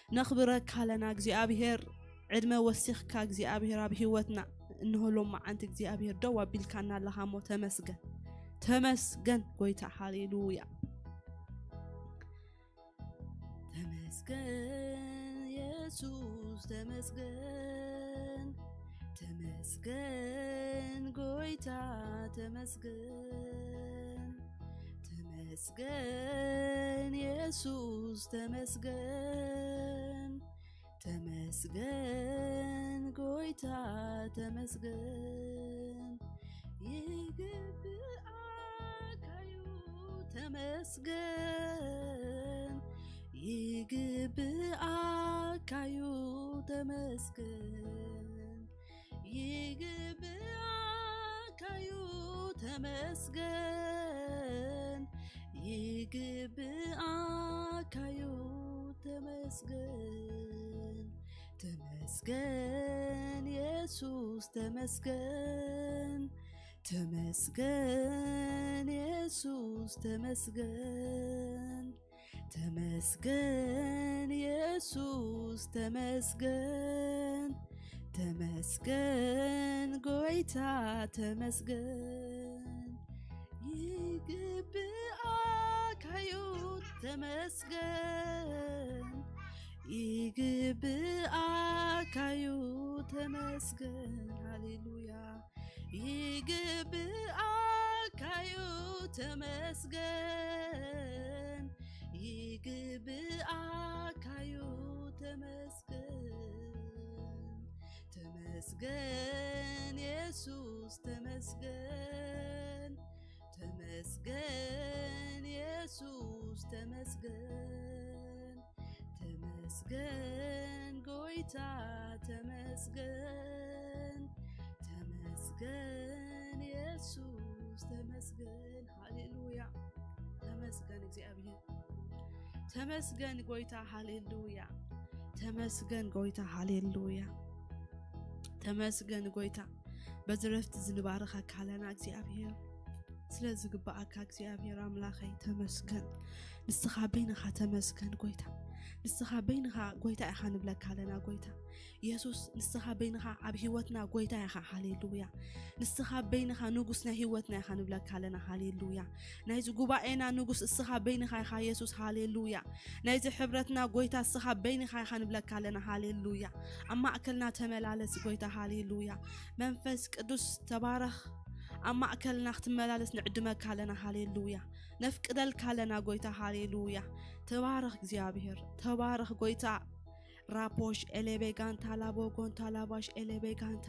ነኽብረካ ኣለና እግዚኣብሔር። ዕድመ ወሲኽካ እግዚኣብሔር ኣብ ህይወትና እንሆ ሎማዓንቲ እግዚኣብሔር ደው ኣቢልካና ኣለኻ እሞ ተመስገን። ተመስገን ጎይታ፣ ሃሌሉያ። ተመስገን የሱስ፣ ተመስገን፣ ተመስገን ጎይታ፣ ተመስገን፣ ተመስገን የሱስ፣ ተመስገን፣ ተመስገን ጎይታ፣ ተመስገን። ይግብኣካዩ ተመስገን፣ ይግብኣካዩ ተመስገን፣ ይግብኣካዩ ተመስገን፣ ይግብኣካዩ ተመስገን። ተመስገን የሱስ፣ ተመስገን፣ ተመስገን የሱስ፣ ተመስገን፣ ተመስገን የሱስ፣ ተመስገን፣ ተመስገን ጎይታ፣ ተመስገን። ይግብኣካዩ ተመስገን፣ ይግብኣካዩ ተመስገን። ሃሌሉያ። ይግብኣካዩ ተመስገን፣ ይግብኣካዩ ተመስገን። ተመስገን የሱስ፣ ተመስገን፣ ተመስገን የሱስ፣ ተመስገን፣ ተመስገን ጎይታ፣ ተመስገን፣ ተመስገን የሱስ፣ ተመስገን። ሃሌሉያ። ተመስገን እግዚኣብሔር፣ ተመስገን ጎይታ፣ ሃሌሉያ። ተመስገን ጎይታ፣ ሃሌሉያ። ተመስገን ጎይታ። በዚ ረፍቲ ዝንባርኸካ ኣለና እግዚኣብሔር፣ ስለ ዝግብኣካ እግዚኣብሔር ኣምላኸይ ተመስገን። ንስኻ በይንኻ ተመስገን ጎይታ። ንስኻ በይንኻ ጎይታ ኢኻ ንብለካ ኣለና ጎይታ። የሱስ ንስኻ በይንኻ ኣብ ህይወትና ጎይታ ኢኻ። ሃሌሉያ። ንስኻ በይንኻ ንጉስ ናይ ህይወትና ኢኻ ንብለካ ኣለና። ሃሌሉያ። ናይዚ ጉባኤና ንጉስ እስኻ በይንኻ ኢኻ የሱስ። ሃሌሉያ። ናይዚ ሕብረትና ጎይታ እስኻ በይንኻ ኢኻ ንብለካ ኣለና። ሃሌሉያ። ኣብ ማእከልና ተመላለስ ጎይታ። ሃሌሉያ። መንፈስ ቅዱስ ተባረኽ። ኣብ ማእከልና ክትመላለስ ንዕድመካ ኣለና። ሃሌሉያ። ነፍቅደልካ ኣለና ጎይታ። ሃሌሉያ። ተባረኽ እግዚኣብሔር፣ ተባረኽ ጎይታ። ራፖሽ ኤሌቤጋንታ ላቦጎንታ ላባሽ ኤሌቤጋንታ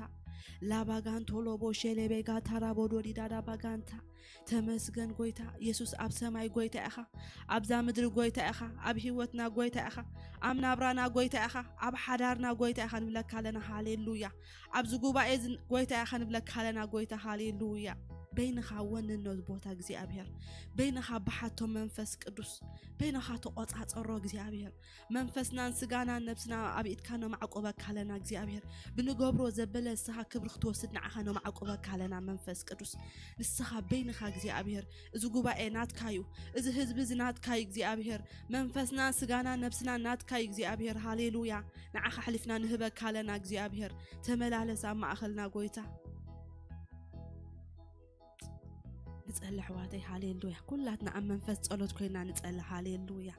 ላባጋንቶ ሎቦሽ ኤሌቤጋታ ራቦዶዲዳ ዳባጋንታ። ተመስገን ጎይታ የሱስ፣ ኣብ ሰማይ ጎይታ ኢኻ፣ ኣብዛ ምድሪ ጎይታ ኢኻ፣ ኣብ ህይወትና ጎይታ ኢኻ፣ ኣብ ናብራና ጎይታ ኢኻ፣ ኣብ ሓዳርና ጎይታ ኢኻ ንብለካ ኣለና። ሃሌሉያ። ኣብዚ ጉባኤ እዚ ጎይታ ኢኻ ንብለካ ኣለና ጎይታ። ሃሌሉያ። በይንኻ ወንኖ እዚ ቦታ እግዚኣብሔር፣ በይንኻ ብሓቶ መንፈስ ቅዱስ፣ በይንኻ ተቆጻጸሮ እግዚኣብሔር። መንፈስናን ስጋናን ነብስና ኣብ ኢድካ ነማዕቆበካ ኣለና እግዚኣብሔር። ብንገብሮ ዘበለ ንስኻ ክብሪ ክትወስድ ንዓኻ ነማዕቆበካ ኣለና መንፈስ ቅዱስ። ንስኻ በይንኻ እግዚኣብሔር፣ እዚ ጉባኤ ናትካ እዩ፣ እዚ ህዝቢ እዚ ናትካ እዩ እግዚኣብሔር። መንፈስናን ስጋናን ነብስናን ናትካ እዩ እግዚኣብሔር። ሃሌሉያ። ንዓኻ ኣሕሊፍና ንህበካ ኣለና እግዚኣብሔር። ተመላለስ ኣብ ማእኸልና ጎይታ። ንጸሊ ኣሕዋተይ፣ ሃሌሉያ። ኩላትና ኣብ መንፈስ ጸሎት ኮይና ንጸሊ። ሃሌሉያ።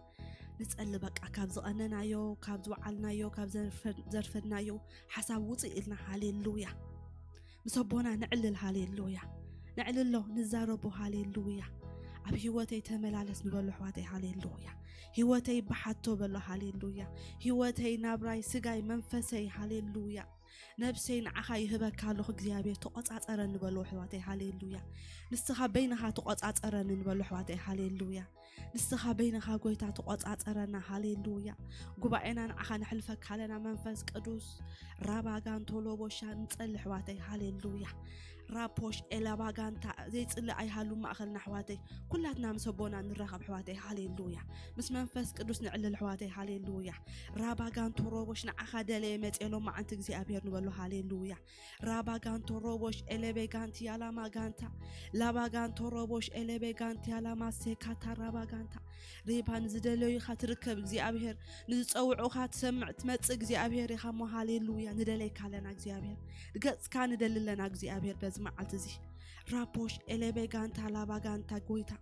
ንጸሊ በቃ፣ ካብ ዝቐነናዮ፣ ካብ ዝወዓልናዮ፣ ካብ ዘርፈድ-፣ ዘርፈድናዮ ሓሳብ ውጽእ ኢልና። ሃሌሉያ። ምስ ኣቦና ነዕልል። ሃሌሉያ። ነዕልሎ፣ ንዛረቦ። ሃሌሉያ። ኣብ ህይወተይ ተመላለስ ንበሎ ኣሕዋተይ። ሃሌሉያ። ህይወተይ ብሓቶ በሎ። ሃሌሉያ። ህይወተይ፣ ናብራይ፣ ስጋይ፣ መንፈሰይ። ሃሌሉያ። ነብሰይ ንዓኻ ይህበካ ኣለኹ እግዚኣብሔር፣ ተቆጻጸረኒ በሉ ኣሕዋተይ። ሃሌሉያ። ንስኻ በይንኻ ተቆጻጸረኒ ንበሉ ኣሕዋተይ። ሃሌሉያ። ንስኻ በይንኻ ጎይታ ተቆጻጸረና። ሃሌሉያ። ጉባኤና ንዓኻ ነሕልፈካ ኣለና መንፈስ ቅዱስ። ራባጋንቶ ሎቦሻ ንጸሊ ኣሕዋተይ። ሃሌሉያ። ራፖሽ ኤላባ ጋንታ ዘይጽልእ ኣይሃሉ ማእኸልና ኣሕዋተይ። ኩላትና ምስ ኣቦና ንራኸብ ኣሕዋተይ። ሃሌሉያ። ምስ መንፈስ ቅዱስ ንዕልል ኣሕዋተይ። ሃሌሉያ። ራባ ጋንቶ ሮቦሽ ንዓኻ ደለየ መጽኤ ሎማዓንቲ እግዚኣብሔር ንበሎ። ሃሌሉያ። ራባ ጋንቶ ሮቦሽ ኤለቤ ጋንቲ ያላማ ጋንታ። ላባ ጋንቶ ሮቦሽ ኤለቤ ጋንቲ ያላማ ሴካታ ራባ ጋንታ። ሬባ ንዝደለዩኻ ትርከብ እግዚኣብሔር፣ ንዝጸውዑኻ ትሰምዕ ትመጽእ እግዚኣብሔር ኢኻ እሞ። ሃሌሉያ። ንደለይካ ኣለና እግዚኣብሔር። ገጽካ ንደሊ ኣለና እግዚኣብሔር በዚ መዓልቲ እዚ። ራፖሽ ኤለቤ ጋንታ ላባ ጋንታ ጎይታ።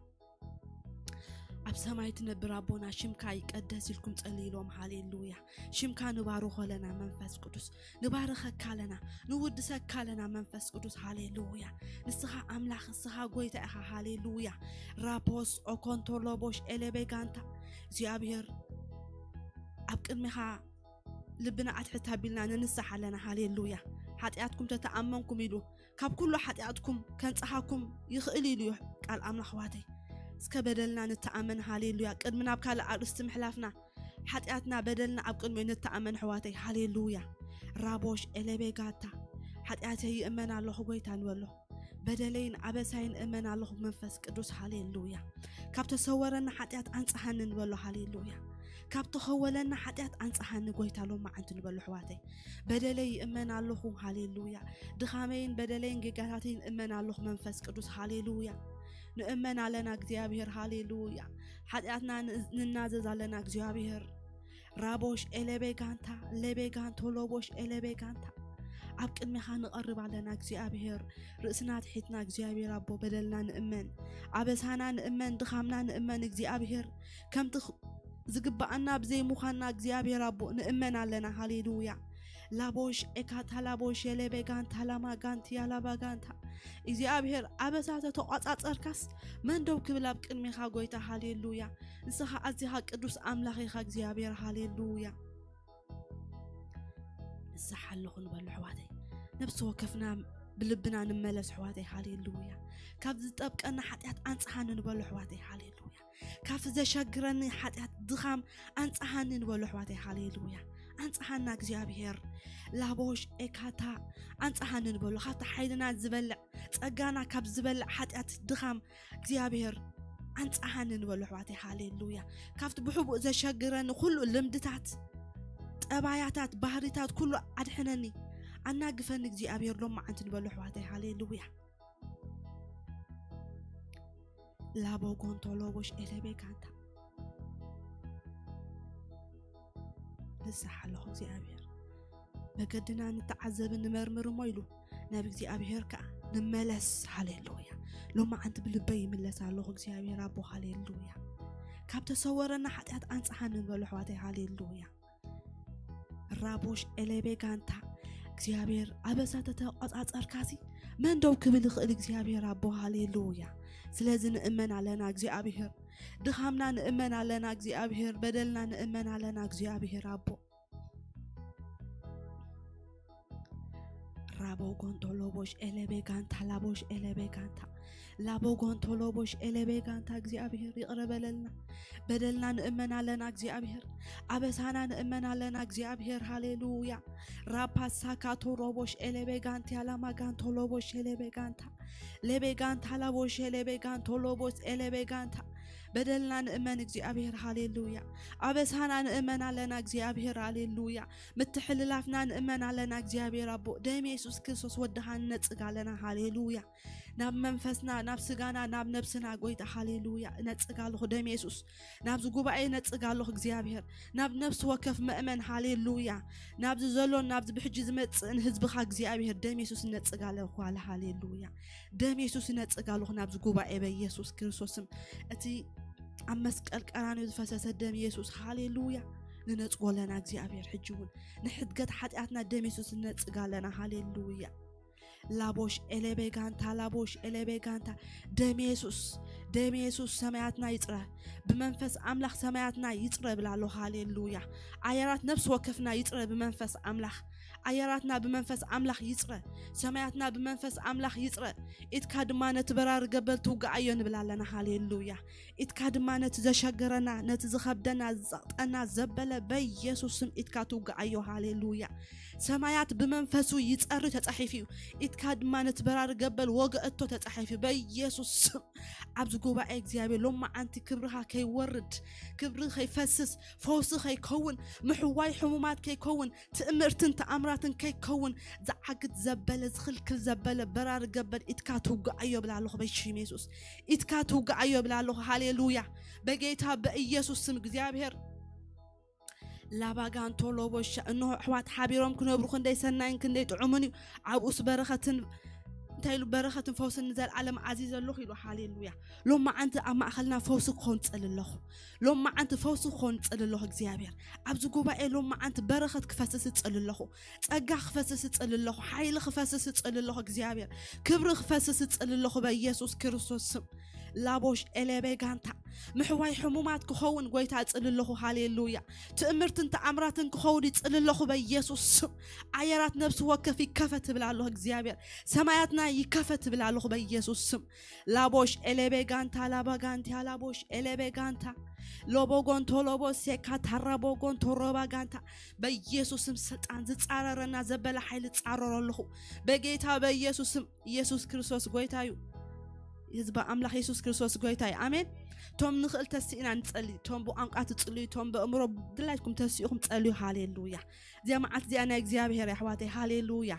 ኣብ ሰማይ ትነብር ኣቦና ሽምካ ይቀደስ ኢልኩም ጸልይሎም። ሃሌሉያ። ሽምካ ንባርኾ ኣለና መንፈስ ቅዱስ። ንባርኸካ ኣለና፣ ንውድሰካ ኣለና መንፈስ ቅዱስ። ሃሌሉያ። ንስኻ ኣምላኽ፣ ንስኻ ጎይታ ኢኻ። ሃሌሉያ። ራፖስ ኦኮንቶሎቦሽ ኤለቤ ጋንታ። እግዚኣብሔር ኣብ ቅድሚኻ ልብና ኣትሕት ኣቢልና ንንሳሕ ኣለና። ሃሌሉያ። ሓጢኣትኩም ተተኣመንኩም ኢሉ ካብ ኩሉ ሓጢኣትኩም ከንጽሃኩም ይኽእል ኢሉ እዩ ቃል ኣምላኽ። ኣሕዋተይ እስከ በደልና ንተኣመን። ሃሌሉያ። ቅድሚ ናብ ካልእ ኣርእስቲ ምሕላፍና ሓጢኣትና በደልና ኣብ ቅድሚኡ ንተኣመን ኣሕዋተይ። ሃሌሉያ። ራቦሽ ኤለቤ ጋታ። ሓጢኣተይ ይእመን ኣለኹ ጎይታ ንበሎ። በደለይን ኣበሳይን እመን ኣለኹ መንፈስ ቅዱስ። ሃሌሉያ። ካብ ተሰወረና ሓጢኣት ኣንጽሃኒ ንበሎ። ሃሌሉያ። ካብ ተኸወለና ሓጢኣት ኣንጽሃኒ ጎይታ ሎማዓንቲ ንበሎ ኣሕዋተይ። በደለይ ይእመን ኣለኹ። ሃሌሉያ። ድኻመይን በደለይን ጌጋታተይን እመን ኣለኹ መንፈስ ቅዱስ። ሃሌሉያ። ንእመን ኣለና እግዚኣብሔር። ሃሌሉያ። ሓጢኣትና ን-፣ ንናዘዝ ኣለና እግዚኣብሔር። ራቦሽ ኤለቤ ጋንታ፣ ሌቤ ጋንቶ ሎቦሽ ኤለቤ ጋንታ። ኣብ ቅድሚኻ ንቐርብ ኣለና እግዚኣብሔር። ርእስና ትሒትና እግዚኣብሔር ኣቦ በደልና ንእመን፣ ኣበሳና ንእመን፣ ድኻምና ንእመን እግዚኣብሔር። ከምቲ ኽ-፣ ዝግባኣና ብዘይምዃንና እግዚኣብሔር ኣቦ ንእመን ኣለና። ሃሌሉያ። ላቦሽ ኤካታ ላቦሽ ኤለቤ ጋንታ ላማ ጋንቲ ያላባ ጋንታ። እግዚኣብሔር ኣበሳ ተተቋጻጸርካስ መን ደው ክብል ኣብ ቅድሚኻ ጎይታ? ሃሌሉያ። ንስኻ ኣዚኻ ቅዱስ ኣምላኽ ኢኻ እግዚኣብሔር። ሃሌሉያ። ንስሓ ኣለኹ ንበሉ ኣሕዋተይ። ነብሲ ወከፍና ብልብና ንመለስ ኣሕዋተይ። ሃሌሉያ። ካብ ዝጠብቀና ሓጢኣት ኣንጽሃኒ ንበሉ ኣሕዋተይ። ሃሌሉያ። ካብቲ ዘሸግረኒ ሓጢኣት ድኻም ኣንጽሃኒ ንበሉ ኣሕዋተይ። ሃሌሉያ። ኣንጽሃና እግዚኣብሔር። ላቦሽ ኤካታ ኣንጽሃኒ ንበሉ። ካብቲ ሓይልና ዝበልዕ፣ ጸጋና ካብ ዝበልዕ ሓጢኣት ድኻም እግዚኣብሔር ኣንጽሃኒ ንበሉ ኣሕዋተይ። ሃሌሉያ። ካብቲ ብሕቡእ ዘሸግረኒ ኩሉ ልምድታት፣ ጠባያታት፣ ባህሪታት ኩሉ ኣድሕነኒ፣ ኣናግፈኒ እግዚኣብሔር ሎማዓንቲ ንበሉ ኣሕዋተይ። ሃሌሉያ። ላቦ ጎንቶ ሎቦሽ ኤለቤ ጋንታ። ንስሓ ኣለኹ እግዚኣብሔር። መገድና ንተዓዘብን ንመርምር እሞ ኢሉ ናብ እግዚኣብሔር ከኣ ንመለስ። ሃሌሉያ። ሎማዓንቲ ብልበይ ይምለስ ኣለኹ እግዚኣብሔር ኣቦ። ሃሌሉያ። ካብ ተሰወረና ሓጢኣት ኣንጽሃኒ ንበሉ ኣሕዋተይ። ሃሌሉያ። ራቦሽ ኤሌቤ ጋንታ። እግዚኣብሔር ኣበሳ ተተቋጻጸርካሲ መን ደው ክብል ይኽእል እግዚኣብሔር ኣቦ? ሃሌሉያ። ስለዚ ንእመን ኣለና እግዚኣብሔር። ድኻምና ንእመን ኣለና እግዚኣብሔር። በደልና ንእመን ኣለና እግዚኣብሔር ኣቦ። ራቦ ጎንቶ ሎቦሽ ኤሌቤ ጋንታ ላቦሽ ኤሌቤ ጋንታ ላቦ ጎንቶ ሎቦሽ ኤሌቤ ጋንታ እግዚኣብሔር ይቕረ በለልና። በደልና ንእመን ኣለና እግዚኣብሔር። ኣበሳና ንእመን ኣለና እግዚኣብሔር። ሃሌሉያ። ራፓ ሳካቶ ሮቦሽ ኤሌቤ ጋንታ ያላማ ጋንቶ ሎቦሽ ኤሌቤ ጋንታ ሌቤ ጋንታ ላቦሽ ኤሌቤ ጋንቶ ሎቦስ ኤሌቤ ጋንታ በደልና ንእመን እግዚኣብሔር። ሃሌሉያ። ኣበሳና ንእመን ኣለና እግዚኣብሔር። ሃሌሉያ። ምትሕልላፍና ንእመን ኣለና እግዚኣብሔር ኣቦ። ደም የሱስ ክርስቶስ ወድኻ ንነጽግ ኣለና። ሃሌሉያ። ናብ መንፈስና፣ ናብ ስጋና፣ ናብ ነብስና ጎይታ። ሃሌሉያ። እነጽግ ኣለኹ ደም የሱስ። ናብዚ ጉባኤ እነጽግ ኣለኹ እግዚኣብሔር። ናብ ነብሲ ወከፍ መእመን። ሃሌሉያ። ናብዚ ዘሎን ናብዚ ብሕጂ ዝመጽእን ህዝብኻ እግዚኣብሔር ደም የሱስ እነጽግ ኣለኹ ኣለ። ሃሌሉያ። ደም የሱስ እነጽግ ኣለኹ ናብዚ ጉባኤ በኢየሱስ ክርስቶስ ስም። እቲ ኣብ መስቀል ቀራንዮ ዝፈሰሰ ደም የሱስ። ሃሌሉያ። ንነጽጎ ኣለና እግዚኣብሔር። ሕጂ እውን ንሕድገት ሓጢኣትና ደም የሱስ እነጽግ ኣለና። ሃሌሉያ። ላቦሽ ኤሌቤ ጋንታ ላቦሽ ኤሌቤ ጋንታ ደም የሱስ። ደም የሱስ ሰማያትና ይጽረ። ብመንፈስ ኣምላኽ ሰማያትና ይጽረ ብላ ኣሎ። ሃሌሉያ። ኣየራት ነፍሲ ወከፍና ይጽረ ብመንፈስ ኣምላኽ። ኣየራትና ብመንፈስ ኣምላኽ ይጽረ። ሰማያትና ብመንፈስ ኣምላኽ ይጽረ። ኢድካ ድማ ነቲ በራሪ ገበል ትውግኣዮ ንብል ኣለና። ሃሌሉያ። ኢድካ ድማ ነቲ ዘሸገረና፣ ነቲ ዝኸብደና፣ ዝጸቕጠና ዘበለ በኢየሱስ ስም ኢድካ ትውግኣዮ። ሃሌሉያ። ሰማያት ብመንፈሱ ይጸሪ ተጻሒፉ እዩ። ኢድ ኢድካ ድማ ነቲ በራሪ ገበል ወገእቶ ተጻሒፉ በኢየሱስ ስም። ኣብዚ ጉባኤ እግዚኣብሔር ሎማዓንቲ ክብርኻ ከይወርድ፣ ክብሪ ከይፈስስ፣ ፈውሲ ከይከውን፣ ምሕዋይ ሕሙማት ከይከውን፣ ትእምርትን ተኣምራትን ከይከውን ዝዓግት ዘበለ ዝኽልክል ዘበለ በራሪ ገበል ኢድካ ትውግኣዮ ብላ ኣለኹ በሽም የሱስ። ኢድካ ትውግኣዮ ብላ ኣለኹ። ሃሌሉያ። በጌታ በኢየሱስ ስም እግዚኣብሔር ላባጋንቶ ሎቦሻ። እንሆ ኣሕዋት ሓቢሮም ክነብሩ ክንደይ ሰናይን ክንደይ ጥዑምን እዩ። ኣብኡስ በረኸትን እንታይ ኢሉ በረኸትን ፈውስን ንዘለኣለም ኣዚዘ ኣለኹ ኢሉ። ሃሌሉያ። ሎማዓንቲ ኣብ ማእኸልና ፈውሲ ክኾን ጽል ኣለኹ። ሎማዓንቲ ፈውሲ ክኾን ጽል ኣለኹ እግዚኣብሔር። ኣብዚ ጉባኤ ሎማዓንቲ በረኸት ክፈስስ ጽል ኣለኹ። ጸጋ ክፈስስ ጽል ኣለኹ። ሓይሊ ክፈስስ ጽል ኣለኹ እግዚኣብሔር። ክብሪ ክፈስስ ጽል ኣለኹ በኢየሱስ ክርስቶስ ስም። ላቦሽ ኤሌቤ ጋንታ ምሕዋይ ሕሙማት ክኸውን ጎይታ እጽል ኣለኹ። ሃሌሉያ። ትእምርትን ተኣምራትን ክኸውን ይጽል ኣለኹ በኢየሱስ ስም። ኣየራት ነፍሲ ወከፍ ይከፈት እብል ኣለኹ እግዚኣብሔር። ሰማያትና ይከፈት እብል ኣለኹ በኢየሱስ ስም። ላቦሽ ኤሌቤ ጋንታ ላባ ጋንታ ላቦሽ ኤሌቤ ጋንታ ሎቦ ጎንቶ ሎቦ ሴካ ታራ ቦ ጎንቶ ሮባ ጋንታ በኢየሱስ ስም ስልጣን ዝጻረረና ዘበለ ሓይሊ ጻረሮ ኣለኹ በጌታ በኢየሱስ ስም። ኢየሱስ ክርስቶስ ጎይታ እዩ። ህዝቢ ኣምላኽ የሱስ ክርስቶስ ጎይታ እዩ። ኣሜን። ቶም ንኽእል ተስኢና ንጸሊ። ቶም ብቋንቋ ትጽልዩ፣ ቶም ብእምሮ ድላይኩም ተስኢኹም ጸልዩ። ሃሌሉያ። እዚኣ መዓልቲ እዚኣ ናይ እግዚኣብሔር ኣሕዋተይ። ሃሌሉያ።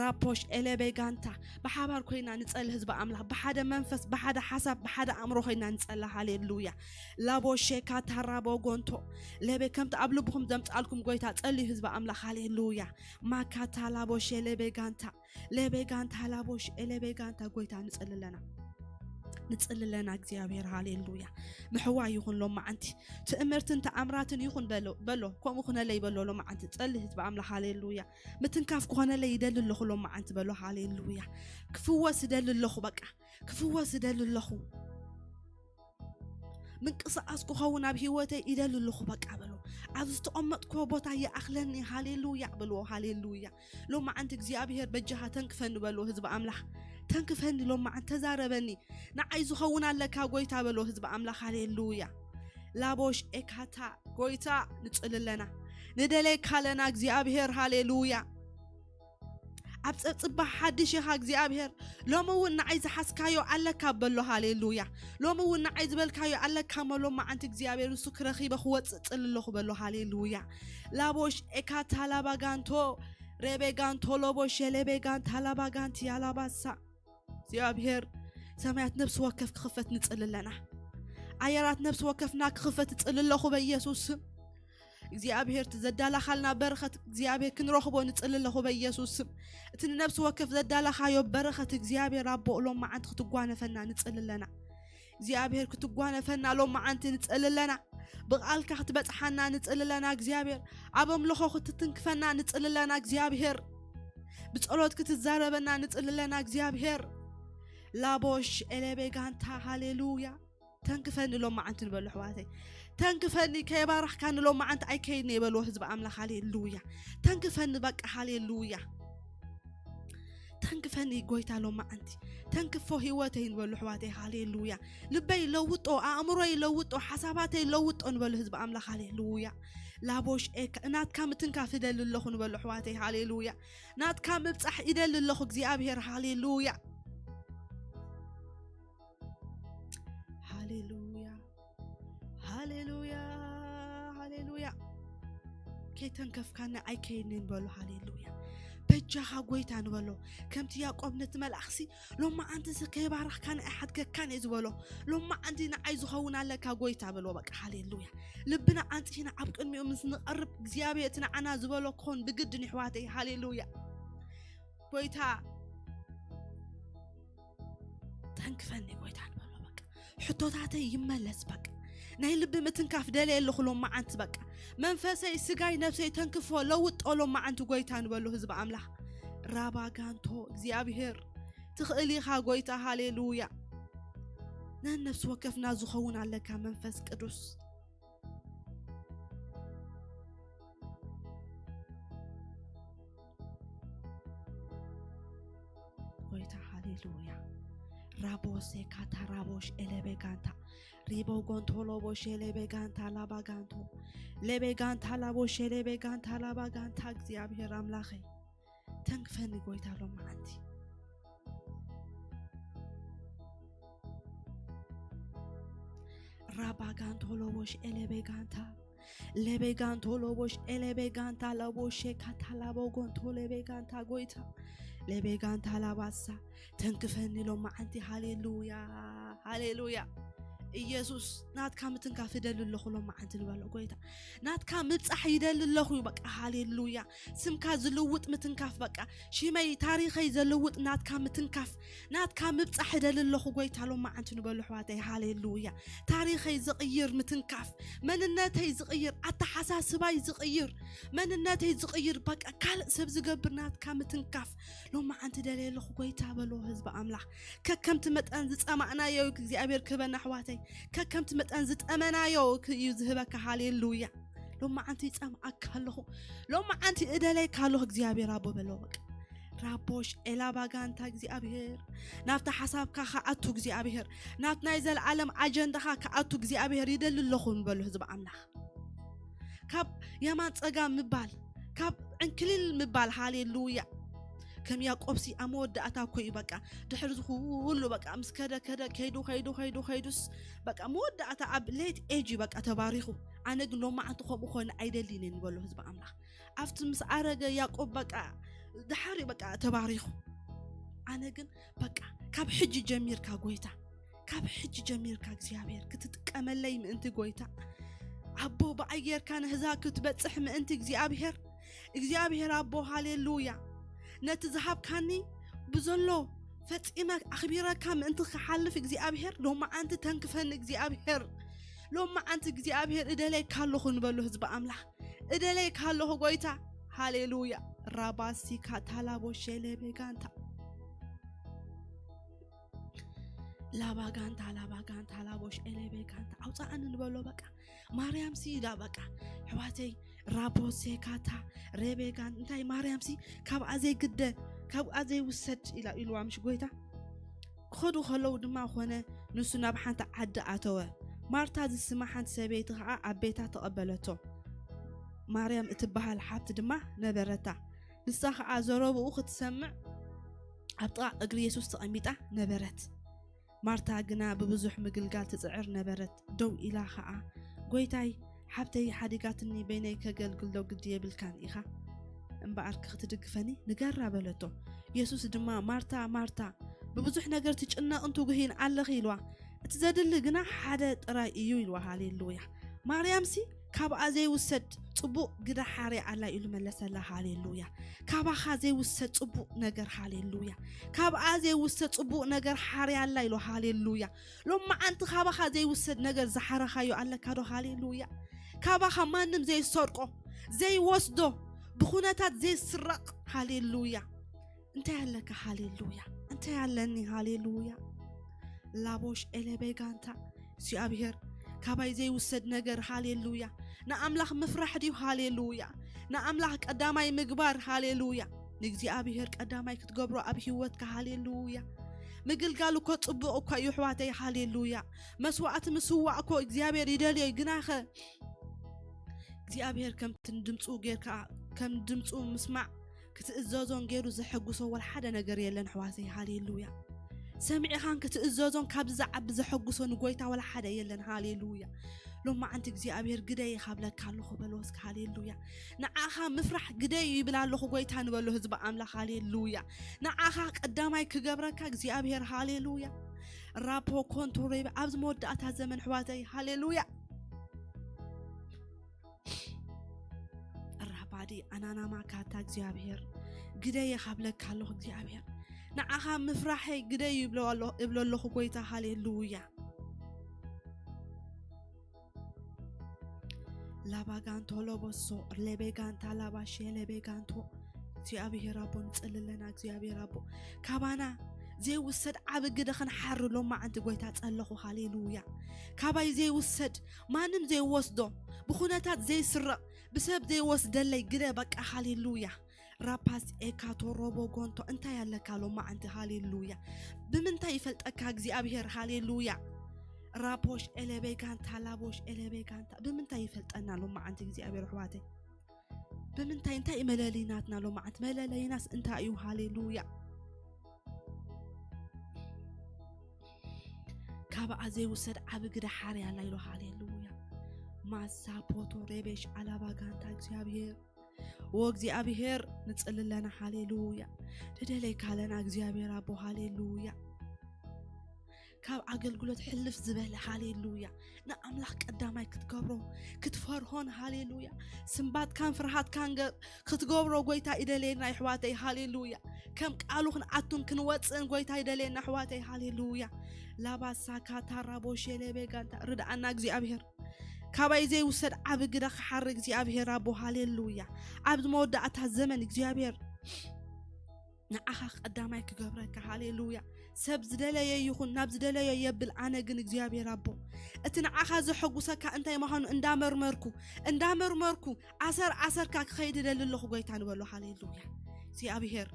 ራፖሽ ኤሌቤ ጋንታ ብሓባር ኮይና ንጸሊ ህዝቢ ኣምላኽ። ብሓደ መንፈስ፣ ብሓደ ሓሳብ፣ ብሓደ ኣእምሮ ኮይና ንጸሊ። ሃሌሉያ። ላቦ ሼካ ታራቦ ጎንቶ ሌቤ ከምቲ ኣብ ልብኹም ዘምጻልኩም ጎይታ ጸልዩ ህዝቢ ኣምላኽ። ሃሌሉያ። ማካታ ላቦ ሼሌቤ ጋንታ ሌቤ ጋንታ ላቦሽ ኤሌቤ ጋንታ ጎይታ ንጽልለና ንጽልለና እግዚኣብሔር። ሃሌሉያ። ምሕዋይ ይኹን ሎማዓንቲ ትእምርትን ተኣምራትን ይኹን በሎ በሎ ከምኡ ኩነለይ በሎ። ሎማዓንቲ ጸሊ ህዝቢ ኣምላኽ። ሃሌሉያ። ምትንካፍ ክኾነለይ ይደሊ ኣለኹ ሎማዓንቲ በሎ። ሃሌሉያ። ክፍወስ ይደሊ ኣለኹ በቃ ክፍወስ ይደሊ ኣለኹ። ምንቅስቃስ ክኸውን ኣብ ህይወተይ ይደሊ ኣለኹ በቃ በሎ። ኣብ ዝተቐመጥክዎ ቦታ ይኣኽለኒ። ሃሌሉያ በልዎ። ሃሌሉያ። ሎማዓንቲ እግዚኣብሔር በጃኻ ተንክፈኒ በልዎ ህዝቢ ኣምላኽ። ተንክፈኒ ሎማዓንቲ ተዛረበኒ። ንዓይ ዝኸውን ኣለካ ጎይታ በልዎ ህዝቢ ኣምላኽ። ሃሌሉያ። ላቦሽ ኤካታ ጎይታ ንጽልለና ንደለየካ ኣለና እግዚኣብሔር። ሃሌሉያ። ኣብ ጸብጽባ ሓድሽ ኢኻ እግዚኣብሔር። ሎሚ እውን ንዓይ ዝሓዝካዮ ኣለካ በሎ። ሃሌሉያ። ሎሚ እውን ንዓይ ዝበልካዮ ኣለካ መሎ መዓንቲ እግዚኣብሔር ንሱ ክረኺበ ክወጽእ ጽል ኣለኹ በሎ። ሃሌሉያ። ላቦሽ ኤካ ታላባጋንቶ ሬቤጋንቶ ሎቦሽ የሌቤጋን ታላባጋንቲ ያላባሳ እግዚኣብሔር ሰማያት ነፍሲ ወከፍ ክኽፈት ንጽል ኣለና። ኣየራት ነፍሲ ወከፍና ክኽፈት እጽል ኣለኹ በኢየሱስ ስም። እግዚኣብሔር እቲ ዘዳላኻልና በረኸት እግዚኣብሔር ክንረኽቦ ንጽል ኣለኹ በኢየሱስ ስም። እቲ ንነፍሲ ወከፍ ዘዳላኻዮ በረኸት እግዚኣብሔር ኣቦ ሎም መዓንቲ ክትጓነፈና ንጽል ኣለና። እግዚኣብሔር ክትጓነፈና ሎም መዓንቲ ንጽል ኣለና። ብቓልካ ክትበጽሓና ንጽል ኣለና እግዚኣብሔር። ኣብ ኣምልኾ ክትትንክፈና ንጽል ኣለና እግዚኣብሔር። ብጸሎት ክትዛረበና ንጽል ኣለና እግዚኣብሔር። ላቦሽ ኤሌቤጋንታ ሃሌሉያ። ተንክፈኒ ሎም መዓንቲ ንበሉ ኣሕዋተይ። ተንክፈኒ ከየባረኽካኒ ሎም መዓንቲ ኣይከይድን እየ በልዎ ህዝቢ ኣምላኽ። ሃሌሉያ። ተንክፈኒ በቃ። ሃሌሉያ። ተንክፈኒ ጎይታ ሎም መዓንቲ። ተንክፎ ህይወተይ ንበሉ ኣሕዋተይ። ሃሌሉያ። ልበይ ለውጦ፣ ኣእምሮይ ለውጦ፣ ሓሳባተይ ለውጦ ንበሉ ህዝቢ ኣምላኽ። ሃሌሉያ። ላቦሽ ኤካ ናትካ ምትንካፍ ይደሊ ኣለኹ ንበሉ ኣሕዋተይ። ሃሌሉያ። ናትካ ምብጻሕ ይደሊ ኣለኹ እግዚኣብሔር። ሃሌሉያ። ሃሌሉያ። ሃሌሉያ። ሃሌሉያ። ከይተንከፍካኒ ኣይከይድን በሉ። ሃሌሉያ። በጃኻ ጎይታ ንበሎ። ከምቲ ያዕቆብ ነቲ መልኣኽሲ ሎም መዓንትሲ ከይባረኽካኒ ኣይሓድገካን እየ ዝበሎ። ሎም መዓንቲ ንዓይ ዝኸውን ኣለካ ጎይታ በሎ። በቃ ሃሌሉያ። ልብና ኣንጺሕና ኣብ ቅድሚኡ ምስ ንቐርብ እግዚኣብሔር እቲ ንዓና ዝበሎ ክኾን ብግድን ይሕዋተይ። ሃሌሉያ። ጎይታ ተንክፈኒ ጎይታ ንበሎ። በቃ ሕቶታተይ ይመለስ። በቃ ናይ ልቢ ምትንካፍ ደለየ ኣለኹ ሎም መዓንቲ። በቃ መንፈሰይ፣ ስጋይ፣ ነፍሰይ ተንክፎ ለውጦ ሎም መዓንቲ ጎይታ ንበሎ ህዝቢ ኣምላኽ። ራባ ጋንቶ እግዚኣብሔር ትኽእል ኢኻ ጎይታ። ሃሌሉያ። ነነፍሲ ወከፍና ዝኸውን ኣለካ መንፈስ ቅዱስ። ጎይታ ሃሌሉያ። ራቦሴ ካታ ራቦሽ ኤሌቤጋንታ ሪቦ ጎንቶ ሎቦሽ ኤሌቤጋንታ ላባጋንቶ ሌቤጋንታ ላቦሽ ኤሌቤጋንታ ላባጋንታ። እግዚኣብሔር ኣምላኸይ ተንክፈኒ ጎይታ ሎም መዓንቲ። ራባጋንቶ ሎቦሽ ኤሌቤጋንታ ሌቤጋንቶ ሎቦሽ ኤሌቤጋንታ ሎቦሼ ካታላቦጎንቶ ሌቤጋንታ ጎይታ ሌቤጋንታ ላባሳ ተንክፈኒ ሎማዓንቲ። ሃሌሉያ፣ ሃሌሉያ። ኢየሱስ ናትካ ምትንካፍ ይደሊ ኣለኹ ሎማዓንቲ ንበሎ። ጎይታ ናትካ ምብጻሕ ይደሊ ኣለኹ። በቃ ሃሌሉያ። ስምካ ዝልውጥ ምትንካፍ፣ በቃ ሽመይ ታሪኸይ ዘልውጥ ናትካ ምትንካፍ፣ ናትካ ምብጻሕ ይደሊ ኣለኹ ጎይታ ሎማዓንቲ ንበሎ ኣሕዋተይ። ሃሌሉያ። ታሪኸይ ዝቕይር ምትንካፍ፣ መንነተይ ዝቕይር፣ ኣተሓሳስባይ ዝቕይር፣ መንነተይ ዝቕይር፣ በቃ ካልእ ሰብ ዝገብር ናትካ ምትንካፍ ሎማዓንቲ ደልየ ኣለኹ ጎይታ በሎ። ህዝቢ ኣምላኽ ከከምቲ መጠን ዝጸማእናዮ እዩ እግዚኣብሔር ክህበና ኣሕዋተይ። ከከምቲ መጠን ዝጠመናዮ ክ-፣ እዩ ዝህበካ። ሃሌሉያ። ሎማዓንቲ ይጸምኣካ ኣለኹ። ሎማዓንቲ እደለይካ ኣለኹ እግዚኣብሔር ኣቦ በሎ። በቃ ራቦሽ ኤላባ ጋንታ እግዚኣብሔር ናብቲ ሓሳብካ ከኣቱ እግዚኣብሔር ናብቲ ናይ ዘለዓለም ኣጀንዳኻ ከኣቱ እግዚኣብሔር ይደሊ ኣለኹ ንበሉ ህዝቢ ኣምላኽ። ካብ የማን ጸጋም ምባል፣ ካብ ዕንክሊል ምባል። ሃሌሉያ። ከም ያዕቆብሲ ኣብ መወዳእታ እኮ እዩ በቃ ድሕሪ እዚ ኩሉ በቃ ምስ ከደ ከደ ከይዱ ከይዱ ከይዱ ከይዱስ በቃ መወዳእታ ኣብ ሌት ኤጅ እዩ በቃ ተባሪኹ። ኣነ ግን ሎማዓንቲ ከምኡ ኮነ ኣይደልን እየ ንበሎ ህዝቢ ኣምላኽ። ኣብቲ ምስ ኣረገ ያዕቆብ በቃ ድሓር እዩ በቃ ተባሪኹ። ኣነ ግን በቃ ካብ ሕጂ ጀሚርካ ጎይታ፣ ካብ ሕጂ ጀሚርካ እግዚኣብሔር ክትጥቀመለይ ምእንቲ ጎይታ፣ ኣቦ ብኣየርካ ንህዛ ክትበጽሕ ምእንቲ እግዚኣብሔር፣ እግዚኣብሔር ኣቦ ሃሌሉያ፣ ነቲ ዝሃብካኒ ብዘሎ ፈጺመ ኣኽቢረካ ምእንቲ ክሓልፍ እግዚኣብሔር ሎማዓንቲ ተንክፈኒ እግዚኣብሔር፣ ሎማዓንቲ እግዚኣብሔር እደለይካ ኣለኹ ንበሉ ህዝቢ ኣምላኽ። እደለይካ ኣለኹ ጎይታ። ሃሌሉያ። ራባሲካ ታላቦ ሼሌቤ ጋንታ ላባ ጋንታ ላባ ጋንታ ላቦሽ ኤሌቤ ጋንታ ኣውፃኣኒ ንበሎ። በቃ ማርያም ሲ ኢላ በቃ ኣሕዋተይ ራቦ ሴካታ ሬቤጋን እንታይ ማርያም ሲ ካብኣ ዘይግደ ካብኣ ዘይውሰድ ኢላ ኢልዋ ምሽ ጎይታ። ክኸዱ ከለዉ ድማ ኾነ ንሱ ናብ ሓንቲ ዓዲ ኣተወ። ማርታ ዝስማ ሓንቲ ሰበይቲ ኸዓ ኣብ ቤታ ተቐበለቶ። ማርያም እትበሃል ሓብቲ ድማ ነበረታ። ንሳ ኸዓ ዘረብኡ ክትሰምዕ ኣብ ጥቓ እግሪ የሱስ ተቐሚጣ ነበረት። ማርታ ግና ብብዙሕ ምግልጋል ትጽዕር ነበረት። ደው ኢላ ኸዓ፣ "ጐይታይ፣ ሓብተይ ሓዲጋትኒ በይነይ ከገልግል ዶ ግዲ የብልካን ኢኻ? እምበኣር ክትድግፈኒ ንገራ" በለቶ። የሱስ ድማ፣ "ማርታ፣ ማርታ፣ ብብዙሕ ነገር ትጭነቕን ትጉህይን ኣለኺ" ኢልዋ። "እቲ ዘድሊ ግና ሓደ ጥራይ እዩ" ኢልዋ። ሃሌሉያ! ማርያምሲ ካብኣ ዘይውሰድ ጽቡቕ ግደ ሓርያ ኣላ ኢሉ መለሰላ። ሃሌሉያ! ካባኻ ዘይውሰድ ጽቡቕ ነገር፣ ሃሌሉያ! ካብኣ ዘይውሰድ ጽቡቕ ነገር ሓርያ ኣላ ኢሉ። ሃሌሉያ! ሎማዓንቲ ካባኻ ዘይውሰድ ነገር ዝሓረኻዮ ኣለካ ዶ? ሃሌሉያ! ካባኻ ማንም ዘይሰርቆ ዘይወስዶ ብኹነታት ዘይስረቕ፣ ሃሌሉያ! እንታይ ኣለካ? ሃሌሉያ! እንታይ ኣለኒ? ሃሌሉያ! ላቦሽ ኤሌቤ ጋንታ እግዚኣብሔር ካባይ ዘይውሰድ ነገር፣ ሃሌሉያ! ንኣምላኽ ምፍራሕ ድዩ? ሃሌሉያ! ንኣምላኽ ቀዳማይ ምግባር፣ ሃሌሉያ! ንእግዚኣብሔር ቀዳማይ ክትገብሮ ኣብ ህይወትካ፣ ሃሌሉያ! ምግልጋል እኮ ጽቡቕ እኮ እዩ ኣሕዋተይ፣ ሃሌሉያ! መስዋዕቲ ምስዋእ እኮ እግዚኣብሔር ይደልዮ እዩ። ግናኸ እግዚኣብሔር ከምቲ ንድምፁ ጌርካ፣ ከም ድምፁ ምስማዕ ክትእዘዞን ገይሩ ዘሐጉሶ ወላ ሓደ ነገር የለን ኣሕዋተይ፣ ሃሌሉያ! ሰሚዕኻን ክትእዘዞን ካብዚ ዝዓቢ ዘሐጉሶ ንጎይታ ወላ ሓደ የለን፣ ሃሌሉያ! ሎማዓንቲ እግዚኣብሔር ግደይ ይኻብለካ ኣለኹ በሎ እስኪ፣ ሃሌሉያ! ንዓኻ ምፍራሕ ግደይ ይብል ኣለኹ ጎይታ ንበሎ ህዝቢ ኣምላኽ፣ ሃሌሉያ! ንዓኻ ቀዳማይ ክገብረካ እግዚኣብሔር፣ ሃሌሉያ! ራፖ ኮንቶ ሬበ ኣብዚ መወዳእታ ዘመን ኣሕዋተይ፣ ሃሌሉያ! ራባዲ ኣናናማ ካታ እግዚኣብሔር ግደይ ይኻብለካ ኣለኹ እግዚኣብሔር ንዓኻ ምፍራሐይ ግደይ ይብሎ ኣሎ- ይብሎ ኣለኹ ጎይታ፣ ሃሌሉያ። ላባጋንቶ ሎቦሶ ሌቤጋንታ ላባሼ ሌቤጋንቶ እግዚኣብሔር ኣቦ ንጽልለና እግዚኣብሔር ኣቦ ካባና ዘይውሰድ ዓቢ ግደ ክንሓር ሎማዓንቲ ጎይታ ጸለኹ፣ ሃሌሉያ። ካባይ ዘይውሰድ ማንም ዘይወስዶ ብኹነታት ዘይስረቕ ብሰብ ዘይወስደለይ ግደ በቃ፣ ሃሌሉያ። ራፓስ ኤካቶ ሮቦ ጎንቶ እንታይ ኣለካ ሎማዓንቲ፣ ሃሌሉያ። ብምንታይ ይፈልጠካ እግዚኣብሔር፣ ሃሌሉያ። ራፖሽ ኤሌቤጋንታ ላቦሽ ኤሌቤጋንታ ብምንታይ ይፈልጠና ሎማዓንቲ እግዚኣብሔር ኣሕዋተይ? ብምንታይ እንታይ እዩ መለለይናትና ሎማዓንቲ? መለለይናስ እንታይ እዩ? ሃሌሉያ። ኣብኣ ዘይውሰድ ዓቢ ግደ ሓርያ ኣላ ኢሉ። ሃሌሉያ። ማሳ ፖቶ ሬቤሽ ኣላባ ጋንታ እግዚኣብሔር። ዎ እግዚኣብሔር ንጽሊ ኣለና። ሃሌሉያ። ንደለይካ ኣለና እግዚኣብሔር ኣቦ። ሃሌሉያ። ካብ ኣገልግሎት ሕልፍ ዝበለ። ሃሌሉያ። ንኣምላኽ ቀዳማይ ክትገብሮ ክትፈርሆን። ሃሌሉያ። ስንባትካን ፍርሃትካን ገ- ክትገብሮ ጎይታ ይደልየና ይሕዋተይ። ሃሌሉያ። ከም ቃሉ ክንኣቱን ክንወፅእን ጎይታ ይደልየና ኣሕዋተይ። ሃሌሉያ። ላባሳ ካታራቦ ሼሌቤ ጋንታ ርድኣና እግዚኣብሔር። ካባይ ዘይውሰድ ዓቢ ግደ ክሓር እግዚኣብሔር ኣቦ። ሃሌሉያ። ኣብዚ መወዳእታ ዘመን እግዚኣብሔር ንዓኻ ቀዳማይ ክገብረካ። ሃሌሉያ። ሰብ ዝደለየ ይኹን ናብ ዝደለዮ የብል፣ ኣነ ግን እግዚኣብሔር ኣቦ እቲ ንዓኻ ዘሐጉሰካ እንታይ ምዃኑ እንዳመርመርኩ እንዳመርመርኩ ኣሰር ኣሰርካ ክኸይድ እደሊ ኣለኹ ጎይታ ንበሎ። ሃሌሉያ። እግዚኣብሔር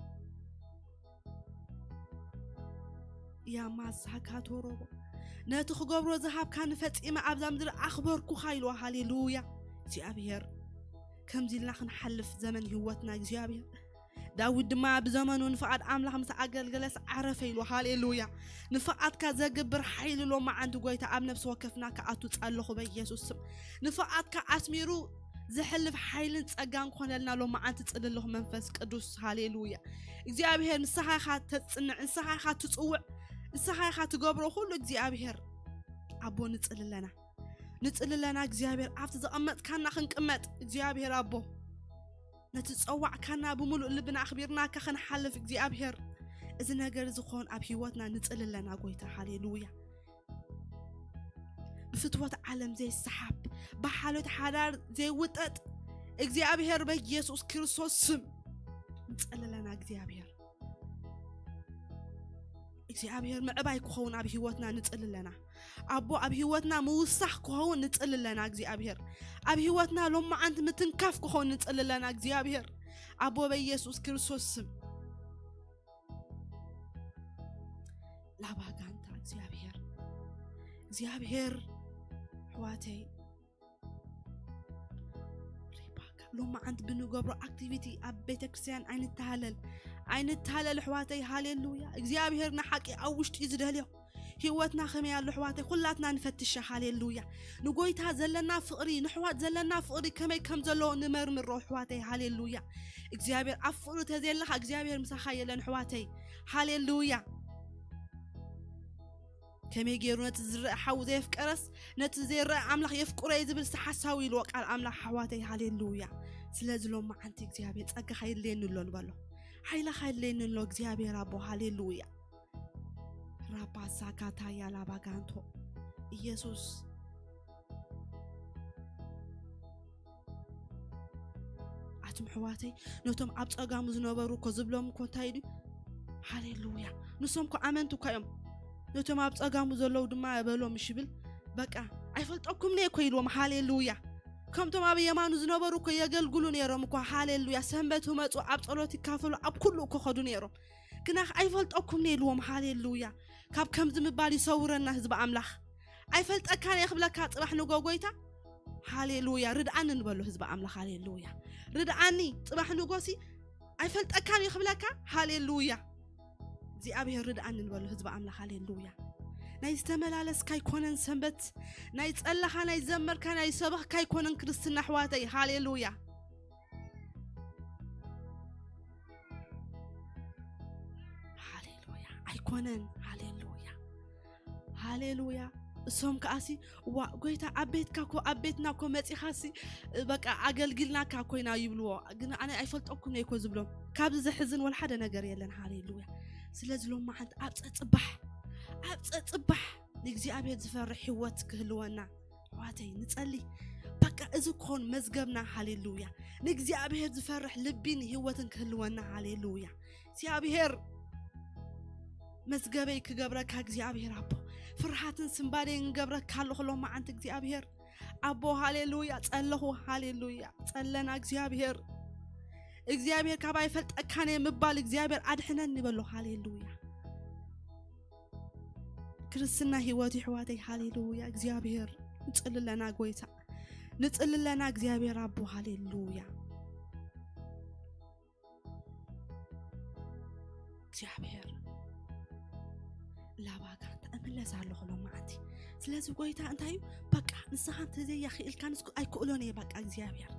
ያማሳካቶሮቦ ነቲ ክገብሮ ዝሃብካ ንፈጺመ ኣብዛ ምድሪ ኣኽበርኩኻ ኢልዋ። ሃሌሉያ እግዚኣብሔር። ከምዚ ኢልና ክንሓልፍ ዘመን ህይወትና እግዚኣብሔር። ዳዊት ድማ ብዘመኑ ንፍቓድ ኣምላኽ ምስ ኣገልገለስ ዓረፈ ኢልዋ። ሃሌሉያ። ንፍቓድካ ዘግብር ሓይሊ ሎማዓንቲ ጎይታ ኣብ ነፍሲ ወከፍና ክኣቱ ጸለኹ በኢየሱስ ስም። ንፍቓድካ ኣስሚሩ ዘሕልፍ ሓይልን ጸጋን ክኾነልና ሎማዓንቲ ጽልልኹ መንፈስ ቅዱስ። ሃሌሉያ። እግዚኣብሔር ንስኻ ኢኻ ተጽንዕ፣ ንስኻ ኢኻ ትጽውዕ፣ ንስኻ ኢኻ ትገብሮ ኩሉ። እግዚኣብሔር ኣቦ ንጽልለና ንጽልለና እግዚኣብሔር ኣብቲ ዘቐመጥካና ክንቅመጥ እግዚኣብሔር ኣቦ ነቲ ጸዋዕካና ብምሉእ ልብና ኣኽቢርናካ ክንሓልፍ እግዚኣብሔር እዚ ነገር እዚ ክኾን ኣብ ህይወትና ንጽልለና ጎይታ። ሃሌሉያ። ብፍትወት ዓለም ዘይሰሓብ ብሓልዮት ሓዳር ዘይውጠጥ እግዚኣብሔር በኢየሱስ ክርስቶስ ስም ንጸልለና እግዚኣብሔር። እግዚኣብሔር ምዕባይ ክኸውን ኣብ ህይወትና ንጽልለና ኣቦ ኣብ ህይወትና ምውሳኽ ክኸውን ንጽልለና እግዚኣብሔር ኣብ ህይወትና ሎማዓንቲ ምትንካፍ ክኸውን ንጽልለና እግዚኣብሔር ኣቦ በኢየሱስ ክርስቶስ ስም። ላባጋንታ እግዚኣብሔር እግዚኣብሔር ኣሕዋተይ ሪባካ ሎማዓንቲ ብንገብሮ ኣክቲቪቲ ኣብ ቤተ ክርስቲያን ኣይንተሃለል ኣይንተሃለል ኣሕዋተይ። ሃሌሉያ። እግዚኣብሔር ንሓቂ ኣብ ውሽጢ እዩ ዝደልዮ። ህይወትና ከመይ ኣሎ ኣሕዋተይ ኩላትና ንፈትሻ። ሃሌሉያ። ንጎይታ ዘለና ፍቕሪ ንሕዋት ዘለና ፍቕሪ ከመይ ከም ዘለዎ ንመርምሮ ኣሕዋተይ። ሃሌሉያ። እግዚኣብሔር ኣብ ፍቕሪ ተዘየለኻ እግዚኣብሔር ምሳኻ የለን ኣሕዋተይ። ሃሌሉያ። ከመይ ገይሩ ነቲ ዝረአ ሓዉ ዘየፍቀረስ ነቲ ዘይረአ ኣምላኽ የፍቅሮ እየ ዝብል ሓሳዊ ኢልዎ ቃል ኣምላኽ ኣሕዋተይ። ሃሌሉያ። ስለዚ ሎማዓንቲ እግዚኣብሔር ጸጋኻ የድልየኒ ኣሎ ንበሎ። ሓይልኻ የድልየኒ ኣሎ እግዚኣብሔር ኣቦ። ሃሌሉያ። ራባሳካታያ ላባጋንቶ ኢየሱስ ኣቱም ኣሕዋተይ ነቶም ኣብ ጸጋሙ ዝነበሩ እኮ ዝብሎም እኮ እንታይ ኢሉ? ሃሌሉያ። ንሶም እኮ ኣመንቲ እኳ እዮም። ነቶም ኣብ ጸጋሙ ዘለዉ ድማ በሎም እሺ ይብል። በቃ ኣይፈልጠኩምን እየ እኮ ኢልዎም። ሃሌሉያ። ከምቶም ኣብ የማኑ ዝነበሩ እኮ የገልግሉ ነይሮም እኮ። ሃሌሉያ። ሰንበት ክመጹ ኣብ ጸሎት ይካፈሉ ኣብ ኩሉ እኮ ከዱ ነይሮም። ግና ኣይፈልጠኩምን እየ ኢልዎም። ሃሌሉያ። ካብ ከምዚ ምባል ይሰውረና ህዝቢ ኣምላኽ። ኣይፈልጠካን እየ ክብለካ ጽባሕ ንጎ ጎይታ። ሃሌሉያ። ርድኣኒ ንበሎ ህዝቢ ኣምላኽ። ሃሌሉያ። ርድኣኒ ጽባሕ ንጎሲ ኣይፈልጠካን እየ ክብለካ። ሃሌሉያ። እግዚኣብሔር ርድኣኒ ንበሎ ህዝቢ ኣምላኽ። ሃሌሉያ። ናይ ዝተመላለስካ ኣይኮነን ሰንበት ናይ ጸለኻ ናይ ዘመርካ ናይ ሰበኽካ ኣይኮነን ክርስትና ኣሕዋተይ። ሃሌሉያ። ሃሌሉያ። ኣይኮነን። ሃሌሉያ። ሃሌሉያ። እሶም ከኣሲ ዋ ጎይታ ኣብ ቤትካ ኮ ኣብ ቤትና ኮ መጺኻሲ በቃ ኣገልጊልናካ ኮይና ይብልዎ። ግን ኣነ ኣይፈልጠኩም ነይኮ ዝብሎም። ካብዚ ዘሕዝን ወላ ሓደ ነገር የለን። ሃሌሉያ። ስለዚ ሎማዓንቲ ኣብ ጸጽባሕ ኣብ ጸጽባሕ ንእግዚኣብሔር ዝፈርሕ ህይወት ክህልወና ኣሕዋተይ ንጸሊ። በቃ እዚ ክኾን መዝገብና። ሃሌሉያ። ንእግዚኣብሔር ዝፈርሕ ልቢን ህይወትን ክህልወና። ሃሌሉያ። እግዚኣብሔር መዝገበይ ክገብረካ እግዚኣብሔር ኣቦ ፍርሃትን ስንባደይ ንገብረካ ኣለኹ ሎማዓንቲ እግዚኣብሔር ኣቦ። ሃሌሉያ። ጸለኹ። ሃሌሉያ። ጸለና እግዚኣብሔር እግዚኣብሔር ካብ ኣይፈልጠካን እየ ምባል እግዚኣብሔር ኣድሕነኒ በሎ። ሃሌሉያ። ክርስትና ህይወት ይሕዋተይ። ሃሌሉያ። እግዚኣብሔር ንጽልለና ጎይታ ንጽልለና እግዚኣብሔር ኣቦ። ሃሌሉያ። እግዚኣብሔር ላባ ጋንታ እምለስ ኣለኹ ሎማዓንቲ። ስለዚ ጎይታ እንታይ እዩ? በቃ ንስኻ እንተዘይያኽእልካ ንስኩ ኣይክእሎን እየ። በቃ እግዚኣብሔር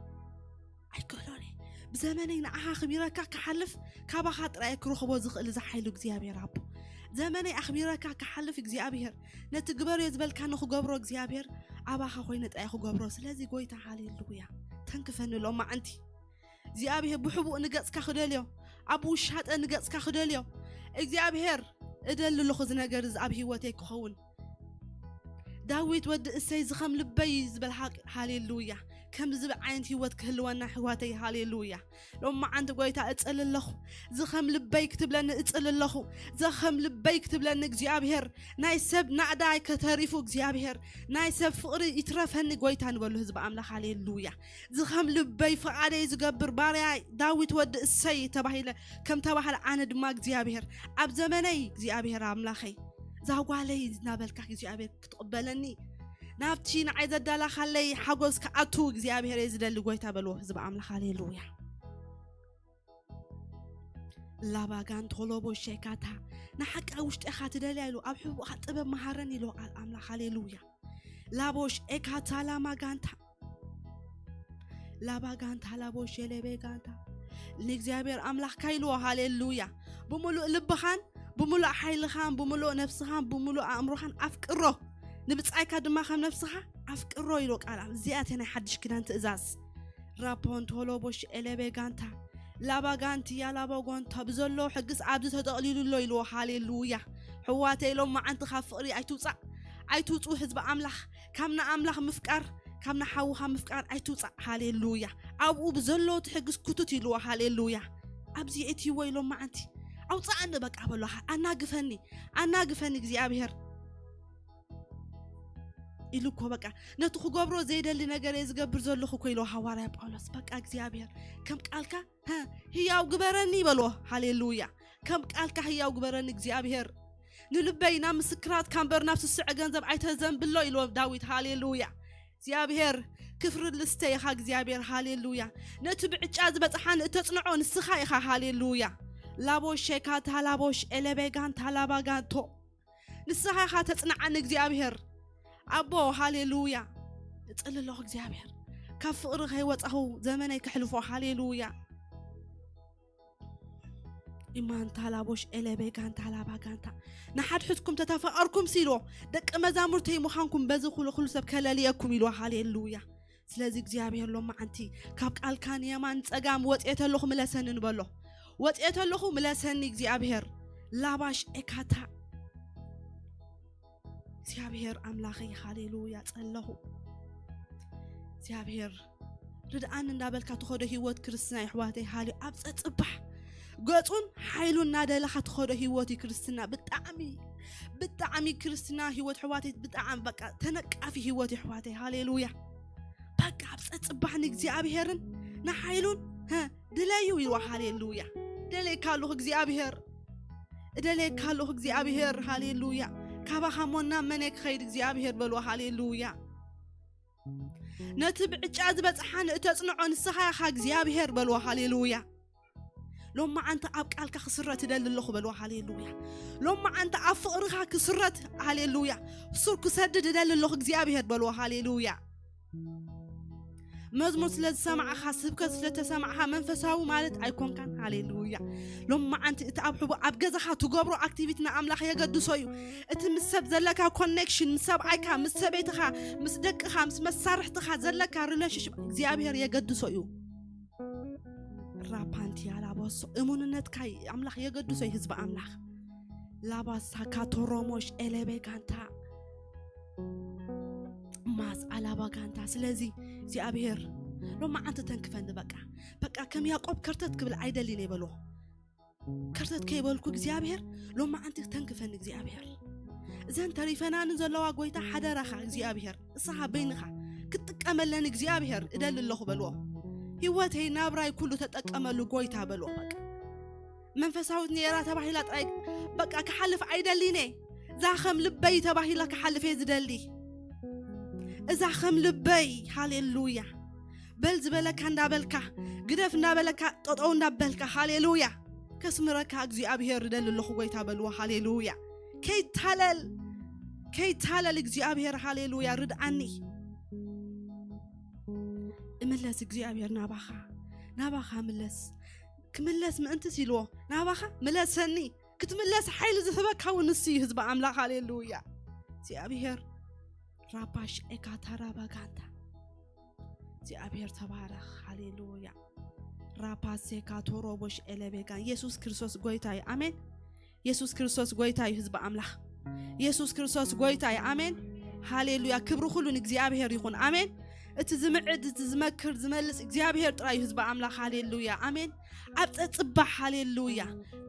ኣይክእሎን እየ። ብዘመነይ ንዓኻ ኣኽቢረካ ክሓልፍ ካባኻ ጥራይ ክረኽቦ ዝኽእል እዚ ሓይሉ እግዚኣብሔር ኣቦ። ዘመነይ ኣኽቢረካ ክሓልፍ እግዚኣብሔር ነቲ ግበርዮ ዝበልካ ንኽገብሮ እግዚኣብሔር ኣባኻ ኮይነ ጥራይ ክገብሮ። ስለዚ ጎይታ ሃሌሉያ ተንክፈኒ ሎማዓንቲ። እግዚኣብሔር ብሕቡእ ንገጽካ ክደልዮ፣ ኣብ ውሻጠ ንገጽካ ክደልዮ። እግዚኣብሔር እደሊ ኣለኹ እዚ ነገር እዚ ኣብ ህይወተይ ክኸውን። ዳዊት ወዲ እሰይ ዝኸም ልበይ ዝበል ሓቅ ሃሌሉያ። ከም ዝብል ዓይነት ህይወት ክህልወና ኣሕዋተይ ሃሌሉያ። ሎማዓንቲ ጎይታ እጽል ኣለኹ። ዝኸም ልበይ ክትብለኒ እጽል ኣለኹ። ዘኸም ልበይ ክትብለኒ እግዚኣብሔር። ናይ ሰብ ናዕዳይ ከተሪፉ እግዚኣብሔር። ናይ ሰብ ፍቕሪ ይትረፈኒ ጎይታ ንበሉ ህዝቢ ኣምላኽ ሃሌሉያ። ዝኸም ልበይ ፍቓደይ ዝገብር ባርያይ ዳዊት ወዲ እሰይ ተባሂለ ከም ተባህለ ኣነ ድማ እግዚኣብሔር ኣብ ዘመነይ እግዚኣብሔር ኣምላኸይ ዛጓለይ እናበልካ እግዚኣብሔር ክትቕበለኒ ናብቲ ንዓይ ዘዳላኻለይ ሓጎስ ክኣቱ እግዚኣብሔር እየ ዝደሊ ጎይታ በልዎ ህዝቢ ኣምላኽ ሃሌሉያ። ላባጋን ቶሎቦ ሸካታ ንሓቂ ኣብ ውሽጢኻ ትደልያ ኢሉ ኣብ ሕቡእኻ ጥበብ መሃረን ኢሉ ቃል ኣምላኽ ሃሌሉያ። ላቦሽ ኤካታ ላማጋንታ ላባጋንታ ላቦሽ የሌቤጋንታ ንእግዚኣብሔር ኣምላኽካ ኢልዎ ሃሌሉያ። ብምሉእ ልብኻን ብምሉእ ሓይልኻን ብምሉእ ነፍስኻን ብምሉእ ኣእምሮኻን ኣፍቅሮ፣ ንብጻይካ ድማ ከም ነፍስኻ ኣፍቅሮ ኢልዎ ቃል ኣም- እዚኣተ ናይ ሓድሽ ኪዳን ትእዛዝ። ራፖን ቶሎቦሽ ኤሌቤጋንታ ላባጋንቲ ያላባጓንታ ብዘሎ ሕግስ ኣብዚ ተጠቕሊሉ ኣሎ ኢልዎ ሃሌሉያ። ሕዋተ ኢሎም መዓንቲ ካብ ፍቕሪ ኣይትውፃእ ኣይትውፁ ህዝቢ ኣምላኽ። ካብ ንኣምላኽ ምፍቃር ካብ ንሓውኻ ምፍቃር ኣይትውፃእ ሃሌሉያ። ኣብኡ ብዘሎ እቲ ሕግስ ኩቱት ኢልዎ ሃሌሉያ። ኣብዚ እትይዎ ኢሎም መዓንቲ ኣውፃኣኒ በቃ በሎ። ኣናግፈኒ ኣናግፈኒ እግዚኣብሔር ኢሉ እኮ በቃ ነቲ ክገብሮ ዘይደሊ ነገር እየ ዝገብር ዘለኹ እኮ ኢልዎ ሃዋርያ ጳውሎስ። በቃ እግዚኣብሔር ከም ቃልካ ህያው ግበረኒ በልዎ። ሃሌሉያ። ከም ቃልካ ህያው ግበረኒ እግዚኣብሔር። ንልበይ ናብ ምስክራትካ እምበር ናብ ስስዐ ገንዘብ ኣይተዘንብሎ ኢልዎ ዳዊት። ሃሌሉያ። እግዚኣብሔር ክፍሪ ልስተ ኢኻ እግዚኣብሔር። ሃሌሉያ። ነቲ ብዕጫ ዝበፅሓኒ እተፅንዖ ንስኻ ኢኻ። ሃሌሉያ። ላቦሽ ሸካታ ላቦሽ ኤለቤጋንታ ላባጋንቶ ንስኻ ኢኻ ተፅንዓኒ እግዚኣብሔር ኣቦ። ሃሌሉያ። እፅሊ ኣለኹ እግዚኣብሔር ካብ ፍቕሪ ከይወፃኹ ዘመነይ ከሕልፎ። ሃሌሉያ። ኢማንታ ላቦሽ ኤለቤ ጋንታ ላባ ጋንታ ንሓድሕድኩም ተተፋቐርኩም ሲሎ ደቂ መዛሙርተይ ምዃንኩም በዚ ኩሉ ኩሉ ሰብ ከለልየኩም ኢሉ። ሃሌሉያ። ስለዚ እግዚኣብሔር ሎማዓንቲ ካብ ቃልካ ንየማን ጸጋም ወጽኤ ተለኹ ምለሰኒ ንበሎ። ወጽኤ ተለኹ ምለሰኒ እግዚኣብሔር። ላባሽ ኤካታ እግዚኣብሔር ኣምላኸይ ሃሌሉያ ጸለኹ። እግዚኣብሔር ርድኣኒ እንዳበልካ ትኸዶ ህይወት ክርስትና የሕዋተይ ሃልዩ ኣብ ጸጽባሕ ገጹን ሓይሉ እናደለኻ ትኸዶ ህይወት እዩ ክርስትና። ብጣዕሚ ብጣዕሚ ክርስትና ህይወት ኣሕዋተይ ብጣዕሚ በቃ ተነቃፊ ህይወት እዩ ኣሕዋተይ። ሃሌሉያ። በቃ ኣብ ጸጽባሕ ንእግዚኣብሔርን ንሓይሉን ሀ ድለዩ ኢልዋ። ሃሌሉያ። ደለየካ ኣለኹ እግዚኣብሔር፣ እደለየካ ኣለኹ እግዚኣብሔር። ሃሌሉያ። ካባኻ ሞና መን ክኸይድ እግዚኣብሔር በልዋ። ሃሌሉያ። ነቲ ብዕጫ ዝበጽሓ ንእተጽንዖ ንስኻ ኢኻ እግዚኣብሔር በልዋ። ሃሌሉያ። ሎማዓንቲ ኣብ ቃልካ ክስረት እደሊ ኣለኹ በልዋ። ሃሌሉያ። ሎማዓንቲ ኣብ ፍቕርኻ ክስረት፣ ሃሌሉያ፣ ሱር ክሰድድ እደሊ ኣለኹ እግዚኣብሔር በልዋ። ሃሌሉያ። መዝሙር ስለ ዝሰማዕኻ፣ ስብከት ስለ ተሰማዕኻ መንፈሳዊ ማለት ኣይኮንካን። ሃሌሉያ። ሎማዓንቲ እቲ ኣብ ሕቡ ኣብ ገዛኻ ትገብሮ ኣክቲቪቲ ንኣምላኽ የገድሶ እዩ። እቲ ምስ ሰብ ዘለካ ኮኔክሽን፣ ምስ ሰብኣይካ፣ ምስ ሰበይትኻ፣ ምስ ደቅኻ፣ ምስ መሳርሕትኻ ዘለካ ሪሌሽንሽፕ እግዚኣብሔር የገድሶ እዩ። ራፓንቲ ያላቦሶ እሙንነትካ ኣምላኽ የገድሶ እዩ። ህዝቢ ኣምላኽ ላባሳ ካቶሮሞሽ ኤሌቤ ጋንታ ማስ ኣላባ ጋንታ። ስለዚ እግዚኣብሔር ሎማዓንቲ ተንክፈኒ። በቃ በቃ ከም ያዕቆብ ከርተት ክብል ኣይደልን እየ በልዎ። ከርተት ከይበልኩ እግዚኣብሔር ሎማዓንቲ ተንክፈኒ። እግዚኣብሔር እዘን ተሪፈናኒ ዘለዋ ጎይታ ሓደራኻ እግዚኣብሔር ንስኻ በይንኻ ክትጥቀመለን እግዚኣብሔር እደሊ ኣለኹ በልዎ። ህይወተይ ናብራይ ኩሉ ተጠቀመሉ ጎይታ በልዎ። በቃ መንፈሳዊት ነራ ተባሂላ ጥራይ በቃ ክሓልፍ ኣይደሊን እየ። እዛ ከም ልበይ ተባሂላ ክሓልፍ እየ ዝደሊ። እዛ ከም ልበይ። ሃሌሉያ። በል ዝበለካ እንዳበልካ፣ ግደፍ እንዳበለካ፣ ጠጠው እንዳበልካ፣ ሃሌሉያ፣ ከስምረካ እግዚኣብሔር እደሊ ኣለኹ ጎይታ በልዎ። ሃሌሉያ። ከይታለል፣ ከይታለል እግዚኣብሔር፣ ሃሌሉያ፣ ርድኣኒ። እምለስ እግዚኣብሔር ናባኻ፣ ናባኻ ምለስ። ክምለስ ምእንትስ ኢልዎ፣ ናባኻ ምለሰኒ። ክትምለስ ሓይሊ ዝህበካ እውን ንሱ እዩ፣ ህዝቢ ኣምላኽ፣ ሃሌሉያ። እግዚኣብሔር ራባሽ ኤካታራ ባጋንታ። እግዚኣብሔር ተባረኽ፣ ሃሌሉያ። ራፓሴካ ቶሮቦሽ ኤለቤጋ። ኢየሱስ ክርስቶስ ጎይታ እዩ። ኣሜን። ኢየሱስ ክርስቶስ ጎይታ እዩ፣ ህዝቢ ኣምላኽ። ኢየሱስ ክርስቶስ ጎይታ እዩ። ኣሜን። ሃሌሉያ። ክብሪ ኩሉ ንእግዚኣብሔር ይኹን። ኣሜን። እቲ ዝምዕድ፣ እቲ ዝመክር፣ ዝመልስ እግዚኣብሔር ጥራይ እዩ፣ ህዝቢ ኣምላኽ። ሃሌሉያ። ኣሜን። ኣብ ጸጽባሕ፣ ሃሌሉያ።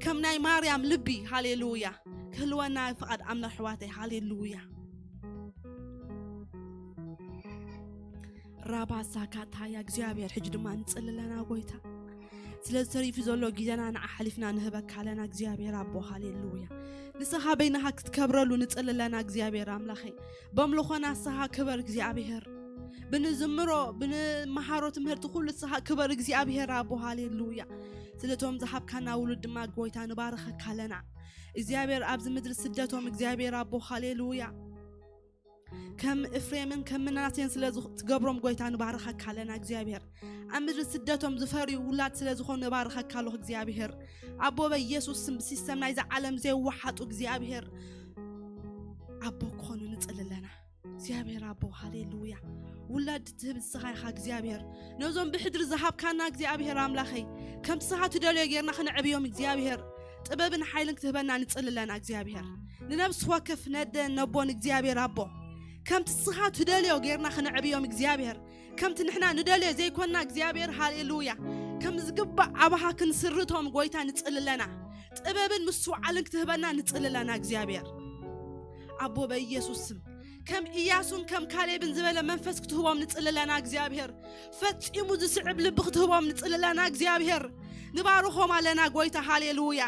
ከም ናይ ማርያም ልቢ፣ ሃሌሉያ። ክህልወና ፍቓድ ኣምላኽ፣ ኣሕዋተይ። ሃሌሉያ። ራባሳ ካታያ። እግዚኣብሔር፣ ሕጂ ድማ ንጽሊ ኣለና ጎይታ። ስለ ዝተሪፉ ዘሎ ግዜና ንዓ ሓሊፍና ንህበካ ኣለና እግዚኣብሔር ኣቦ፣ ሃሌሉያ። ንስኻ በይንኻ ክትከብረሉ ንጽሊ ኣለና እግዚኣብሔር ኣምላኸይ። በምልኾና ንስኻ ክበር እግዚኣብሔር። ብንዝምሮ፣ ብንመሃሮ ትምህርቲ ኩሉ ንስኻ ክበር እግዚኣብሔር ኣቦ፣ ሃሌሉያ። ስለቶም ዝሃብካና ውሉድ ድማ ጎይታ ንባርኸካ ኣለና እግዚኣብሔር። ኣብዚ ምድሪ ስደቶም እግዚኣብሔር ኣቦ፣ ሃሌሉያ። ከም እፍሬምን ከም ምናሴን ስለ ዝኽ-፣ ትገብሮም ጎይታ ንባርኸካ ኣለና እግዚኣብሔር። ኣብ ምድሪ ስደቶም ዝፈርዩ ውላድ ስለ ዝኾኑ ንባርኸካ ኣለኹ እግዚኣብሔር። ኣቦ በኢየሱስ ስም ብሲስተም ናይዛ ዓለም ዘይወሓጡ እግዚኣብሔር ኣቦ ክኾኑ ንጽሊ ኣለና። እግዚኣብሔር ኣቦ፣ ሃሌሉያ። ውላድ ትህብ ንስኻ ኢኻ እግዚኣብሔር። ነዞም ብሕድሪ ዝሃብካና እግዚኣብሔር ኣምላኸይ፣ ከምቲ ንስኻ ትደልዮ ጌርና ክነዕብዮም እግዚኣብሔር፣ ጥበብን ሓይልን ክትህበና ንጽሊ ኣለና እግዚኣብሔር። ንነብሲ ወከፍ ነደን ነቦን እግዚኣብሔር ኣቦ፣ ከምቲ ንስኻ ትደልዮ ጌርና ክነዕብዮም እግዚኣብሔር፣ ከምቲ ንሕና ንደልዮ ዘይኮንና እግዚኣብሔር፣ ሃሌሉያ፣ ከም ዝግባእ ኣባኻ ክንስርቶም ጎይታ ንጽሊ ኣለና። ጥበብን ምስትውዓልን ክትህበና ንጽሊ ኣለና እግዚኣብሔር። ኣቦ በኢየሱስ ስም ከም ኢያሱን ከም ካሌብን ዝበለ መንፈስ ክትህቦም ንጽሊ ኣለና እግዚኣብሔር። ፈጺሙ ዝስዕብ ልቢ ክትህቦም ንጽሊ ኣለና እግዚኣብሔር። ንባርኾም ኣለና ጎይታ፣ ሃሌሉያ።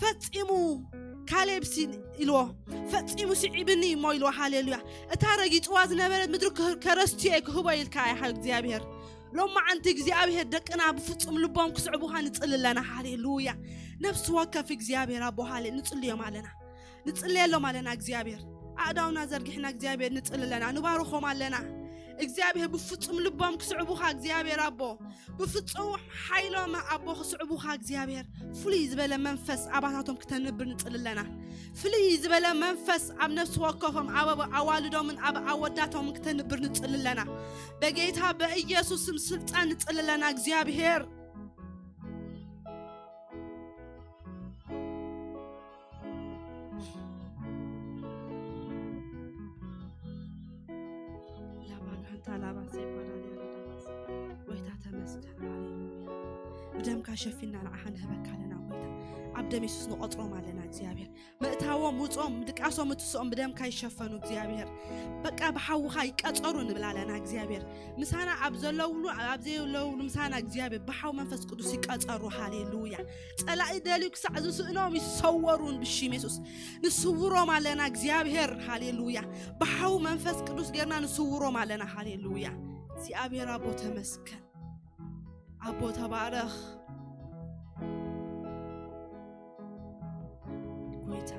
ፈጺሙ ካሌብ ሲ-፣ ኢልዎ፣ ፈጺሙ ስዒብኒ እሞ ኢልዎ፣ ሃሌሉያ። እታ ረጊጽዋ ዝነበረት ምድሪ ከ-፣ ከረስትዮ እየ ክህቦ ኢልካ ኢኻ እግዚኣብሔር። ሎማዓንቲ እግዚኣብሔር ደቅና ብፍጹም ልቦም ክስዕቡኻ ንጽሊ ኣለና፣ ሃሌሉያ። ነፍሲ ወከፍ እግዚኣብሔር ኣቦ፣ ሃሌ-፣ ንጽልዮም ኣለና። ንጽልየሎም ኣለና እግዚኣብሔር። ኣእዳውና ዘርጊሕና እግዚኣብሔር ንጽሊ ኣለና፣ ንባርኾም ኣለና። እግዚኣብሔር ብፍጹም ልቦም ክስዕቡኻ እግዚኣብሔር ኣቦ፣ ብፍጹም ሓይሎም ኣቦ ክስዕቡኻ እግዚኣብሔር፣ ፍሉይ ዝበለ መንፈስ ኣባታቶም ክተንብር ንጽሊ ኣለና። ፍሉይ ዝበለ መንፈስ ኣብ ነፍሲ ወከፎም፣ ኣብ ኣዋልዶምን ኣብ ኣወዳቶምን ክተንብር ንጽሊ ኣለና። በጌታ በኢየሱስ ስም ስልጣን ንጽሊ ኣለና እግዚኣብሔር። ላባጋንታ ላባሴ ባዳንያ ላባሴ። ጎይታ ተመስገን፣ ሃሌሉያ። ብደምካ ሸፊና ንዓኻ ንህበካ ኣለና ጎይታ። ኣብ ደም የሱስ ንቆጽሮም ኣለና እግዚኣብሔር። ምእታዎም፣ ውጾም፣ ድቃሶም፣ ምትስኦም ብደምካ ይሸፈኑ እግዚኣብሔር። በቃ ብሓውኻ ይቀጸሩ ንብል ኣለና እግዚኣብሔር። ምሳና ኣብ ዘለውሉ፣ ኣብ ዘየለውሉ ምሳና እግዚኣብሔር ብሓው መንፈስ ቅዱስ ይቀጸሩ። ሃሌሉያ። ጸላኢ ደልዩ ክሳዕ ዝስእኖም ይሰወሩን ብሽም የሱስ። ንስውሮም ኣለና እግዚኣብሔር። ሃሌሉያ። ብሓው መንፈስ ቅዱስ ጌርና ንስውሮም ኣለና። ሃሌሉያ። እግዚኣብሔር ኣቦ ተመስገን። ኣቦ ተባረኽ። ጎይታ፣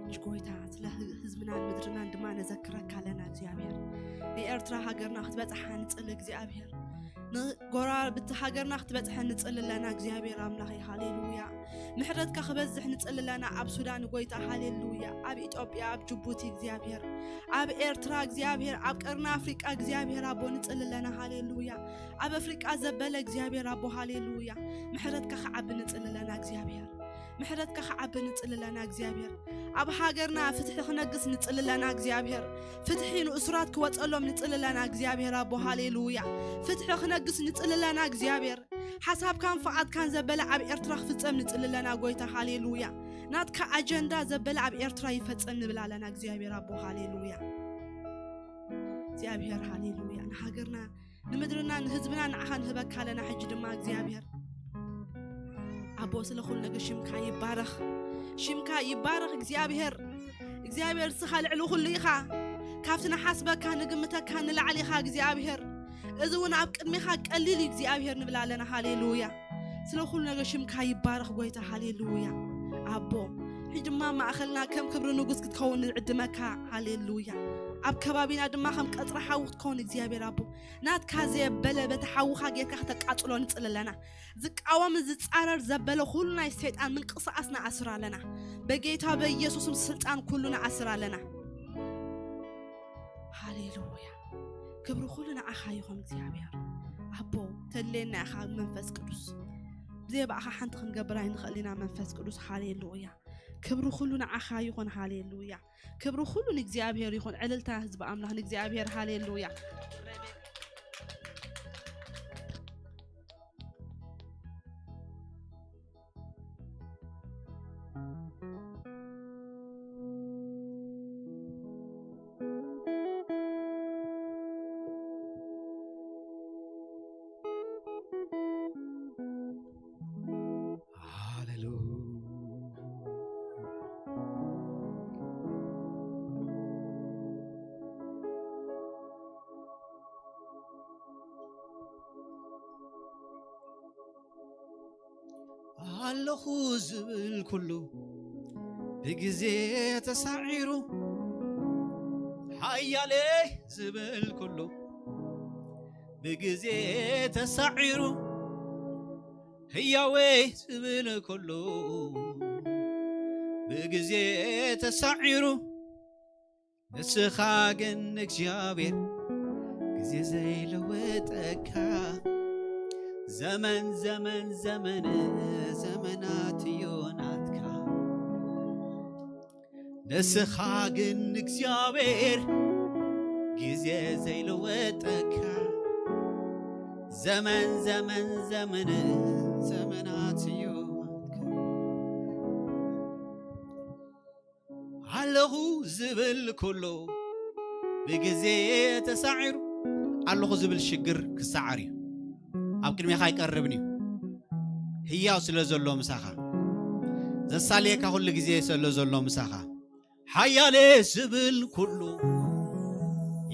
እጅ ጎይታ፣ ስለ ህ-፣ ህዝብናን ምድርናን ድማ ነዘክረካ ኣለና እግዚኣብሔር። ንኤርትራ ሃገርና ክትበጽሓ ንጽሊ እግዚኣብሔር። ንጎረባብቲ ሃገርና ክትበጽሐ ንጽሊ ኣለና እግዚኣብሔር ኣምላኸይ። ሃሌሉያ። ምሕረትካ ክበዝሕ ንጽሊ ኣለና ኣብ ሱዳን ጎይታ። ሃሌሉያ። ኣብ ኢትዮጵያ፣ ኣብ ጅቡቲ እግዚኣብሔር። ኣብ ኤርትራ እግዚኣብሔር፣ ኣብ ቀርኒ ኣፍሪቃ እግዚኣብሔር ኣቦ ንጽሊ ኣለና። ሃሌሉያ። ኣብ ኣፍሪቃ ዘበለ እግዚኣብሔር ኣቦ። ሃሌሉያ። ምሕረትካ ክዓቢ ንጽሊ ኣለና እግዚኣብሔር። ምሕረትካ ክዓቢ ንጽሊ ኣለና እግዚኣብሔር። ኣብ ሃገርና ፍትሒ ክነግስ ንጽሊ ኣለና እግዚኣብሔር። ፍትሒ ንእሱራት ክወጸሎም ንጽሊ ኣለና እግዚኣብሔር ኣቦ። ሃሌሉያ። ፍትሒ ክነግስ ንጽሊ ኣለና እግዚኣብሔር። ሓሳብካን ፍቓድካን ዘበለ ኣብ ኤርትራ ክፍጸም ንጽሊ ኣለና ጎይታ። ሃሌሉያ። ናትካ ኣጀንዳ ዘበለ ኣብ ኤርትራ ይፈጸም ንብል ኣለና እግዚኣብሔር ኣቦ። ሃሌሉያ። እግዚኣብሔር ሃሌሉያ። ንሃገርና፣ ንምድርና፣ ንህዝብና ንዓኻ ንህበካ ኣለና። ሕጂ ድማ እግዚኣብሔር ኣቦ፣ ስለ ኩሉ ነገር ሽምካ ይባረኽ። ሽምካ ይባረኽ እግዚኣብሔር። እግዚኣብሔር ንስኻ ልዕሊ ኩሉ ኢኻ። ካብቲ ንሓስበካ ንግምተካ ንላዕሊ ኢኻ እግዚኣብሔር። እዚ እውን ኣብ ቅድሜኻ ቀሊል እዩ እግዚኣብሔር ንብል ኣለና። ሃሌሉያ። ስለ ኩሉ ነገር ሽምካ ይባረኽ ጎይታ። ሃሌሉያ። ኣቦ፣ ድማ ማእኸልና ከም ክብሪ ንጉስ ክትከውን ንዕድመካ። ሃሌሉያ። ኣብ ከባቢና ድማ ከም ቀጽሪ ሓዊ ክትከውን እግዚኣብሔር ኣቦ፣ ናትካ ዘየበለ በቲ ሓውኻ ጌርካ ከተቃጽሎ ንጽሊ ኣለና። ዝቃወም ዝጻረር ዘበለ ኩሉ ናይ ሰይጣን ምንቅስቃስ ንኣስር ኣለና። በጌታ በኢየሱስም ስልጣን ኩሉ ንኣስር ኣለና። ሃሌሉያ። ክብሪ ኩሉ ንዓኻ ይኹን እግዚኣብሔር ኣቦ። ተድልየና ኢኻ መንፈስ ቅዱስ። ብዘይ ብኣኻ ሓንቲ ክንገብር ኣይንኽእል ኢና መንፈስ ቅዱስ። ሃሌሉያ። ክብሪ ኩሉ ንዓኻ ይኹን። ሃሌሉያ። ክብሪ ኩሉ ንእግዚኣብሔር ይኹን። ዕልልታ ህዝቢ ኣምላኽ ንእግዚኣብሔር። ሃሌሉያ። ኣለኹ ዝብል ኩሉ ብግዜ ተሳዒሩ፣ ሓያለ ዝብል ኩሉ ብግዜ ተሳዒሩ፣ ህያወ ዝብል ኩሉ ብግዜ ተሳዒሩ፣ ንስኻ ግን እግዚኣብሔር ግዜ ዘይለወጠካ፣ ዘመን ዘመን ዘመን ዘመናት እዩ ናትካ። ንስኻ ግን እግዚኣብሔር ግዜ ዘይለወጠካ፣ ዘመን ዘመን ዘመን ዘመናት እዩ ናትካ። ኣለኹ ዝብል ኩሉ ብግዜ ተሳዒሩ። ኣለኹ ዝብል ሽግር ክሰዓር እዩ። ኣብ ቅድሜኻ ኣይቀርብን እዩ። ህያው ስለ ዘሎ ምሳኻ፣ ዘሳልየካ ኩሉ ግዜ ስለ ዘሎ ምሳኻ፣ ሓያለ ዝብል ኩሉ፣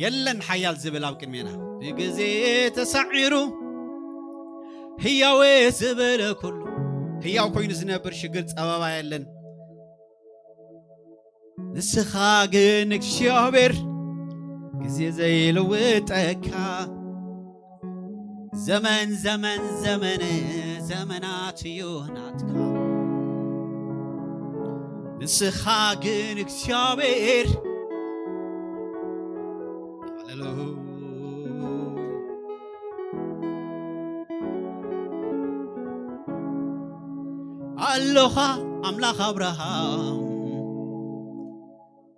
የለን ሓያል ዝብል ኣብ ቅድሜና። ብግዜ ተሳዒሩ ህያወ ዝብል ኩሉ፣ ህያው ኮይኑ ዝነብር ሽግር ጸበባ የለን። ንስኻ ግን እግዚኣብሔር ግዜ ዘይልውጠካ፣ ዘመን ዘመን ዘመን ዘመናት እዩ ናትካ። ንስኻ ግን እግዚኣብሔር። ሃሌሉያ። ኣሎኻ ኣምላኽ ኣብርሃም።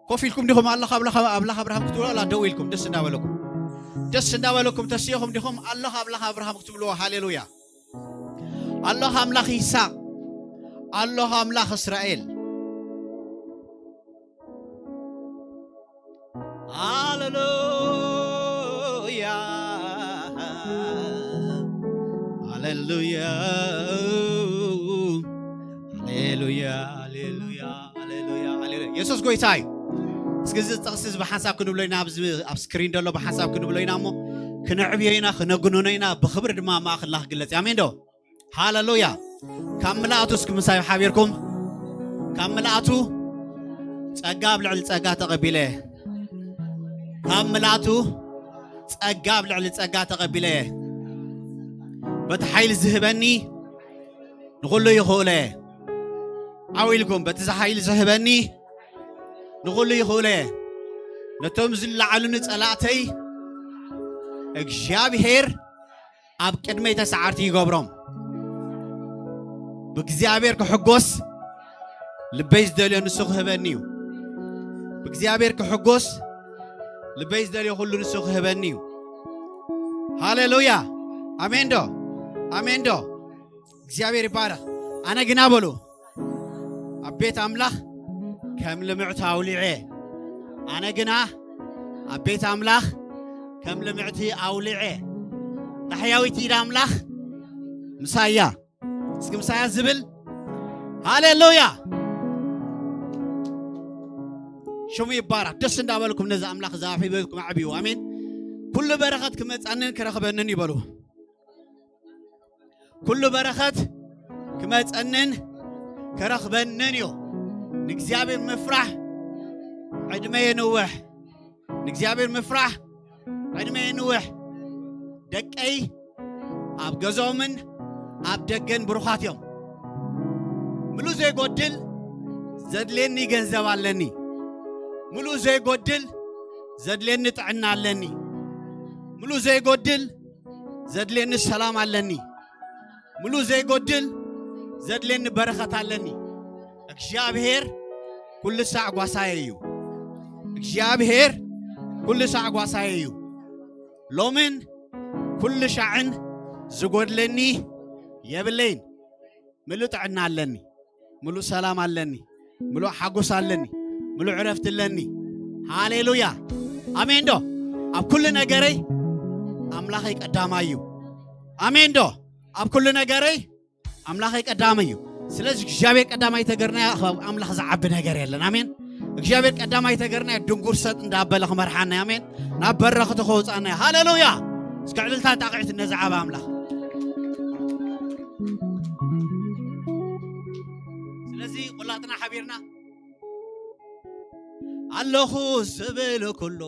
ኮፍ ኢልኩም ዲኹም ኣሎኻ ኣምላኽ፣ ኣምላኽ ኣብርሃም ክትብሉ፣ ኣላ ደው ኢልኩም ደስ እንዳበለኩም፣ ደስ እንዳበለኩም ተስኢኹም ዲኹም ኣሎኻ ኣምላኽ ኣብርሃም ክትብልዎ? ሃሌሉያ። ኣሎኻ ኣምላኽ ይስሐቅ፣ ኣሎኻ ኣምላኽ እስራኤል። ሃሌሉያ፣ ሃሌሉያ፣ ሃሌሉያ፣ ሃሌሉያ፣ ሃሌሉያ፣ ሃሌሉያ። የሱስ ጎይታ እዩ። እስኪ እዚ ጥቕሲ እዚ ብሓንሳብ ክንብሎ ኢና፣ ኣብዚ ኣብ ስክሪን ዘሎ ብሓንሳብ ክንብሎ ኢና እሞ፣ ክነዕብዮ ኢና፣ ክነግንኖ ኢና፣ ብኽብሪ ድማ ኣብ ማእኸልና ክግለጽ እዩ። ኣሜን ዶ? ሃሌሉያ። ካብ ምልኣቱ እስኪ ምሳይ ሓቢርኩም፣ ካብ ምልኣቱ ጸጋ ኣብ ልዕሊ ጸጋ ተቐቢለ፣ ካብ ምልኣቱ ጸጋ ኣብ ልዕሊ ጸጋ ተቐቢለ፣ በቲ ሓይሊ ዝህበኒ ንኹሉ ይኽእሎ እየ። ዓው ኢልኩም፣ በቲ ሓይሊ ዝህበኒ ንኹሉ ይኽእሎ እየ። ነቶም ዝለዓሉኒ ጸላእተይ እግዚኣብሔር ኣብ ቅድመይ ተሰዓርቲ ይገብሮም። ብእግዚኣብሔር ክሕጎስ ልበይ ዝደልዮ ንሱ ክህበኒ እዩ። ብእግዚኣብሔር ክሕጎስ ልበይ ዝደልዮ ኩሉ ንሱ ክህበኒ እዩ። ሃሌሉያ። ኣሜን ዶ? ኣሜን ዶ? እግዚኣብሔር ይባረኽ። ኣነ ግና በሉ ኣብ ቤት ኣምላኽ ከም ልምዕቲ ኣውሊዐ። ኣነ ግና ኣብ ቤት ኣምላኽ ከም ልምዕቲ ኣውሊዐ። ዳሕያዊት ኢድ ኣምላኽ ምሳያ። እስኪ ምሳያ ዝብል። ሃሌሉያ። ሽሙ ይባረኽ። ደስ እንዳበልኩም ነዚ ኣምላኽ እዚ ኣፍ ሂበልኩም ኣዕብዩ። ኣሜን። ኩሉ በረኸት ክመጻንን ክረኽበንን ይበሉ። ኩሉ በረኸት ክመጸንን ክረኽበንን እዩ። ንእግዚኣብሔር ምፍራሕ ዕድመ የንውሕ። ንእግዚኣብሔር ምፍራሕ ዕድመ የንውሕ። ደቀይ ኣብ ገዝኦምን ኣብ ደገን ብሩኻት እዮም። ምሉእ ዘይጎድል ዘድልየኒ ገንዘብ ኣለኒ። ምሉእ ዘይጎድል ዘድልየኒ ጥዕና ኣለኒ። ምሉእ ዘይጎድል ዘድልየኒ ሰላም ኣለኒ። ምሉእ ዘይጎድል ዘድልየኒ በረኸት ኣለኒ። እግዚኣብሔር ኩሉ ሳዕ ጓሳየ እዩ። እግዚኣብሔር ኩሉ ሳዕ ጓሳየ እዩ። ሎምን ኩሉ ሻዕን ዝጎድለኒ የብለይን። ምሉእ ጥዕና ኣለኒ፣ ምሉእ ሰላም ኣለኒ፣ ምሉእ ሓጎስ ኣለኒ፣ ምሉእ ዕረፍቲ ኣለኒ። ሃሌሉያ! ኣሜን ዶ? ኣብ ኩሉ ነገረይ ኣምላኸይ ቀዳማይ እዩ። ኣሜን ዶ? ኣብ ኩሉ ነገረይ ኣምላኸይ ቀዳማይ እዩ። ስለዚ እግዚኣብሔር ቀዳማይ ተገርናዮ፣ ካብ ኣምላኽ ዝዓቢ ነገር የለን። ኣሜን። እግዚኣብሔር ቀዳማይ ተገርናዮ፣ ድንጉር ሰጥ እንዳበለ ክመርሓና እዩ። ኣሜን። ናብ በረኽቱ ከውፃና እዩ። ሃሌሉያ! እስከ ዕልልታ ጣቕዒት ነዚ ዓቢ ኣምላኽ። ስለዚ ቁላጥና ሓቢርና ኣለኹ ዝብል ኩሉ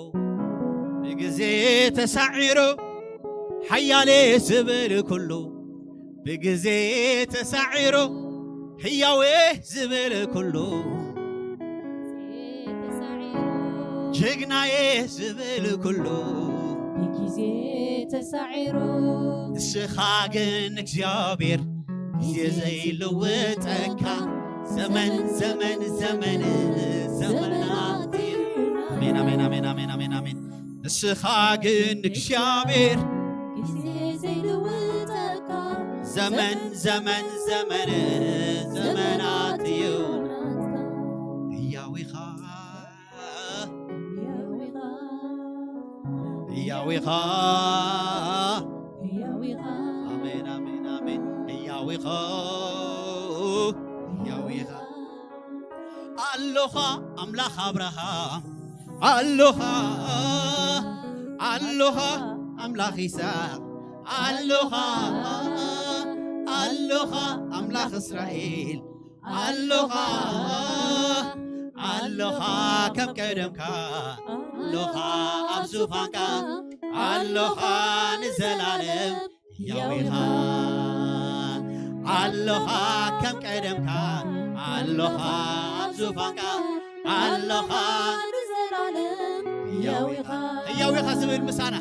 ብግዜ ተሳዒሩ፣ ሓያሌ ዝብል ኩሉ ብግዜ ተሳዒሩ፣ ህያዌ ዝብል ኩሉ ጅግናዬ ዝብል ኩሉ ብግዜ ተሳዒሩ። ንስኻ ግን እግዚኣብሔር ግዜ ዘይልውጠካ፣ ዘመን ዘመን ዘመን ዘመናት እዩ። ኣሜን፣ ኣሜን፣ ኣሜን፣ ኣሜን፣ ኣሜን፣ ኣሜን። ንስኻ ግን እግዚኣብሔር ግዜ ዘይልውጠካ፣ ዘመን ዘመን ዘመን ዘመናት እዩ። ህያው ኢኻ፣ ህያው ኢኻ፣ ህያው ኢኻ። ኣሜን፣ ኣሜን፣ ኣሜን። ህያው ኢኻ፣ ህያው ኢኻ። ኣሎኻ ኣምላኽ ኣብርሃም፣ ኣሎኻ፣ ኣሎኻ ኣምላኽ ይስሐቅ፣ ኣሎኻ፣ ኣሎኻ ኣምላኽ እስራኤል፣ ኣሎኻ፣ ኣሎኻ ከም ቀደምካ፣ ኣሎኻ ኣብ ዙፋንካ፣ ኣሎኻ ንዘላለም ህያው ኢኻ። ኣሎኻ ከም ቀደምካ፣ ኣሎኻ ኣብ ዙፋንካ፣ ኣሎኻ ንዘላለም ህያው ኢኻ። ህያው ኢኻ ዝብል ምሳና፣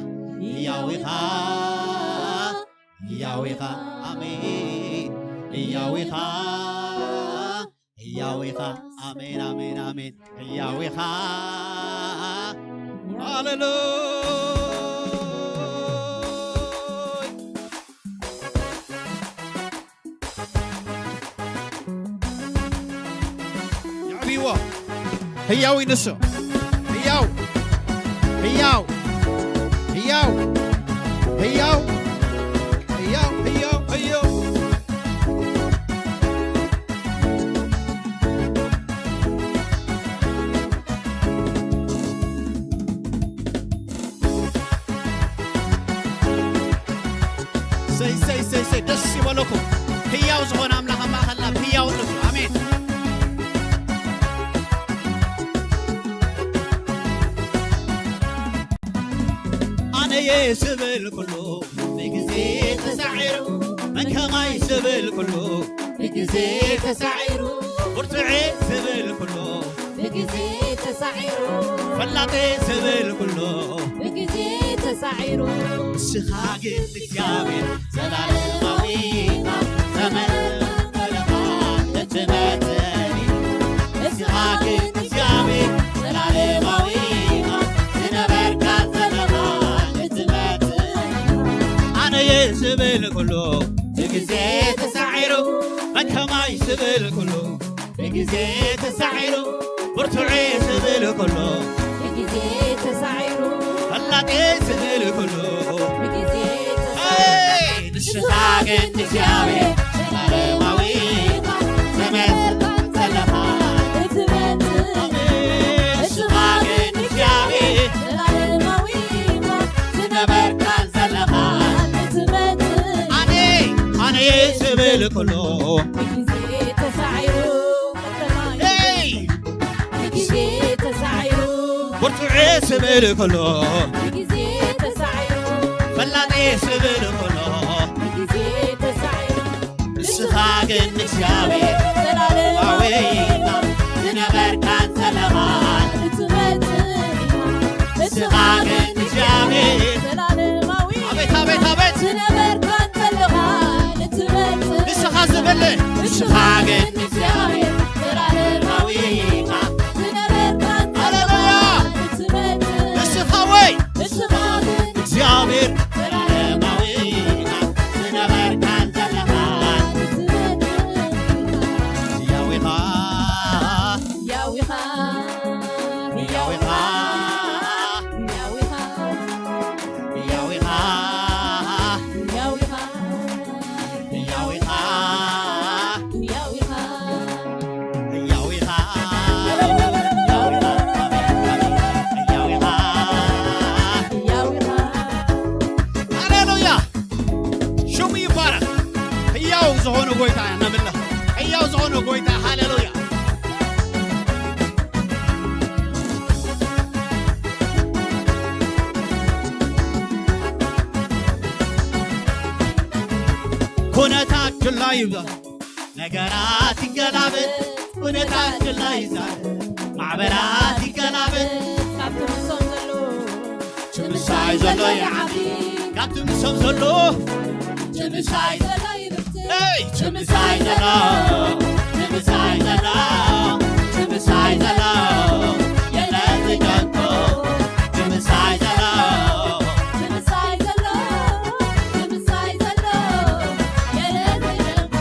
ህያው ኢኻ፣ ህያው ኢኻ። ኣሜን። ህያው ኢኻ፣ ህያው ኢኻ። ኣሜን፣ ኣሜን፣ ኣሜን። ህያው ኢኻ። ሃሌሉያ። የዕብይዎ። ህያው እዩ ንሱ። ህያው፣ ህያው፣ ህያው፣ ህያው፣ ህያው፣ ህያው፣ ህያው። ሰይ፣ ሰይ፣ ሰይ፣ ሰይ፣ ደስ ይበለኩም። ህያው ዝኾነ ኣምላኽ ኣብ ማእኸልና ህያው ንሱ። ኣሜን። ኣነየ ዝብል ኩሉ ብግዜ ተሳዒሩ፣ መን ከማይ ዝብል ኩሉ ብግዜ ተሳዒሩ፣ ብርቱዐ ዝብል ኩሉ ብግዜ ተሳዒሩ፣ ፈላጠ ዝብል ኩሉ ብግዜ ተሳዒሩ። ንስኻ ግን እግዚኣብሔር ዘላለማዊ ኢኻ፣ ዘመን ዘለኻ እትመጽእ። ንስኻ ግን እግዚኣብሔር ዘላለማዊ ኢኻ፣ ዝነበርካ ዘለኻ እትመጽእ። ኣነየ ዝብል ኩሉ ብግዜ ተሳዒሩ፣ መን ከማይ ዝብል ኩሉ ብግዜ ተሳዒሩ፣ ብርቱዐ ዝብል ኩሉ ብግዜ ተሳዒሩ፣ ፈላጠ ዝብል ኩሉ ብግዜ ተሳዒሩ። ንስኻ ግን እግዚኣብሔር ዘላለማዊ ኢኻ፣ ዘመን ዘለኻ እትመጽእ። ኣሜን። ንስኻ ግን እግዚኣብሔር ዘላለማዊ ኢኻ፣ ዝነበርካን ዘለኻን እትመጽእ። ኣነ፣ ኣነ ዝብል ኩሉ ብግዜ ተሳዒሩ፣ መን ከማይ፣ ኤይ! ስብል ከሎ፣ ብግዜ ተሳዒሩ። ፈላጥ ስብል ከሎ፣ ብግዜ ተሳዒሩ። ንስኻ ግን እግዚኣብሔር ዘላለማዊ ኢኻ፣ ዝነበርካን ዘለኻን ክትመጽእ ኢኻ። ንስኻ ግን እግዚኣብሔር ዘላለማዊ፣ ኣቤት፣ ኣቤት፣ ኣቤት። ዝነበርካን ዘለኻን ክትመጽእ፣ ንስኻ ዝብል፣ ንስኻ ግን እግዚኣብሔር ዘላለማዊ ኢኻ፣ ዝነበርካን፣ ሃሌሉያ። ዘለኻን ክትመጽእ፣ ንስኻ ወይ፣ ንስኻ ግን እግዚኣብሔር ዘላለማዊ ኢኻ፣ ዝነበርካን ዘለኻን ክትመጽእ ኢኻ። ሕያው ኢኻ። ሕያው ኢኻ። ሕያው ኢኻ። ሕያው ኢኻ። ሕያው ኢኻ። ሕያው ኢኻ። ሕያው ኢኻ። ሕያው ኢኻ። ሕያው ኢኻ። ሕያው ኢኻ። ሕያው ኢኻ። ሃሌሉያ! ሽሙ ይባረኽ። ሕያው ዝኾነ ጎይታ ነምልኽ። ሕያው ዝኾነ ጎይታ፣ ሃሌሉያ! ኩነታት ችላ ይብሎ፣ ነገራት ይገላበጥ፣ ኩነታት ችላ ይዛረብ፣ ማዕበላት ይገላበጥ። ካብቲ ምሶም ዘሎ፣ ችምሳይ ዘሎ ይዓቢ፣ ካብቲ ምሶም ዘሎ፣ ችምሳይ ዘሎ ይብርትዕ። ኤይ! ችምሳይ ዘሎ፣ ችምሳይ ዘሎ፣ ችምሳይ ዘሎ፣ የለን ዝጨንቆ፣ ችምሳይ ዘሎ። ችምሳይ ዘሎ፣ ችምሳይ ዘሎ፣ የለን ዝጨንቆ።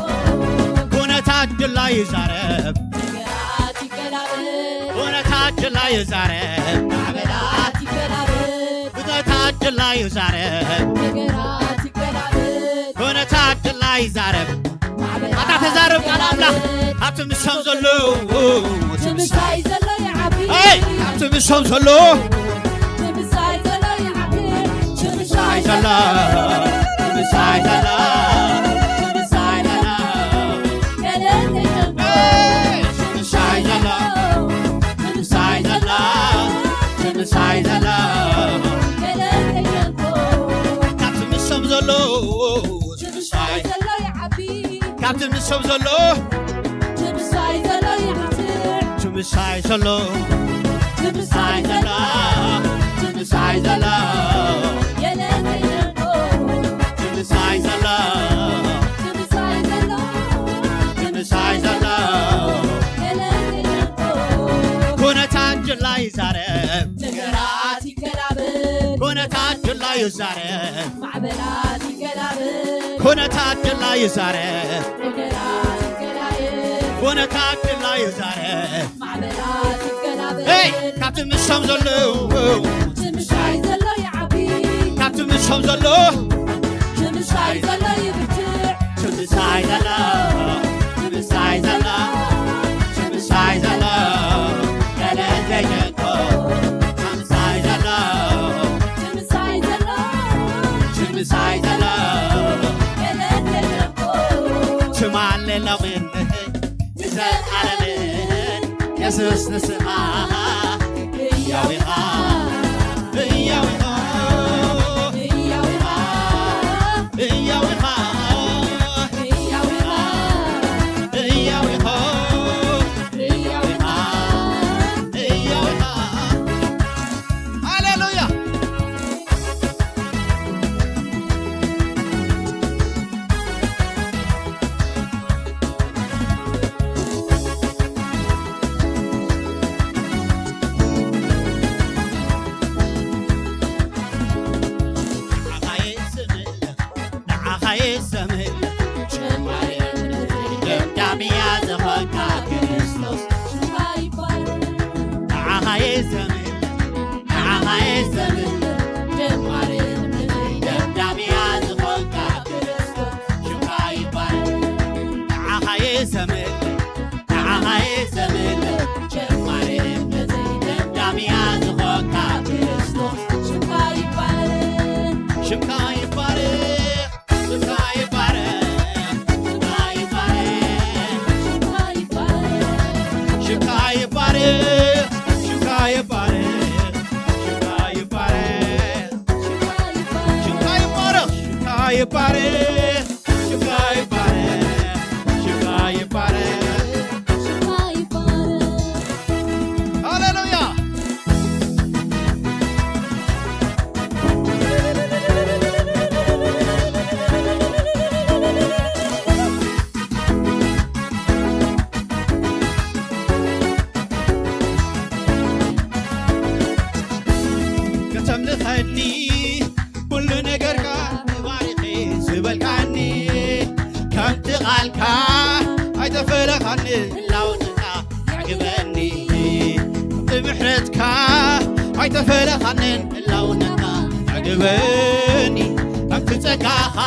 ኩነታት ችላ ይዛረብ፣ ነገራት ይገላበጥ። ኩነታት ችላ ይዛረብ፣ ማዕበላት ይገላበጥ። ኩነታት ችላ ይዛረብ፣ ነገራት ይገላበጥ። ኩነታት ችላ ይዛረብ። ማዕበላት ኣታ ተዛረብ ቃል ኣምላኽ። ይገላበጥ። ኣብቲ ምሶም ዘሎ፣ ችምሳይ ዘሎ ይዓቢ። ኣይ፣ ኣብቲ ምሶም ዘሎ፣ ችምሳይ ዘሎ ይዓቢ። ችምሳይ ዘሎ፣ ችምሳይ ዘሎ፣ ችምሳይ ዘሎ። ኤይ፣ ችምሳይ ዘሎ፣ ችምሳይ ዘሎ፣ ችምሳይ ዘሎ። ካብቲ ምሶም ዘሎ፣ ችምሳይ፣ ችምሳይ ዘሎ ይዓቢ። ካብቲ ምሶም ዘሎ፣ ችምሳይ ዘሎ ይዓቢ። ችምሳይ ዘሎ፣ ችምሳይ ዘሎ፣ ችምሳይ ዘሎ። የለን ዘይደንቆ። ችምሳይ ዘሎ፣ ችምሳይ ዘሎ፣ ችምሳይ ዘሎ። የለን ዘይደንቆ። ኩነታት ችላ ይዛረብ፣ ነገራት ይገላበጥ። ኩነታት ችላ ይዛረብ፣ ማዕበላት ይገላበጥ። ኩነታት ችላ ይዛረብ፣ ነገራት ይገላበጥ። ኩነታት ችላ ይዛረብ። ማዕበላት ይገላበጥ። ሄይ! ካብቲ ምሶም ዘሎ፣ ችምሳይ ዘሎ ይዓቢ። ካብቲ ምሶም ዘሎ፣ ችምሳይ ዘሎ ይብርትዕ። ችምሳይ ዘሎ፣ ችምሳይ ዘሎ፣ ችምሳይ ዘሎ፣ ገለ ዘይጨንቆ። ችምሳይ ዘሎ፣ ችምሳይ ዘሎ፣ ችምሳይ ዘሎ፣ ገለ ዘይጨንቆ። ችም ኣለ ሎምን ንዘለዓለምን የሱስ ንስኻ ህያው ኢኻ፣ ህያው ኢኻ፣ ህያው ኢኻ፣ ህያው ኢኻ፣ ህያው ኢኻ፣ ህያው ኢኻ፣ ህያው ኢኻ፣ ህያው ኢኻ። ሃሌሉያ። ንዓኻ የዘምር፣ ጀማሪ ደምዳምያ ዝኾንካ ክርስቶስ። ንዓኻ የዘምር፣ ንዓኻ የዘምር፣ ጀማሪ ደምዳምያ ዝኾንካ ክርስቶስ። ሽምካ ይባረክ። ንዓኻ የዘምር፣ ንዓኻ የዘምር፣ ጀማሪ ደምዳምያ ዝኾንካ ክርስቶስ። ሽምካ ይባረክ። ሽምካ ይባረክ። ሽምካ ይባረክ፣ ሽምካ ይባረክ፣ ሽምካ ይባረክ፣ ሽምካ ይባረክ። ይባረኽ፣ ሽምካ ይባረኽ፣ ሽምካ ይባረኽ፣ ሽምካ ይባረኽ። ሃሌሉያ! ከተምልኸኒ ኩሉ ነገርካ ተባሪኸ ዝበልካኒ፣ ከምቲ ቃልካ ኣይተፈለኻኒ፣ ህላውነትካ የዕግበኒ። ከምቲ ምሕረትካ ኣይተፈለኻንን፣ ህላውነትካ የዕግበኒ። ከምቲ ጸጋኻ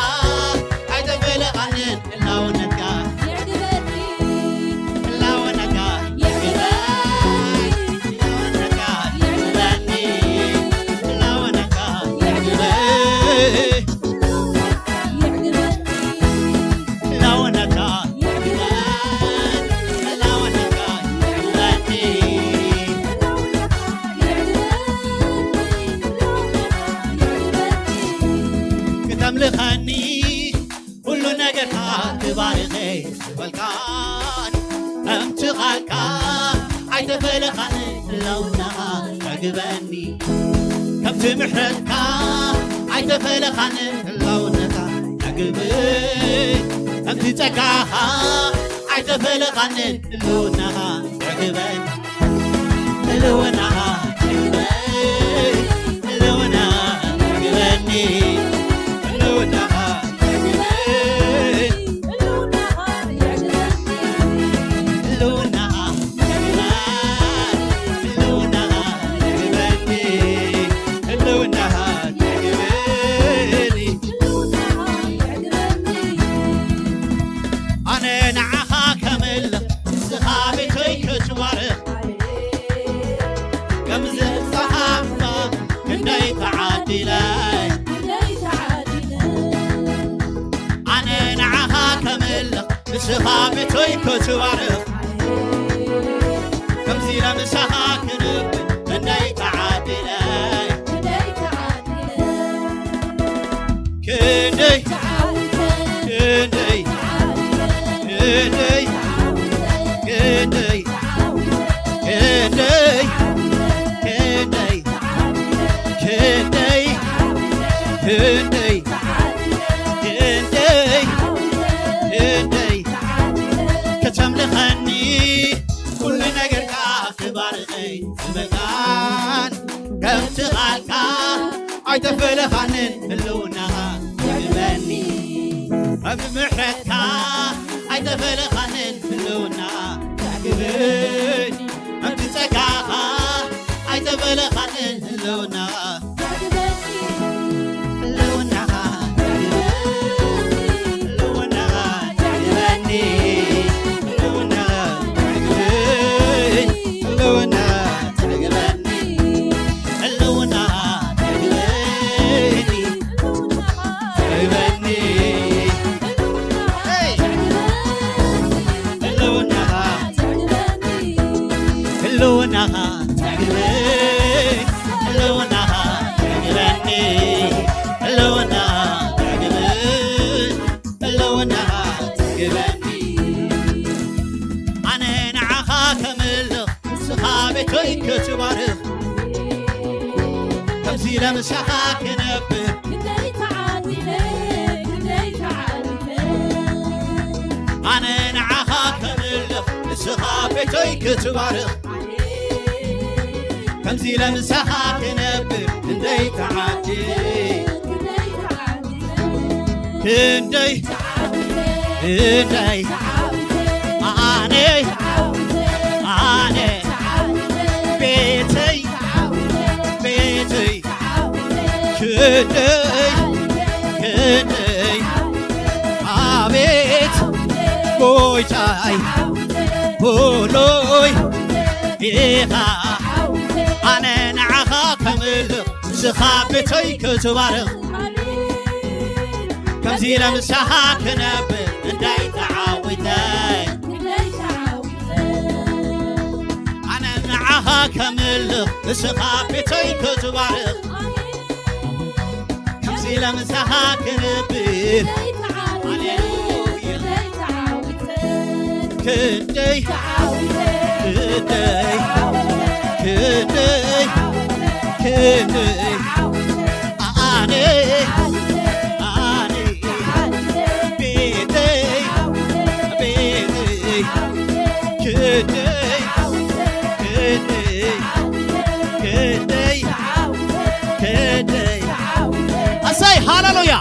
ኣይተፈለኻንን፣ ህላውነትካ የዕግበኒ። ህላውነትካ የዕግበኒ። ህላውነትካ የዕግበኒ። ህላውነትካ የዕግበኒ። ህላውነትካ የዕግበኒ። ህላውነትካ የዕግበኒ። ክተምልኸኒ ኩሉ ነገርካ ክባርኸ ዝበልካን፣ ከምቲ ቃልካ ኣይተፈለኻን፣ ህላውነትካ የዕግበኒ። ከምቲ ምሕረትካ ኣይተፈለኻን፣ ህላውነትካ የዕግበኒ። ከምቲ ጸጋኻ ኣይተፈለኻን፣ ህልውናኻ የዕግበኒ። ህልውናኻ የዕግበኒ። ህልውናኻ የዕግበኒ። ህልውናኻ የዕግበኒ። ህልውናኻ የዕግበኒ። ህልውናኻ የዕግበኒ። ህልውናኻ የዕግበኒ። ኣነ ንዓኻ ከምልኽ፣ ንስኻ ቤተይ ክትባርኽ፣ ከምዚ ምሳኻ ክንደይ ተዓዲለ። ኣነ ንዓኻ ከምልኽ፣ ንስኻ ቤተይ ክትባርኽ፣ ከምዚ ምሳኻ ክንብል ክንደይ ተዓዲለ። ክንደይ፣ ክንደይ፣ ክንደይ፣ ክንደይ፣ ክንደይ፣ ክንደይ፣ ክንደይ፣ ክንደይ፣ ክንደይ፣ ከተምልኸኒ ኩሉ ነገርካ ክባርኸይ ዝበልካን፣ ከምቲ ቃልካ ኣይተፈለኻንን፣ ህልውናኻ የዕግበኒ። ኣብ ምሕረትካ ኣይተፈለኻንን፣ ህልውናኻ የዕግበኒ። ኣብቲ ጸጋኻ ኣይተፈለኻንን፣ ህልውናኻ የዕግበኒ። ህልውናኻ የዕግበኒ። ህልውናኻ የዕግበኒ። ህልውናኻ የዕግበኒ። ህልውናኻ የዕግበኒ። ህልውናኻ የዕግበኒ። የዕግበኒ። ሄይ! ህልውናኻ፣ ህልውናኻ የዕግበኒ። ህልውናኻ የዕግበኒ። ህልውናኻ የዕግበኒ። ህልውናኻ የዕግበኒ። ኣነ ንዓኻ ከምልኽ፣ ንስኻ ቤተይ ክትባርኽ፣ ከምዚ ለምሳኻ ክነብር። ክንደይ ተዓዲለ፣ ክንደይ ተዓዲለ። ኣነ ንዓኻ ከምልኽ፣ ንስኻ ቤተይ ክትባርኽ፣ ከምዚ ለምሳኻ ክነብር። ክንደይ ተዓዲለ፣ ክንደይ ተዓዲለ። ክንደይ፣ ክንደይ፣ ኣነ፣ ኣነ፣ ቤተይ፣ ቤተይ፣ ክንደይ፣ ክንደይ፣ ኣቤት ጎይታይ፣ ኩሉይ ኢኻ። ኣነ ንዓኻ ከምልኽ፣ ንስኻ ቤተይ ክትባርኽ፣ ከምዚ ለምሳኻ ክነብር። ክንደይ ተዓዊተ፣ ኣነ ንዓኻ ከምልኽ፣ ንስኻ ቤተይ ክትባርኽ፣ ከምዚ ለምሳኻ ክነብር። ክንደይ ክንደይ ክንደይ ክንደይ ኣነ ኣነ ቤተይ ቤተይ ክንደይ ክንደይ ክንደይ ክንደይ ኣሳይ ሃሌሉያ።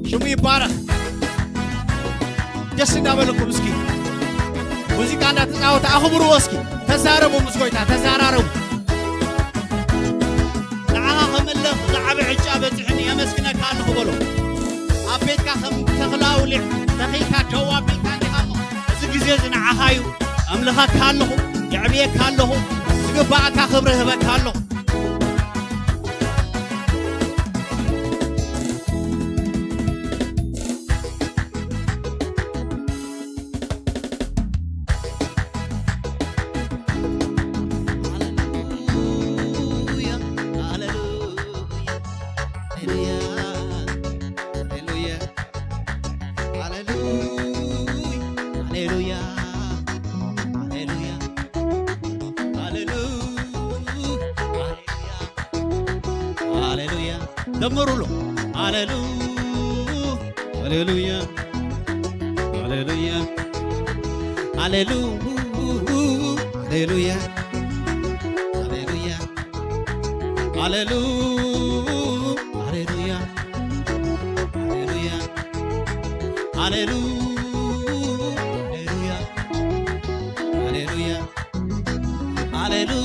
ሽሙ ይባረኽ። ደስ እንዳበለኩም እስኪ ሙዚቃ እንዳተጻወተ ኣኽብርዎ። እስኪ ተዛረቡ፣ ምስ ጎይታ ተዛራረቡ። ንዓኻ ከምልኽ ዝዓበ ዕጫ በጺሑኒ፣ የመስግነካ ኣለኹ በሎ። ኣብ ቤትካ ከም ተኽለ ኣውሊዕ ተኺልካ ደው ኣቢልካ እንዲኻ እሞ፣ እዚ ግዜ እዚ ንዓኻ እዩ። ኣምልኸካ ኣለኹ፣ የዕብየካ ኣለኹ፣ ዝግባእካ ክብሪ ህበካ ኣለኹ። ሃሌሉያ። ዘምሩሉ። ሃሌሉ-፣ ሃሌሉያ። ሃሌሉ-፣ ሃሌሉያ። ሃሌሉያ። ሃሌሉ-፣ ሃሌሉያ። ሃሌሉ-፣ ሃሌሉያ። ሃሌሉያ። ሃሌሉ-፣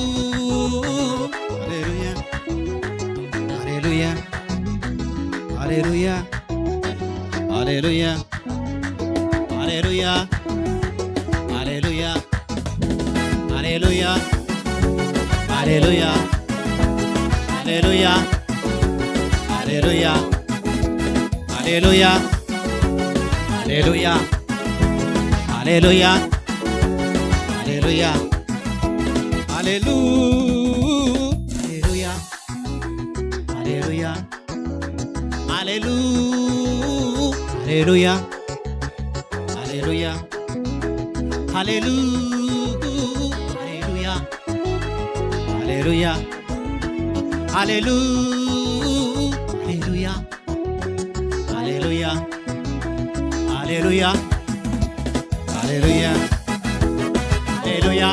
ሃሌሉያ። ሃሌሉያ። ሃሌሉያ። ሃሌሉያ። ሃሌሉያ። ሃሌሉያ። ሃሌሉያ። ሃሌሉያ። ሃሌሉያ። ሃሌሉያ። ሃሌሉያ። ሃሌሉያ። ሃሌሉ-፣ ሃሌሉያ። ሃሌሉያ። ሃሌሉ-፣ ሃሌሉያ። ሃሌሉያ። ሃሌሉ-፣ ሃሌሉያ። ሃሌሉያ። ሃሌሉ-፣ ሃሌሉያ። ሃሌሉያ። ሃሌሉያ። ሃሌሉያ። ሃሌሉያ።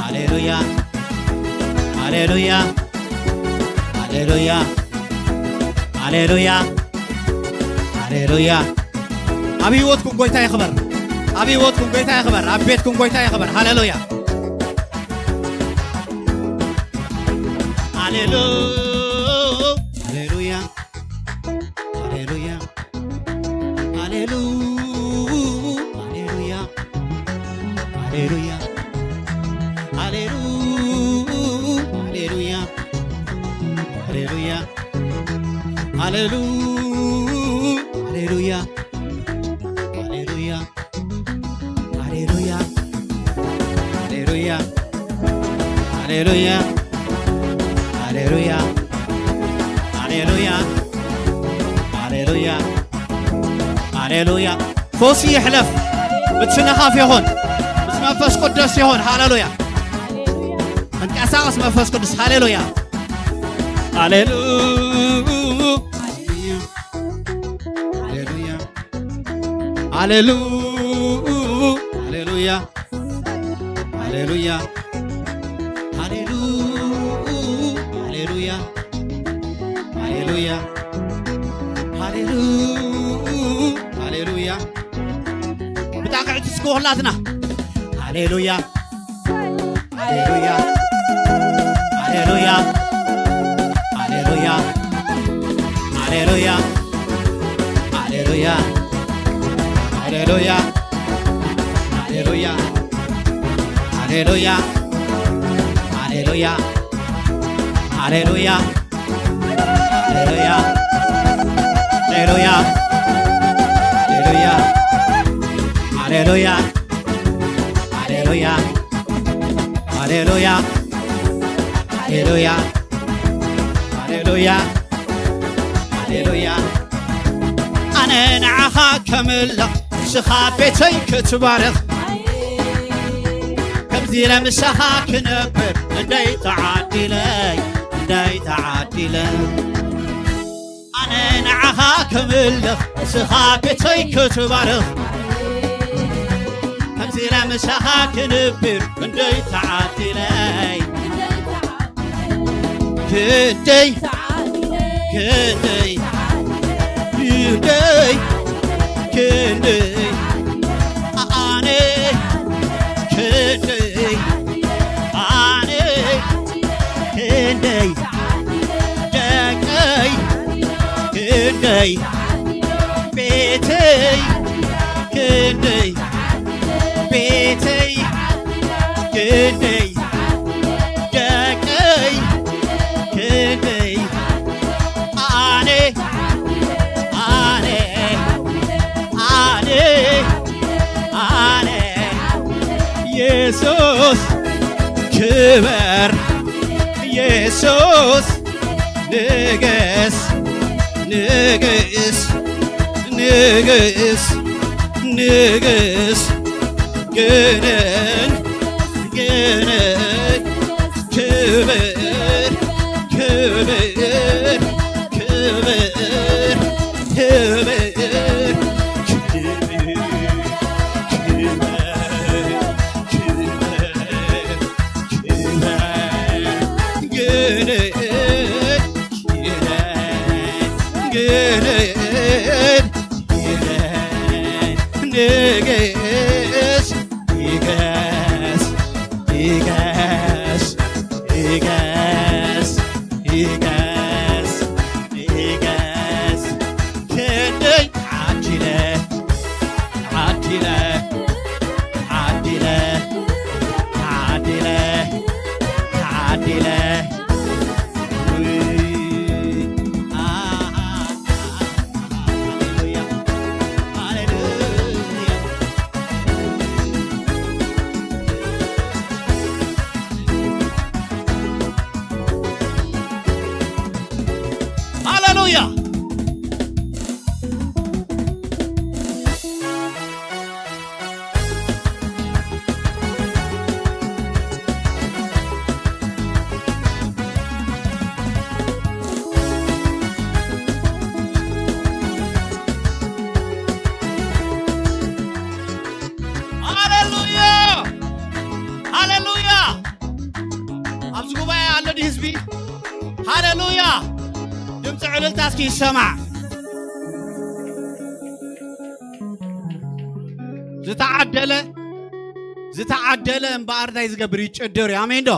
ሃሌሉያ። ሃሌሉያ። ሃሌሉያ። ሃሌሉያ። ሃሌሉያ። ኣብ ህይወትኩም ጎይታ ይኽበር። ኣብ ህይወትኩም ጎይታ ይኽበር። ኣብ ቤትኩም ጎይታ ይኽበር። ሃሌሉያ። ሃሌሉ-፣ ሃሌሉያ። ሃሌሉያ። ሃሌሉ-፣ ሃሌሉያ። ሃሌሉያ። ሃሌሉ-፣ ሃሌሉያ። ሃሌሉያ። ሃሌሉ-፣ ሃሌሉያ። ሃሌሉያ። ሃሌሉያ። ሃሌሉያ። ሃሌሉያ። ሃሌሉያ። ሃሌሉያ። ሃሌሉያ። ሃሌሉያ። ፈውሲ ይሕለፍ። ምትንኻፍ ይኹን። ምስ መንፈስ ቅዱስ ይኹን። ሃሌሉያ። ተንቀሳቐስ መንፈስ ቅዱስ። ሃሌሉያ። ሃሌሉ-፣ ሃሌሉያ። ሃሌሉ-፣ ሃሌሉያ። ሃሌሉያ። ሃሌሉ-፣ ሃሌሉያ። ሃሌሉያ። ሃሌሉ-፣ ሃሌሉያ። ብጣቕዕቲ እስኪ ኩላትና። ሃሌሉያ። ሃሌሉያ። ሃሌሉያ። ሃሌሉያ። ሃሌሉያ። ሃሌሉያ። ሃሌሉያ። ሃሌሉያ። ሃሌሉያ። ሃሌሉያ። ሃሌሉያ። ሃሌሉያ። ሃሌሉያ፣ ሃሌሉያ፣ ሃሌሉያ፣ ሃሌሉያ፣ ሃሌሉያ፣ ሃሌሉያ፣ ሃሌሉያ፣ ሃሌሉያ። ኣነ ንዓኻ ከምልኽ፣ ንስኻ ቤተይ ክትባርኽ፣ ከምዚ ለምሳኻ ክነብር እንደይ ተዓዲለይ፣ እንደይ ተዓዲለይ። ኣነ ንዓኻ ከምልኽ፣ ንስኻ ቤተይ ክትባርኽ፣ ከምዚ ለምሳኻ ክንብር እንደይ ተዓዲለይ። ክንደይ፣ ክንደይ፣ ክንደይ፣ ክንደይ፣ ኣነ ክንደይ፣ ኣነ ክንደይ፣ ደቀይ ክንደይ፣ ቤተይ ክንደይ፣ ቤተይ ክንደይ፣ ደቀይ ክንደይ፣ ኣነ፣ ኣነ፣ ኣነ፣ ኣነ፣ የሱስ ክበር፣ የሱስ ንገስ፣ ንገስ፣ ንገስ፣ ንገስ፣ ግነን፣ ግነን፣ ክብር፣ ክብር፣ ክብር፣ ክብር፣ ክብር፣ ክብር፣ ክብር፣ ክብር፣ ግነን፣ ግነን፣ ግነን፣ ንገስ፣ ይገስ፣ ይገስ፣ ይገስ፣ ይገስ፣ ይገስ። ክንደይ ዓዲለ፣ ዓዲለ፣ ዓዲለ፣ ዓዲለ፣ ዓዲለ። ሃሌሉያ። ሃሌሉያ! ሃሌሉያ! ኣብዚ ጉባኤ ኣሎ ድዩ ህዝቢ? ሃሌሉያ! ድምፂ ዕልልታ እስኪ ይሰማዕ። ዝተዓደለ፣ ዝተዓደለ እምበኣር እንታይ ዝገብር እዩ? ይጭድር እዩ። ኣሜን ዶ?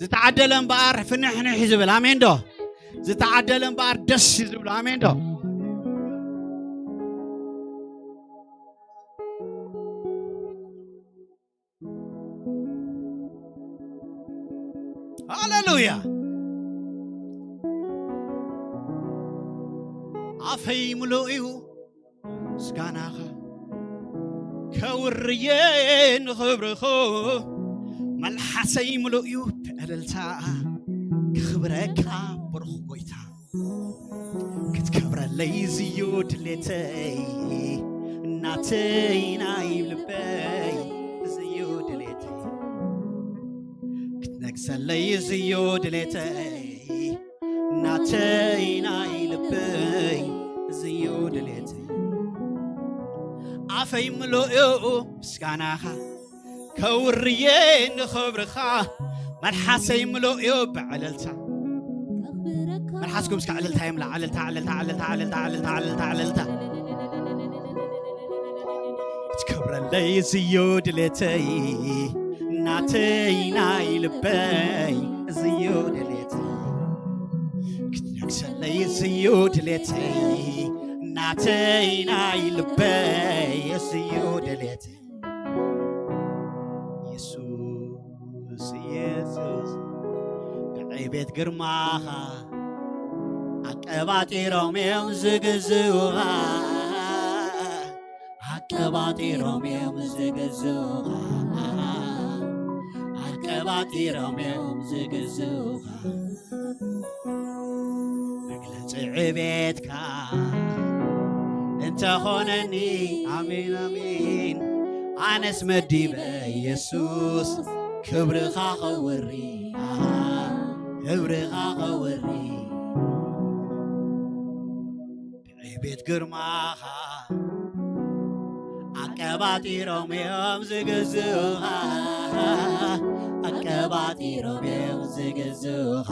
ዝተዓደለ እምበኣር ፍንሕንሕ እዩ ዝብል። ኣሜን ዶ? ዝተዓደለ እምበኣር ደስ እዩ ዝብሎ። ኣሜን ዶ? ሃሌሉያ። ኣፈይ ምሉእ እዩ ምስጋናኻ፣ ከውርየ ንኽብርኹ። መልሓሰይ ምሉእ እዩ ብእልልታ ክኽብረካ ብሩኽ ጎይታ። ክትከብረለይ ዝዩ ድሌተይ፣ እናተይ ናይ ልበይ ዝዩ ድሌተይ። ክትነግሰለይ ዝዩ ድሌተይ፣ እናተይ ናይ ልበይ ዝዩ ድሌተይ። ኣፈይ ምሉእ እዩ ምስጋናኻ፣ ከውርየ ንኽብርኻ። መልሓሰይ ምሉእ እዩ ብዕልልታ። መልሓስኩም እስከ ዕልልታ ይምላ። ዕልልታ፣ ዕልልታ፣ ዕልልታ፣ ዕልልታ፣ ዕልልታ፣ ዕልልታ፣ ዕልልታ። ክትከብረለይ ዝዩ ድሌተይ፣ እናተይ ናይ ልበይ ዝዩ ድሌተይ። ክትነግሰለይ ዝዩ ድሌተይ፣ እናተይ ናይ ልበይ ዝዩ ድሌተይ። የሱስ፣ የሱስ፣ ብዕቤት ግርማኻ ኣቀ ኣቀባጢሮም እዮም ዝግዝኡኻ፣ ኣቀባጢሮም እዮም ዝግዝኡኻ፣ ኣቀባጢሮም እዮም ዝግዝኡኻ። መግለጺ ዕቤትካ እንተኾነኒ፣ ኣሜን፣ ኣሜን። ኣነስ መዲበ የሱስ ክብርኻ ከውሪ፣ ክብርኻ ከውሪ። ብዕቤት ግርማኻ ኣቀባጢሮም እዮም ዝግዝኡኻ፣ ኣቀባጢሮም እዮም ዝግዝኡኻ፣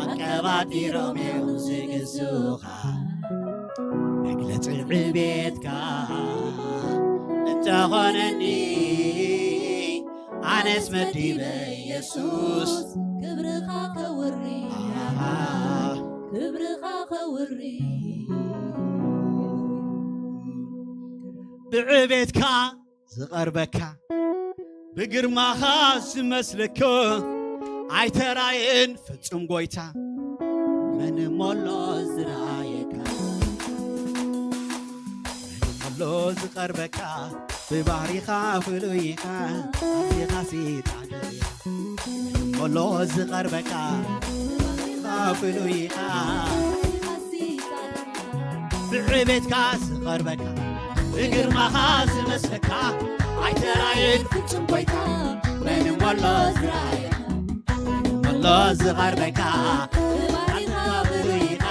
ኣቀባጢሮም እዮም ዝግዝኡኻ። መግለጺ ዕቤትካ እንተኾነኒ፣ ኣነስ መዲበ የሱስ ክብርኻ ከውሪ፣ ክብርኻ ከውሪ። ብዕቤትካ ዝቐርበካ፣ ብግርማኻ ዝመስለካ ኣይተራየን ፍጹም ጎይታ። መን እሞ ኣሎ ዝረኣየካ? መን እሞ ኣሎ ዝቐርበካ? ብባህሪኻ ፍሉይ ኢኻ፣ ኣዚኻሲ ጻድቕ ኢኻ። መን እሞ ኣሎ ዝቐርበካ? ብባህሪኻ ፍሉይ ኢኻ። ብዕቤትካ ዝቐርበካ፣ ብግርማኻ ዝመስለካ ኣይተራየን ፍጹም ጎይታ። መን እሞ ኣሎ ዝረኣየካ? መን እሞ ኣሎ ዝቐርበካ? ብባህሪኻ ፍሉይ ኢኻ፣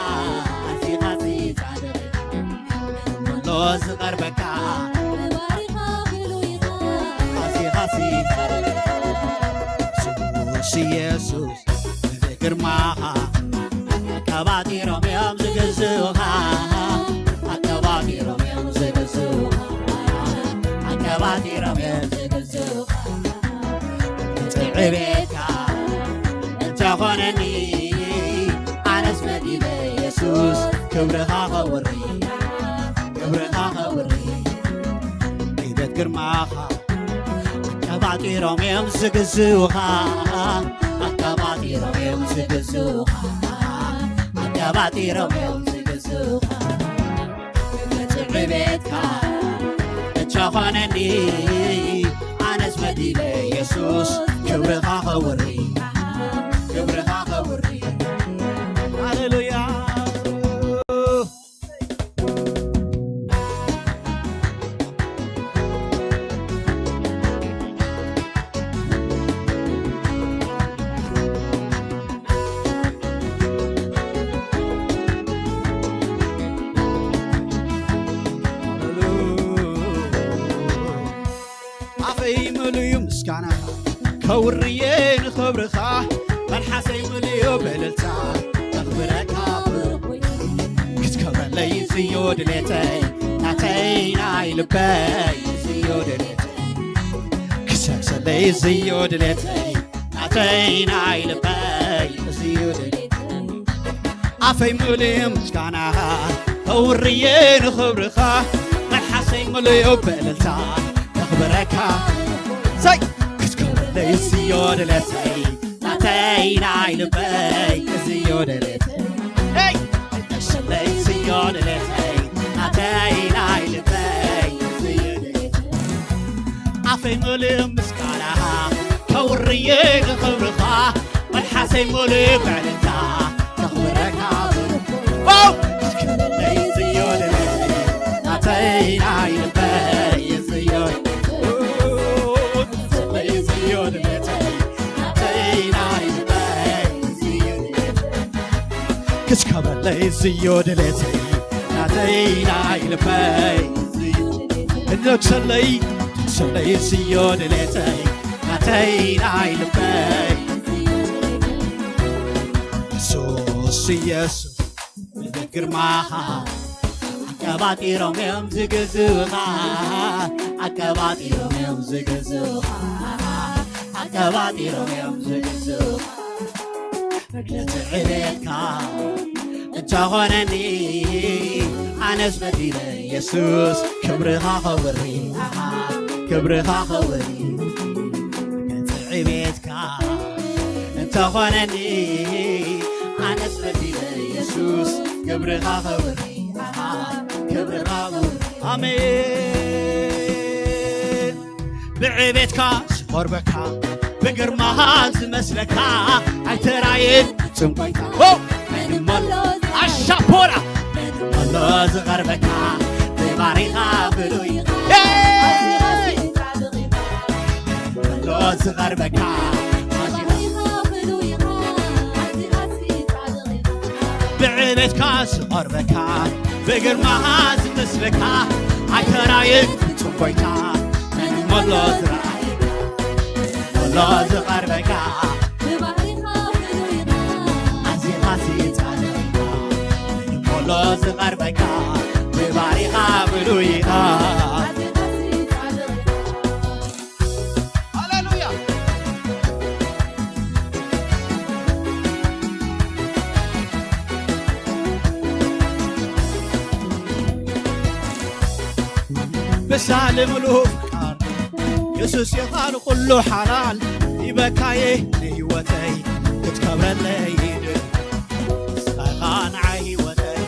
ኣዚኻሲ ጻድቕ ኢኻ። መን እሞ ኣሎ ዝቐርበካ? ብባህሪኻ ፍሉይ ኢኻ፣ ኣዚኻሲ ጻድቕ ኢኻ። የሱስ፣ የሱስ፣ ብግርማኻ ኣቀባጢሮም እዮም ዝግዝኡኻ፣ ኣቀባጢሮም እዮም ዝግዝኡኻ፣ ኣቀባጢሮም እዮም ዝግዝኡኻ። ጽዒ ቤትካ እንተኾነኒ፣ ኣነስ መዲበ የሱስ ክብርኻ ከውሪ፣ ክብርኻ ከውሪ። ቤት ግርማኻ ኣቀባጢሮም እዮም ዝግዝኡኻ፣ ኣቀባጢሮም እዮም ዝግዝኡኻ፣ ኣቀባጢሮም እዮም ዝግዝኡኻ። ጽዒ ቤትካ እንተኾነኒ፣ ኣነስ መዲበ የሱስ ክብርኻ ከውሪ፣ ክብርኻ ከውሪ። ሃሌሉያ። ኣፈይ ምሉዩ ምስጋናኻ ከውርየ ንኽብርኻ፣ መልሓሰይ ምሉዩ ብእልልታ ከኽብረካ ብሩኽ ጎይታ። ክትከብረለይ ዝዮ ድሌተይ ናተይ ናይ ልበይ ዝዮ ድሌተይ። ክሰብሰለይ ዝዮ ድሌተይ ናተይ ናይ ልበይ ዝዮ ድሌተይ። ኣፈይ ምሉእ ምስጋናኻ ከውርየ ንኽብርኻ፣ መልሓሰይ ምሉእ ብእልልታ ከኽብረካ። ሰይ ክትከብረለይ ዝዮ ድሌተይ ናተይ ናይ ልበይ ዝዮ ድሌተይ። ሄይ! ክትከብረለይ ዝዮ ድሌተይ ናተይ ናይ ልበይ ዝዮ ድሌተይ። ኣፈይ ምሉእ ምስጋናኻ ከውርየ ንኽብርኻ፣ መልሓሰይ ምሉእ ብዕልልታ ከኽብረካ። ዋው! ክትከብረለይ ዝዮ ድሌተይ ናተይ ናይ ልበይ ዝዮ። ክትከብረለይ ዝዮ ድሌተይ ናተይ ናይ ልበይ ዝዮ። እንተክሰለይ ሰለይ ዝዮ ድሌተይ ናተይ ናይ ልበይ። የሱስ፣ የሱስ፣ ብግርማኻ ኣቀባጢሮም እዮም ዝግዝኡኻ፣ ኣቀባጢሮም እዮም ዝግዝኡኻ፣ ኣቀባጢሮም እዮም ዝግዝኡኻ። መግለጺ ዕቤትካ እንተኾነኒ፣ ኣነስ መዲበ የሱስ ክብርኻ ከውሪ፣ ኣሃ፣ ክብርኻ ከውሪ። መግለጺ ዕቤትካ እንተኾነኒ፣ ኣነስ መዲበ ኢየሱስ ክብርኻ ክብሪ፣ ኣሃ፣ ክብርኻ ክብሪ። ኣሜን። ብዕቤትካ ዝቐርበካ፣ ብግርማኻ ዝመስለካ ኣይተራእየን ፍጹም ጎይታ። ኦ! መን እሞ ኣሎ ኣሻፖራ፣ መን እሞ ኣሎ ዝቐርበካ፣ ብባሪኻ ብሉይ። ሄይ! መን እሞ ኣሎ ዝቐርበካ፣ ብዕቤትካ ዝቐርበካ፣ ብግርማኻ ዝመስለካ ኣይተራእየን ፍጹም ጎይታ። መን እሞ ኣሎ ዝረኣየካ፣ መን እሞ ኣሎ ዝቐርበካ፣ ኣዚኻሲ ጻድቕ ኢኻ። መን እሞ ኣሎ ዝቐርበካ፣ ብባሪኻ ብሉይ ኢኻ። ሃሌሉያ። ብሳል ምሉእ ፍቃር የሱስ ኢኻ ንኹሉ ሓላል፣ ሂበካየ ንህይወተይ ክትከብረለይ ይደሊ። ንስኻ ኢኻ ንዓይ ህይወተይ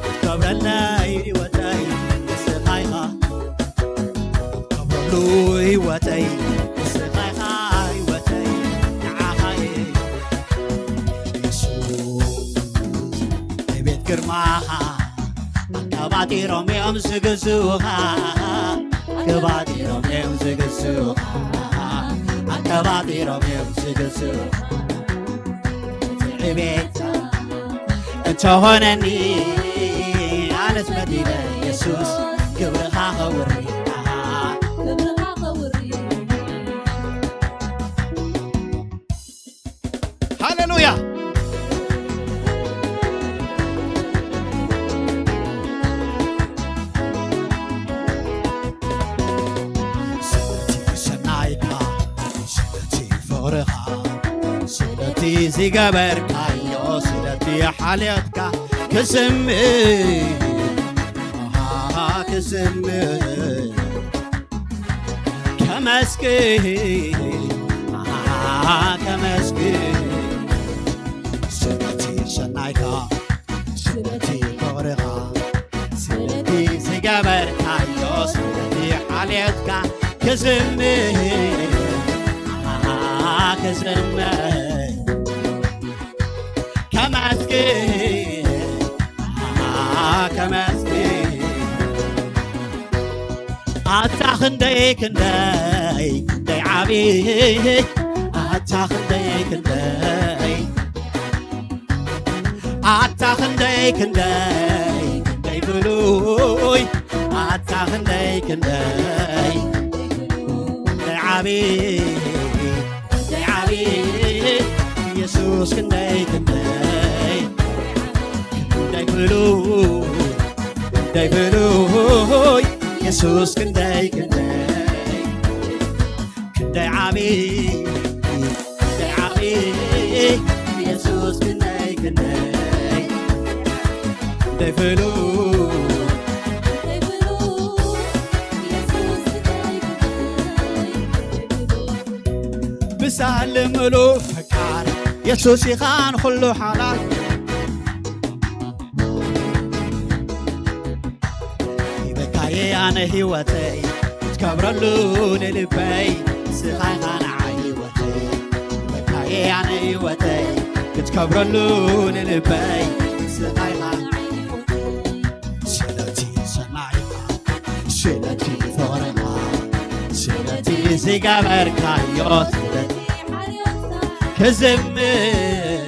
ክትከብረለይ ህይወተይ ንስኻ ኢኻ ከብረሉ ህይወተይ ንስኻ ኢኻ ህይወተይ ንዓኻ እየ። የሱስ ንቤት ግርማኻ ኣቀባጢሮም እዮም ዝግዝኡኻ፣ ኣቀባጢሮም እዮም ዝግዝኡኻ፣ ኣቀባጢሮም እዮም ዝግዝኡኻ። ዕቤት እንተኾነኒ ኣነስ መዲበ የሱስ ክብርኻ ከውሪ። ሃሌሉያ። ስለቲ ሰናይካ፣ ስለቲ ፍቕርኻ፣ ስለቲ ዝገበርካዮ፣ ስለቲ ሓልዮትካ ክዝምር፣ ኣሃ፣ ክዝምር። ከመስግን፣ ኣሃ፣ ከመስግን። ስለቲ ሰናይካ፣ ስለቲ ፍቕርኻ፣ ስለቲ ዝገበርካዮ፣ ስለቲ ሓልዮትካ ክዝምር፣ ኣሃ፣ ክዝምር። ከመስግን፣ ኣሃ፣ ከመስግን። ኣታ ክንደይ ክንደይ ክንደይ ዓቢ፣ ኣታ ክንደይ ክንደይ፣ ኣታ ክንደይ ክንደይ ክንደይ ብሉይ፣ ኣታ ክንደይ ክንደይ ክንደይ ዓቢ፣ ክንደይ ዓቢ፣ የሱስ ክንደይ ክንደይ ክንደይ ብሉይ፣ ክንደይ ብሉይ፣ የሱስ ክንደይ ክንደይ ክንደይ ዓቢ፣ ክንደይ ዓቢ፣ የሱስ ክንደይ ክንደይ ክንደይ ብሉይ። ብሳል ምሉእ ፈቃር የሱስ ኢኻ ንኹሉ ሓላል። ሂበካየ ኣነ ህይወተይ ክትከብረሉ ንልበይ፣ ንስኻ ኢኻ ንዓይ ህይወተይ። ሂበካየ ኣነ ህይወተይ ክትከብረሉ ንልበይ፣ ንስኻ ኢኻ ንዓይ ህይወተይ። ስለቲ ሰናይካ፣ ስለቲ ፍቕርኻ፣ ስለቲ ዝገበርካዮ፣ ስለቲ ክዝምር፣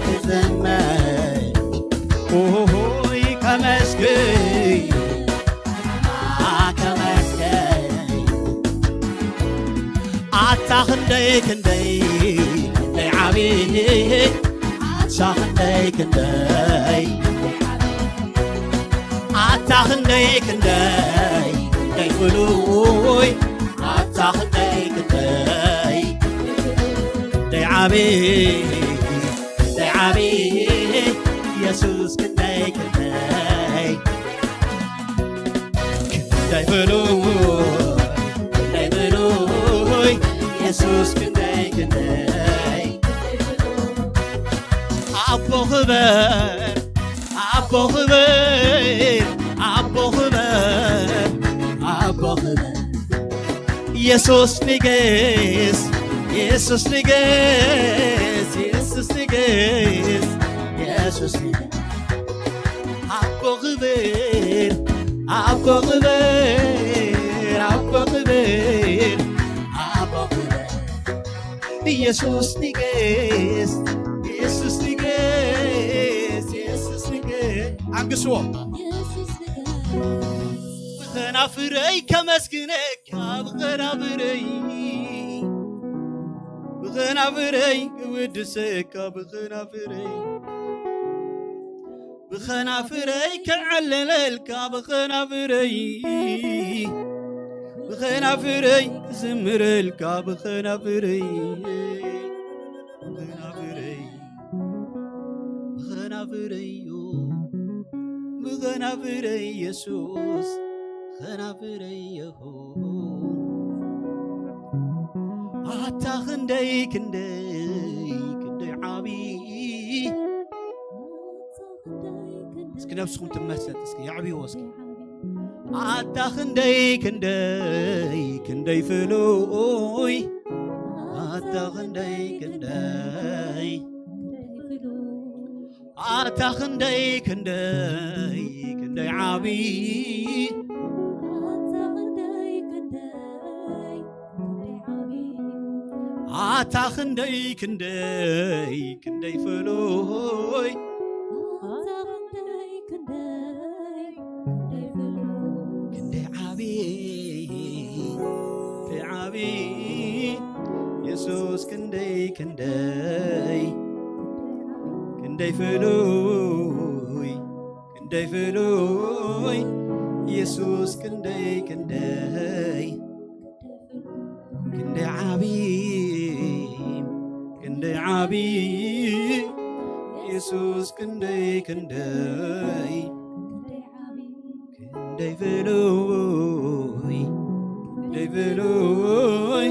ክዝምር፣ ኡሁይ ከመስግን፣ ከመስግን። ኣታ ክንደይ ክንደይ ክንደይ ዓቢ፣ ኣታ ክንደይ ክንደይ ኣታ ክንደይ ክንደይ ክንደይ ፍሉይ፣ ኣታ ክንደይ ክንደይ ክንደይ ዓቢ፣ ክንደይ ዓቢ፣ የሱስ ክንደይ ክንደይ ክንደይ ፍሉይ፣ ክንደይ ፍሉይ፣ የሱስ ክንደይ ክንደይ ኣቦ ክበር ኣቦ ክበር ኣቦ ክበር ኣቦ ክበር ኢየሱስ ንገስ ኢየሱስ ንገስ ኢየሱስ ንገስ ኢየሱስ ንገስ ኣቦ ክብር ኣቦ ክብር ኣቦ ክብር ኣቦ ክብር ኢየሱስ ንገስ ኢየሱስ ንገስ ኢየሱስ ንገስ ኣንግስዎ ብኸናፍረይ ከመስግነካ ብኸናፍረይ ብኸናፍረይ ክውድሰካ ብኸናፍረይ ብኸናፍረይ ክዕልለልካ ብኸናፍረይ ብኸናፍረይ ክዝምረልካ ብኸናፍረይ ብኸናፍረይ ብኸናፍረይ ብኸናፍረይ ኢየሱስ ኸናፍረይ የሆ ኣታ ክንደይ ክንደይ ክንደይ ዓብዪ እስኪ ነብስኹም ትመሰጥ እስኪ የዕብይዎ እስኪ ኣታ ክንደይ ክንደይ ክንደይ ፍሉይ ኣታ ክንደይ ክንደይ ኣታ ክንደይ ክንደይ ክንደይ ዓብዪ ኣታ ክንደይ ክንደይ ክንደይ ፍሉይ ክንደይ ዓብዪ ክንደይ ዓብዪ የሱስ ክንደይ ክንደይ ክንደይ ፍሉይ ክንደይ ፍሉይ የሱስ ክንደይ ክንደይ ክንደይ ዓብዪ ክንደይ ዓብዪ የሱስ ክንደይ ክንደይ ክንደይ ፍሉይ ክንደይ ፍሉይ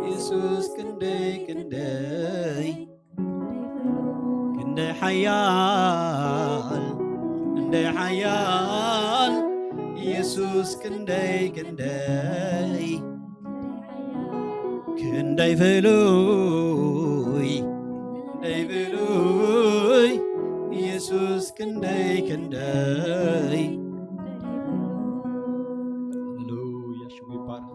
የሱስ ክንደይ ክንደይ ክንደይ ሓያል ክንደይ ሓያል ኢየሱስ ክንደይ ክንደይ ክንደይ ፍሉይ ክንደይ ፍሉይ ኢየሱስ ክንደይ ክንደይ ሃሌሉያ ሽሙ ይባረክ።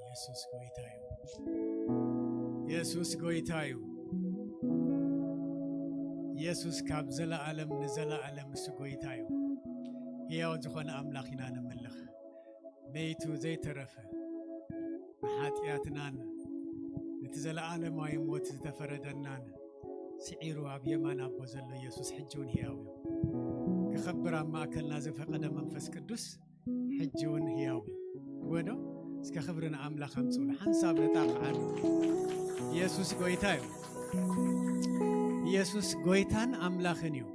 የሱስ ጎይታ እዩ። የሱስ ጎይታ እዩ። የሱስ ካብ ዘለኣለም ንዘለኣለም እሱ ጎይታ እዩ። ሕያው ዝኾነ ኣምላኽ ኢና ነምልኽ። መይቱ ዘይተረፈ ንሓጢኣትናን ነቲ ዘለኣለማዊ ሞት ዝተፈረደናን ስዒሩ ኣብ የማን ኣቦ ዘሎ የሱስ ሕጂ እውን ሕያው እዩ። ክኸብር ኣብ ማእከልና ዝፈቐደ መንፈስ ቅዱስ ሕጂ እውን ሕያው እዩ። እወ ዶ? እስከ ክብሪ ንኣምላኽ ኣምጽኡሉ። ሓንሳብ ነጣቕዓሉ። የሱስ ጎይታ እዩ። የሱስ ጎይታን ኣምላኽን እዩ።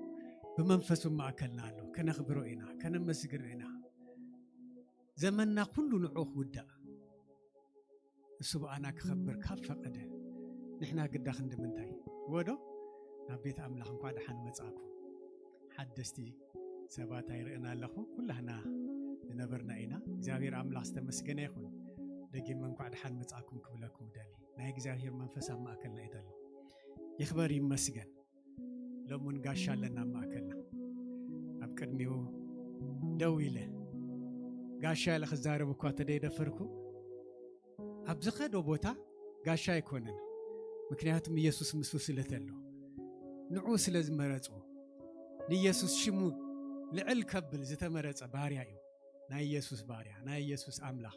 ብመንፈሱ ማእከልና ኣሎ። ከነኽብሮ ኢና፣ ከነመስግኖ ኢና። ዘመንና ኩሉ ንዑ ክውዳእ። እሱ ብኣና ክኸብር ካብ ፈቐደ፣ ንሕና ግዳ ክንዲ ምንታይ? እወ ዶ? ናብ ቤት ኣምላኽ እንኳዕ ደሓን መጻእኩም። ሓደስቲ ሰባት ኣይርእን ኣለኹ። ኩላህና ዝነበርና ኢና። እግዚኣብሔር ኣምላኽ ዝተመስገነ ይኹን። ደጊመ እንኳዕ ደሓን መጻእኩም ክብለኩም እደሊ። ናይ እግዚኣብሔር መንፈስ ኣብ ማእከልና እዩ ዘሎ። ይኽበር ይመስገን። ሎሚ እውን ጋሻ ኣለና ኣብ ማእከልና። ኣብ ቅድሚኡ ደው ኢለ ጋሻ ኢለ ክዛረብ እኳ ተደይደፈርኩ፣ ኣብ ዝኸዶ ቦታ ጋሻ ኣይኮነን። ምክንያቱም ኢየሱስ ምስኡ ስለ ተሎ፣ ንዕኡ ስለ ዝመረጾ፣ ንኢየሱስ ሽሙ ልዕል ከብል ዝተመረጸ ባርያ እዩ። ናይ ኢየሱስ ባርያ፣ ናይ ኢየሱስ ኣምላኽ፣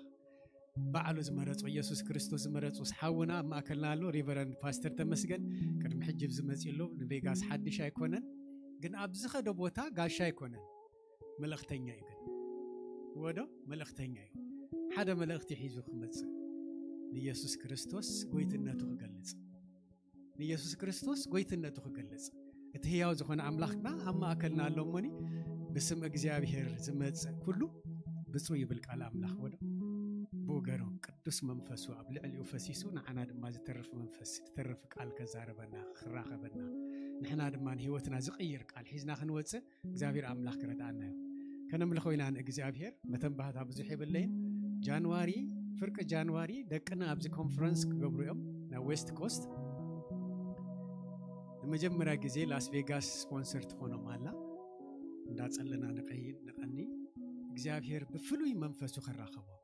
ባዕሉ ዝመረጾ፣ ኢየሱስ ክርስቶስ ዝመረጾ ሓውና ኣብ ማእከልና ኣሎ። ሪቨረንድ ፓስተር ተመስገን ቅድሚ ሕጂ ኣብዚ መጺኡ ኣሎ። ንቬጋስ ሓድሽ ኣይኮነን፣ ግን ኣብ ዝኸዶ ቦታ ጋሻ ኣይኮነን። መልእኽተኛ እዩ ግን። እወ ዶ? መልእኽተኛ እዩ። ሓደ መልእኽቲ ሒዙ ክመጽእ፣ ንኢየሱስ ክርስቶስ ጎይትነቱ ክገልጽ። ንኢየሱስ ክርስቶስ ጎይትነቱ ክገልጽ። እቲ ህያው ዝኾነ ኣምላኽና ኣብ ማእከልና ኣሎ እሞኒ፣ ብስም እግዚኣብሔር ዝመጽእ ኩሉ ብፁዕ ይብል ቃል ኣምላኽ። ወደ ብኡ ገይሩ ቅዱስ መንፈሱ ኣብ ልዕሊኡ ፈሲሱ፣ ንዓና ድማ ዝተርፍ መንፈስ፣ ዝተርፍ ቃል ከዛርበና፣ ክራኸበና፣ ንሕና ድማ ንህይወትና ዝቕይር ቃል ሒዝና ክንወጽእ እግዚኣብሔር ኣምላኽ ክረድኣና እዩ። ከነምልኾ ኢና ንእግዚኣብሔር። መተንባህታ ብዙሕ የብለይን። ጃንዋሪ፣ ፍርቂ ጃንዋሪ ደቅና ኣብዚ ኮንፈረንስ ክገብሩ እዮም ናብ ዌስት ኮስት። ንመጀመርያ ግዜ ላስ ቬጋስ ስፖንሰር ትኾኖም ኣላ። እንዳጸለና ንቀይድ ንቀኒ እግዚኣብሔር ብፍሉይ መንፈሱ ከራኸቦም።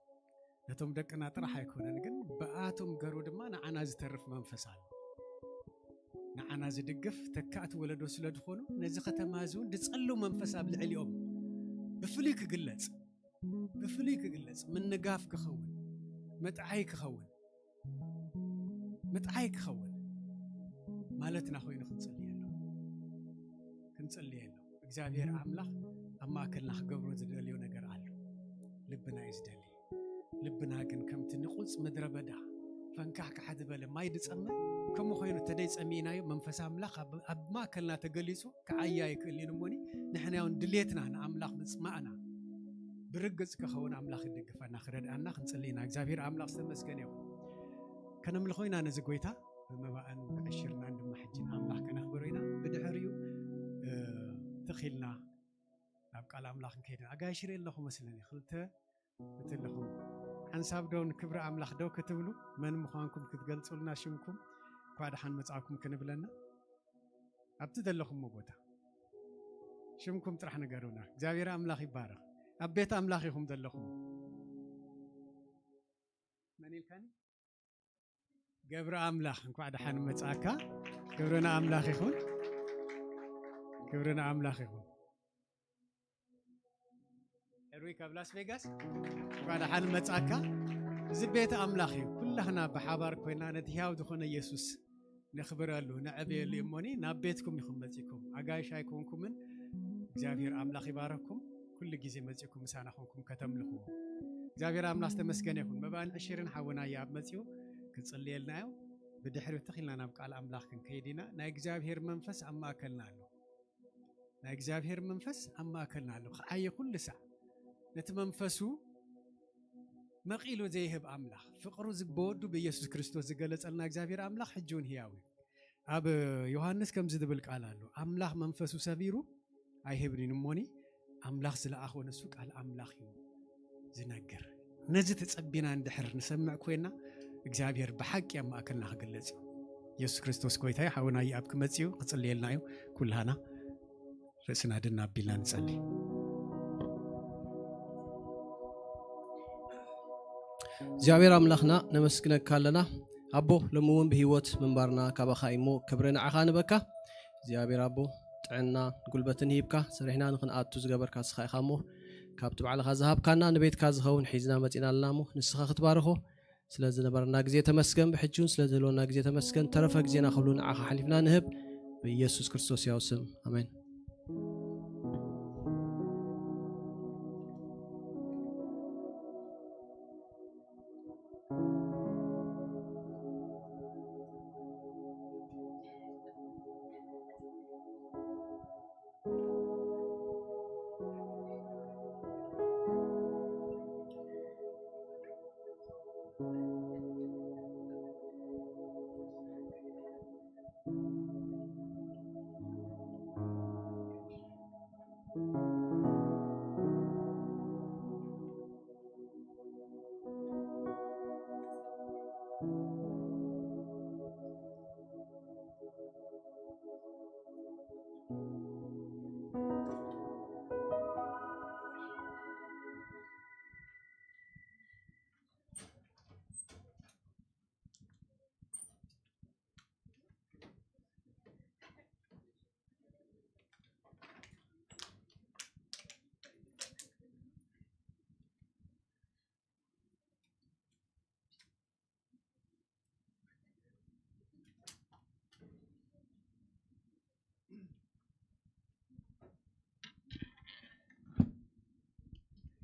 ነቶም ደቅና ጥራሕ ኣይኮነን፣ ግን ብኣቶም ገሩ ድማ ንዓና ዝተርፍ መንፈስ ኣሎ። ንዓና ዝድግፍ ተካእቲ ወለዶ ስለ ዝኾኑ፣ ነዚ ከተማ እዚ እውን ዝጸሉ መንፈስ ኣብ ልዕሊኦም ብፍሉይ ክግለጽ፣ ብፍሉይ ክግለጽ፣ ምንጋፍ ክኸውን፣ ምጥዓይ ክኸውን፣ ምጥዓይ ክኸውን ማለትና ኮይኑ ክንጽልየሉ፣ ክንጽልየሉ። እግዚኣብሔር ኣምላኽ ኣብ ማእከልና ክገብሮ ዝደልዮ ነገር ኣሎ። ልብና እዩ ዝደሊ። ልብና ግን ከምቲ ንቑጽ ምድረ በዳ ፈንካሕካሕ ዝበለ ማይ ዝጸምእ፣ ከምኡ ኮይኑ ተደይ ጸሚእናዮ፣ መንፈስ ኣምላኽ ኣብ፣ ኣብ ማእከልና ተገሊጹ ክዓያ ይክእል እዩ። እሞኒ ንሕና እውን ድሌትና ንኣምላኽ ምጽማእና ብርግጽ ክኸውን ኣምላኽ ክድግፈና ክረድኣና ክንጽሊ ኢና። እግዚኣብሔር ኣምላኽ ዝተመስገነ ይኹን። ከነምልኾ ኢና ነዚ ጎይታ ብመባእን ብዕሽርናን ድማ ሕጂ ንኣምላኽ ከነኽብሮ ኢና። ብድሕሪኡ፣ እ፣ ትኺልና ናብ ቃል ኣምላኽ ክንከይድ ኢና። ኣጋይሽ ርኢ ኣለኹ መስለኒ፣ ክልተ እቲ ኣለኹም። ሓንሳብ ዶ ንክብሪ ኣምላኽ ደው ክትብሉ፣ መን ምዃንኩም ክትገልጹልና፣ ሽምኩም፣ እንኳዕ ደሓን መጻእኩም ክንብለና፣ ኣብቲ ዘለኹምዎ ቦታ ሽምኩም ጥራሕ ንገሩና። እግዚኣብሔር ኣምላኽ ይባረኽ። ኣብ ቤት ኣምላኽ ኢኹም ዘለኹም። መን ኢልካኒ? ገብረ ኣምላኽ፣ እንኳዕ ደሓን መጻእካ። ክብሪ ንኣምላኽ ይኹን። ክብሪ ንኣምላኽ ይኹን። ኤርዊ ካብ ላስ ቬጋስ፣ እንኳዕ ደሓን መጻእካ። እዚ ቤት ኣምላኽ እዩ። ኩላህና ብሓባር ኮይና ነቲ ህያው ዝኾነ ኢየሱስ ነኽብረሉ፣ ነዕብየሉ እሞኒ፣ ናብ ቤትኩም ኢኹም መጺእኩም። ኣጋይሽ ኣይኮንኩምን። እግዚኣብሔር ኣምላኽ ይባረኩም። ኩሉ ግዜ መጺእኩም ምሳና ኮንኩም ከተምልኽዎ። እግዚኣብሔር ኣምላኽ ዝተመስገነ ይኹን። መባእን ዕሽርን ሓውና እዩ ኣብ መጺኡ ክጽልየልና እዩ። ብድሕሪኡ ትኽ ኢልና ናብ ቃል ኣምላኽ ክንከይድ ኢና። ናይ እግዚኣብሔር መንፈስ ኣብ ማእከልና ኣሎ። ናይ እግዚኣብሔር መንፈስ ኣብ ማእከልና ኣሎ። ክዓየ ኩሉ ሳዕ ነቲ መንፈሱ መቒሉ ዘይህብ ኣምላኽ፣ ፍቕሩ ዝ-፣ ብወዱ ብኢየሱስ ክርስቶስ ዝገለጸልና እግዚኣብሔር ኣምላኽ ሕጂ እውን ህያው እዩ። ኣብ ዮሃንስ ከምዚ ዝብል ቃል ኣሎ፣ ኣምላኽ መንፈሱ ሰቢሩ ኣይህብን እዩ እሞኒ፣ ኣምላኽ ዝለኣኾ ንሱ ቃል ኣምላኽ እዩ ዝነግር። ነዚ ተጸቢና እንድሕር ንሰምዕ ኮይና፣ እግዚኣብሔር ብሓቂ ኣብ ማእከልና ክግለጽ እዩ። ኢየሱስ ክርስቶስ ጎይታ እዩ። ሓውና ይኣብ ክመጽእ እዩ፣ ክጽልየልና እዩ። ኩላህና ርእስና ድና ኣቢልና ንጸሊ። እግዚኣብሔር ኣምላኽና ነመስግነካ ኣለና። ኣቦ፣ ሎሚ እውን ብህይወት ምንባርና ካባኻ እዩ እሞ ክብሪ ንዓኻ ንበካ። እግዚኣብሔር ኣቦ፣ ጥዕና ጉልበትን ሂብካ፣ ሰሪሕና ንኽንኣቱ ዝገበርካ ንስኻ ኢኻ እሞ፣ ካብቲ ባዕልኻ ዝሃብካና ንቤትካ ዝኸውን ሒዝና መጺና ኣለና እሞ፣ ንስኻ ክትባርኾ። ስለ ዝነበረና ግዜ ተመስገን፣ ብሕጂ እውን ስለ ዝህልወና ግዜ ተመስገን። ተረፈ ግዜና ኩሉ ንዓኻ ሓሊፍና ንህብ። ብኢየሱስ ክርስቶስ ያው ስም፣ ኣሜን።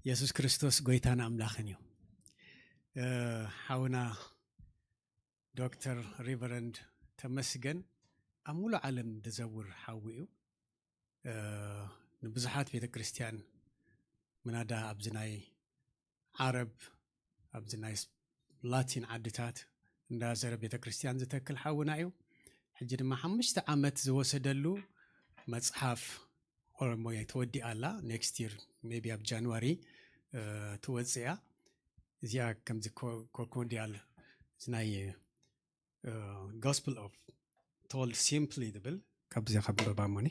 የሱስ ክርስቶስ ጎይታን ኣምላኽን እዩ። እ፣ ሓውና ዶክተር ሪቨረንድ ተመስገን ኣብ ሙሉእ ዓለም ዝዘውር ሓዊ እዩ። ንብዙሓት ቤተ ክርስቲያን ምናዳ ኣብዚ ናይ ዓረብ ኣብዚ ናይ ላቲን ዓድታት እንዳዘረ ቤተ ክርስቲያን ዝተክል ሓውና እዩ። ሕጂ ድማ ሓሙሽተ ዓመት ዝወሰደሉ መፅሓፍ ኦሮሞ ተወዲኣ ኣላ። ኔክስት ይር ሜቢ ኣብ ጃንዋሪ ትወፅእ እያ። እዚኣ ከምዚ ኮርኮንዲያል ናይ Gospel of Told Simply ዝብል ካብዚኣ ካብ በባሞኒ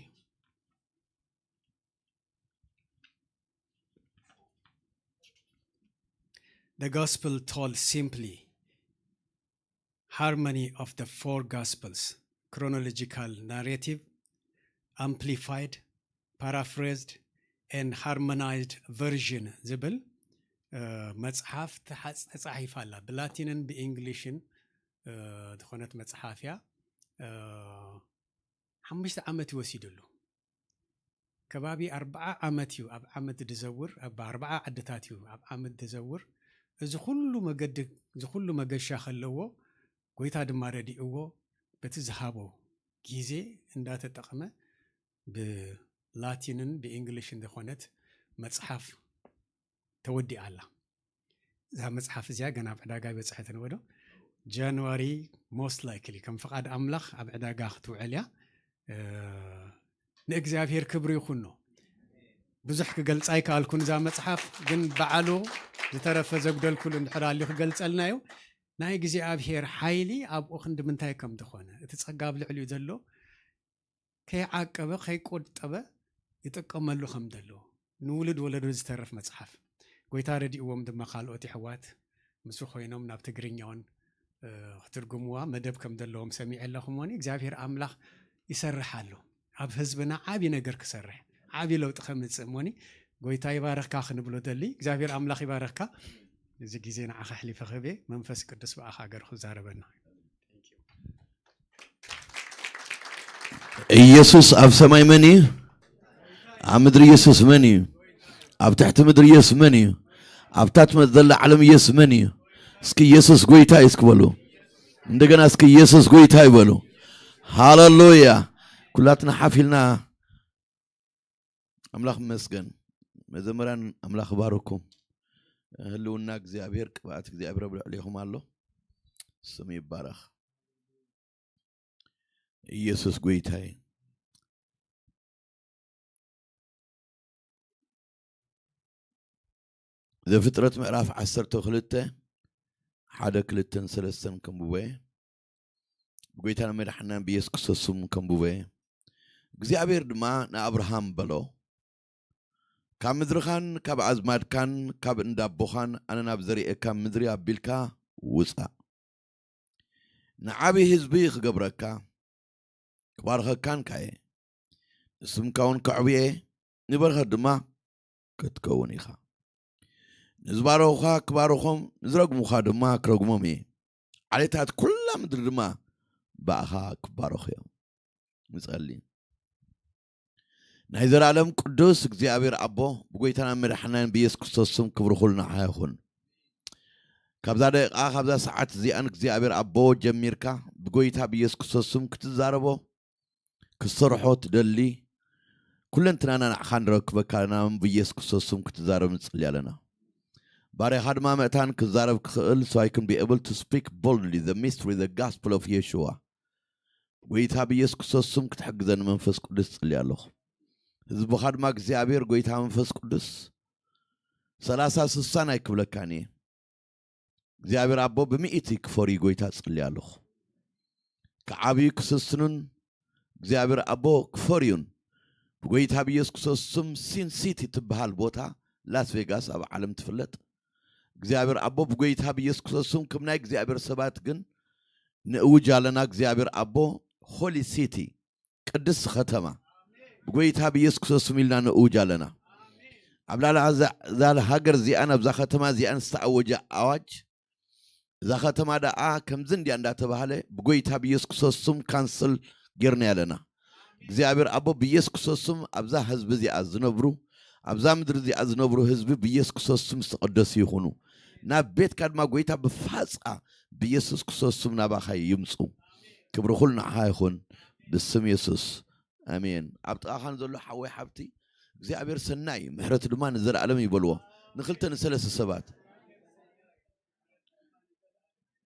The Gospel Told Simply, Harmony of the Four Gospels, Chronological Narrative, Amplified, Paraphrased, and Harmonized Version ዝብል መፅሓፍ ተፃሒፋ ኣላ። ብላቲንን ብእንግሊሽን ዝኾነት መፅሓፍ እያ። ሓሙሽተ ዓመት ይወሲድሉ። ከባቢ ኣርባዓ ዓመት እዩ ኣብ ዓመት ዝዘውር ኣብ ኣርባዓ ዓድታት እዩ ኣብ ዓመት ዝዘውር። እዚ ኩሉ መገዲ እዚ ኩሉ መገሻ ከለዎ ጎይታ ድማ ረዲእዎ በቲ ዝሃቦ ግዜ እንዳተጠቐመ ብላቲንን ብእንግሊሽን ዝኾነት መፅሓፍ ተወዲኣ ኣላ። እዛ መፅሓፍ እዚኣ ገና ኣብ ዕዳጋ ይበፅሐ ተንበዶ ጃንዋሪ most likely ከም ፍቓድ ኣምላኽ ኣብ ዕዳጋ ክትውዕል እያ። ንእግዚኣብሔር ክብሪ ይኹኖ። ብዙሕ ክገልፃ ኣይከኣልኩን እዛ መፅሓፍ ግን በዓሉ ዝተረፈ ዘጉደልኩሉ እንድሕር ኣልዩ ክገልፀልና እዩ። ናይ እግዚኣብሔር ሓይሊ ኣብኡ ክንዲ ምንታይ ከም ዝኾነ እቲ ፀጋ ኣብ ልዕሊኡ ዘሎ ከይዓቀበ ከይቆጠበ ይጥቀመሉ ከም ዘሎ ንውሉድ ወለዶ ዝተርፍ መፅሓፍ ጎይታ ረዲእዎም ድማ ካልኦት ይሕዋት ምስ ኮይኖም ናብ ትግርኛውን ክትርጉምዋ መደብ ከም ዘለዎም ሰሚዐ ኣለኹም ኒ እግዚኣብሔር ኣምላኽ ይሰርሕ ኣሎ ኣብ ህዝብና ዓብዪ ነገር ክሰርሕ ዓብዪ ለውጢ ከምፅእ ሞኒ ጎይታ ይባረኽካ ክንብሎ ደሊ እግዚኣብሔር ኣምላኽ ይባረኽካ እዚ ግዜ ንዓኻ ኣሕሊፈ ክህቤ መንፈስ ቅዱስ ብኣኻ ገር ክዛረበና ኢየሱስ ኣብ ሰማይ መን እዩ? ኣብ ምድሪ ኢየሱስ መን እዩ? ኣብ ትሕቲ ምድሪ ኢየሱስ መን እዩ? ኣብ ታች ዘላ ዓለም ኢየሱስ መን እዩ? እስኪ ኢየሱስ ጎይታ እዩ እስኪ በሉ። እንደገና እስኪ ኢየሱስ ጎይታ ይበሉ። ሃሌሉያ። ኩላትና ሓፍ ኢልና ኣምላኽ ይመስገን። መዘምራን ኣምላኽ ይባርኩም። ህልውና እግዚኣብሔር ቅብኣት እግዚኣብሔር ኣብ ልዕሌኹም ኣሎ። ስሙ ይባረኽ። ኢየሱስ ጎይታ እዩ። ዘፍጥረት ምዕራፍ ዓሰርተ ክልተ ሓደ ክልተን ሰለስተን ከንብቦ እየ። ብጎይታን መድሓናን ብኢየሱስ ክርስቶስ ስም ከንብቦ እየ። እግዚኣብሔር ድማ ንኣብርሃም በሎ፣ ካብ ምድርኻን ካብ ኣዝማድካን ካብ እንዳ ኣቦኻን ኣነ ናብ ዘርእየካ ምድሪ ኣቢልካ ውጻእ። ንዓቢ ህዝቢ ክገብረካ ክባርኸካን ካየ ንስምካ እውን ከዕብየ ንበረኸት ድማ ክትከውን ኢኻ። ንዝባረኹኻ ክባርኾም ንዝረግሙኻ ድማ ክረግሞም እየ። ዓሌታት ኩላ ምድሪ ድማ ብኣኻ ክባረኹ እዮም። ንጸሊ። ናይ ዘላለም ቅዱስ እግዚኣብሔር ኣቦ ብጎይታና መድሓናን ብኢየሱስ ክርስቶስ ስም ክብሪ ኩሉ ንዓኻ ይኹን። ካብዛ ደቂቃ ካብዛ ሰዓት እዚኣን እግዚኣብሔር ኣቦ ጀሚርካ ብጎይታ ብኢየሱስ ክርስቶስ ስም ክትዛረቦ ክትሰርሖ ትደሊ ኩለንትናና ንዓኻ ንረክበካ ኣለና ብኢየሱስ ክርስቶስ ስም ክትዛረብ ንጽሊ ኣለና። ባርያኻ ድማ መእታን ክዛረብ ክኽእል so I can be able to speak boldly the mystery the gospel of Yeshua ጎይታ ብኢየሱስ ክርስቶስ ስም ክትሕግዘኒ መንፈስ ቅዱስ ጽሊ ኣለኹ። ህዝብኻ ድማ እግዚኣብሔር ጎይታ መንፈስ ቅዱስ ሰላሳ ስሳን ኣይክብለካን እየ። እግዚኣብሔር ኣቦ ብሚእቲ ክፈርዩ ጎይታ ጽሊ ኣለኹ። ክዓብዩ ክስስኑን እግዚኣብሔር ኣቦ ክፈርዩን ብጎይታ ብኢየሱስ ክርስቶስ ስም ሲን ሲቲ ትበሃል ቦታ ላስ ቬጋስ ኣብ ዓለም ትፍለጥ እግዚኣብሔር ኣቦ ብጎይታ ብኢየሱስ ክርስቶስ ስም ከም ናይ እግዚኣብሔር ሰባት ግን ንእውጅ ኣለና እግዚኣብሔር ኣቦ ሆሊ ሲቲ ቅድስቲ ከተማ ብጎይታ ብኢየሱስ ክርስቶስ ስም ኢልና ንእውጅ ኣለና ኣብ ላዕሊ እዛ ሃገር እዚኣን ኣብዛ ከተማ እዚኣን ዝተኣወጀ ኣዋጅ እዛ ከተማ ደኣ ከምዚ እንድያ እንዳተባህለ ብጎይታ ብኢየሱስ ክርስቶስ ስም ካንስል ጌርና ኣለና እግዚኣብሔር ኣቦ ብኢየሱስ ክርስቶስ ስም ኣብዛ ህዝቢ እዚኣ ዝነብሩ ኣብዛ ምድሪ እዚኣ ዝነብሩ ህዝቢ ብኢየሱስ ክርስቶስ ስም ዝተቐደሱ ይኹኑ ናብ ቤትካ ድማ ጎይታ ብፋፃ ብኢየሱስ ክርስቶስ ስም ናባኻ ይምፁ ክብሪ ኩሉ ንዓኻ ይኹን ብስም የሱስ ኣሜን። ኣብ ጥቓኻ ንዘሎ ሓወይ ሓብቲ እግዚኣብሔር ሰናይ ምሕረቱ ድማ ንዘለኣለም ይበልዎ። ንኽልተ ንሰለስተ ሰባት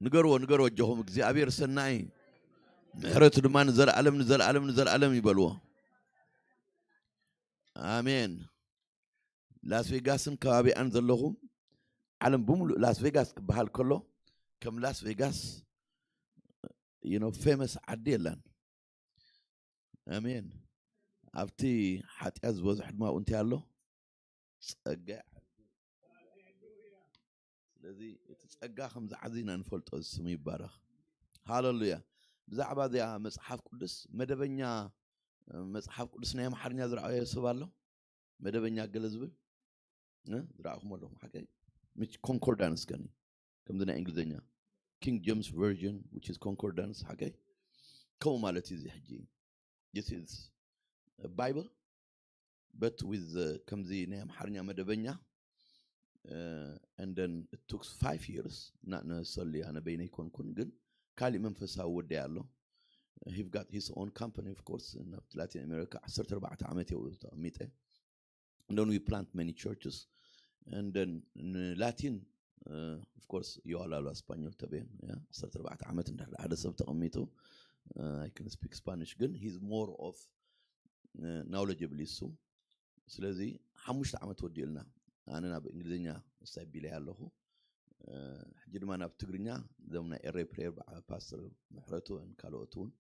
ንገርዎ፣ ንገርዎ ኣጆኹም እግዚኣብሔር ሰናይ ምሕረቱ ድማ ንዘለኣለም ንዘለኣለም ንዘለኣለም ይበልዎ። ኣሜን። ላስ ቬጋስን ከባቢኣን ዘለኹም ዓለም ብምሉእ ላስ ቬጋስ ክበሃል ከሎ ከም ላስ ቬጋስ you know famous ዓዲ የላን። ኣሜን። ኣብቲ ሓጢኣት ዝበዝሕ ድማ እንታይ ኣሎ? ጸጋ። ስለዚ እቲ ጸጋ ከም ዝዓዚ ኢና ንፈልጦ። እዚ ስሙ ይባረኽ። ሃሌሉያ። ብዛዕባ እዚኣ መጽሓፍ ቅዱስ መደበኛ መጽሓፍ ቅዱስ ናይ ኣምሓርኛ ዝረኣዮ ሰብ ኣሎ? መደበኛ ገለ ዝብል ዝረኣኹም ኣለኹም ሓቀይ ምች ኮንኮርዳንስ ከኒ ከምዚ ናይ እንግሊዝኛ ኪንግ ጀምስ ቨርዥን which is ኮንኮርዳንስ ሓቀይ ከምኡ ማለት እዩ። እዚ ሕጂ this is Bible but with ከምዚ ናይ ኣምሓርኛ መደበኛ and then it took five years እና ነሰሉ ኣነ በይነይ ኮንኩን ግን ካሊእ መንፈሳዊ ወደይ ኣሎ። He got his own company of course ናብቲ ላቲን ኣሜሪካ ዓሰርተ ኣርባዕተ ዓመት የው ተቐሚጠ and then we plant many churches and then ንላቲን of course yo hablo español ተበየን ዓሰርተ ኣርባዕተ ዓመት እንድሕር ሓደ ሰብ ተቐሚጡ I can speak Spanish ግን he's more of knowledgeable እሱ። ስለዚ ሓሙሽተ ዓመት ወዲኡልና ኣነ ናብ እንግሊዝኛ ሳይ ቢለይ ኣለኹ። ሕጂ ድማ ናብ ትግርኛ እዞም ናይ ኤረይ ፕሬየር ፓስተር ምሕረቱ ካልኦት እውን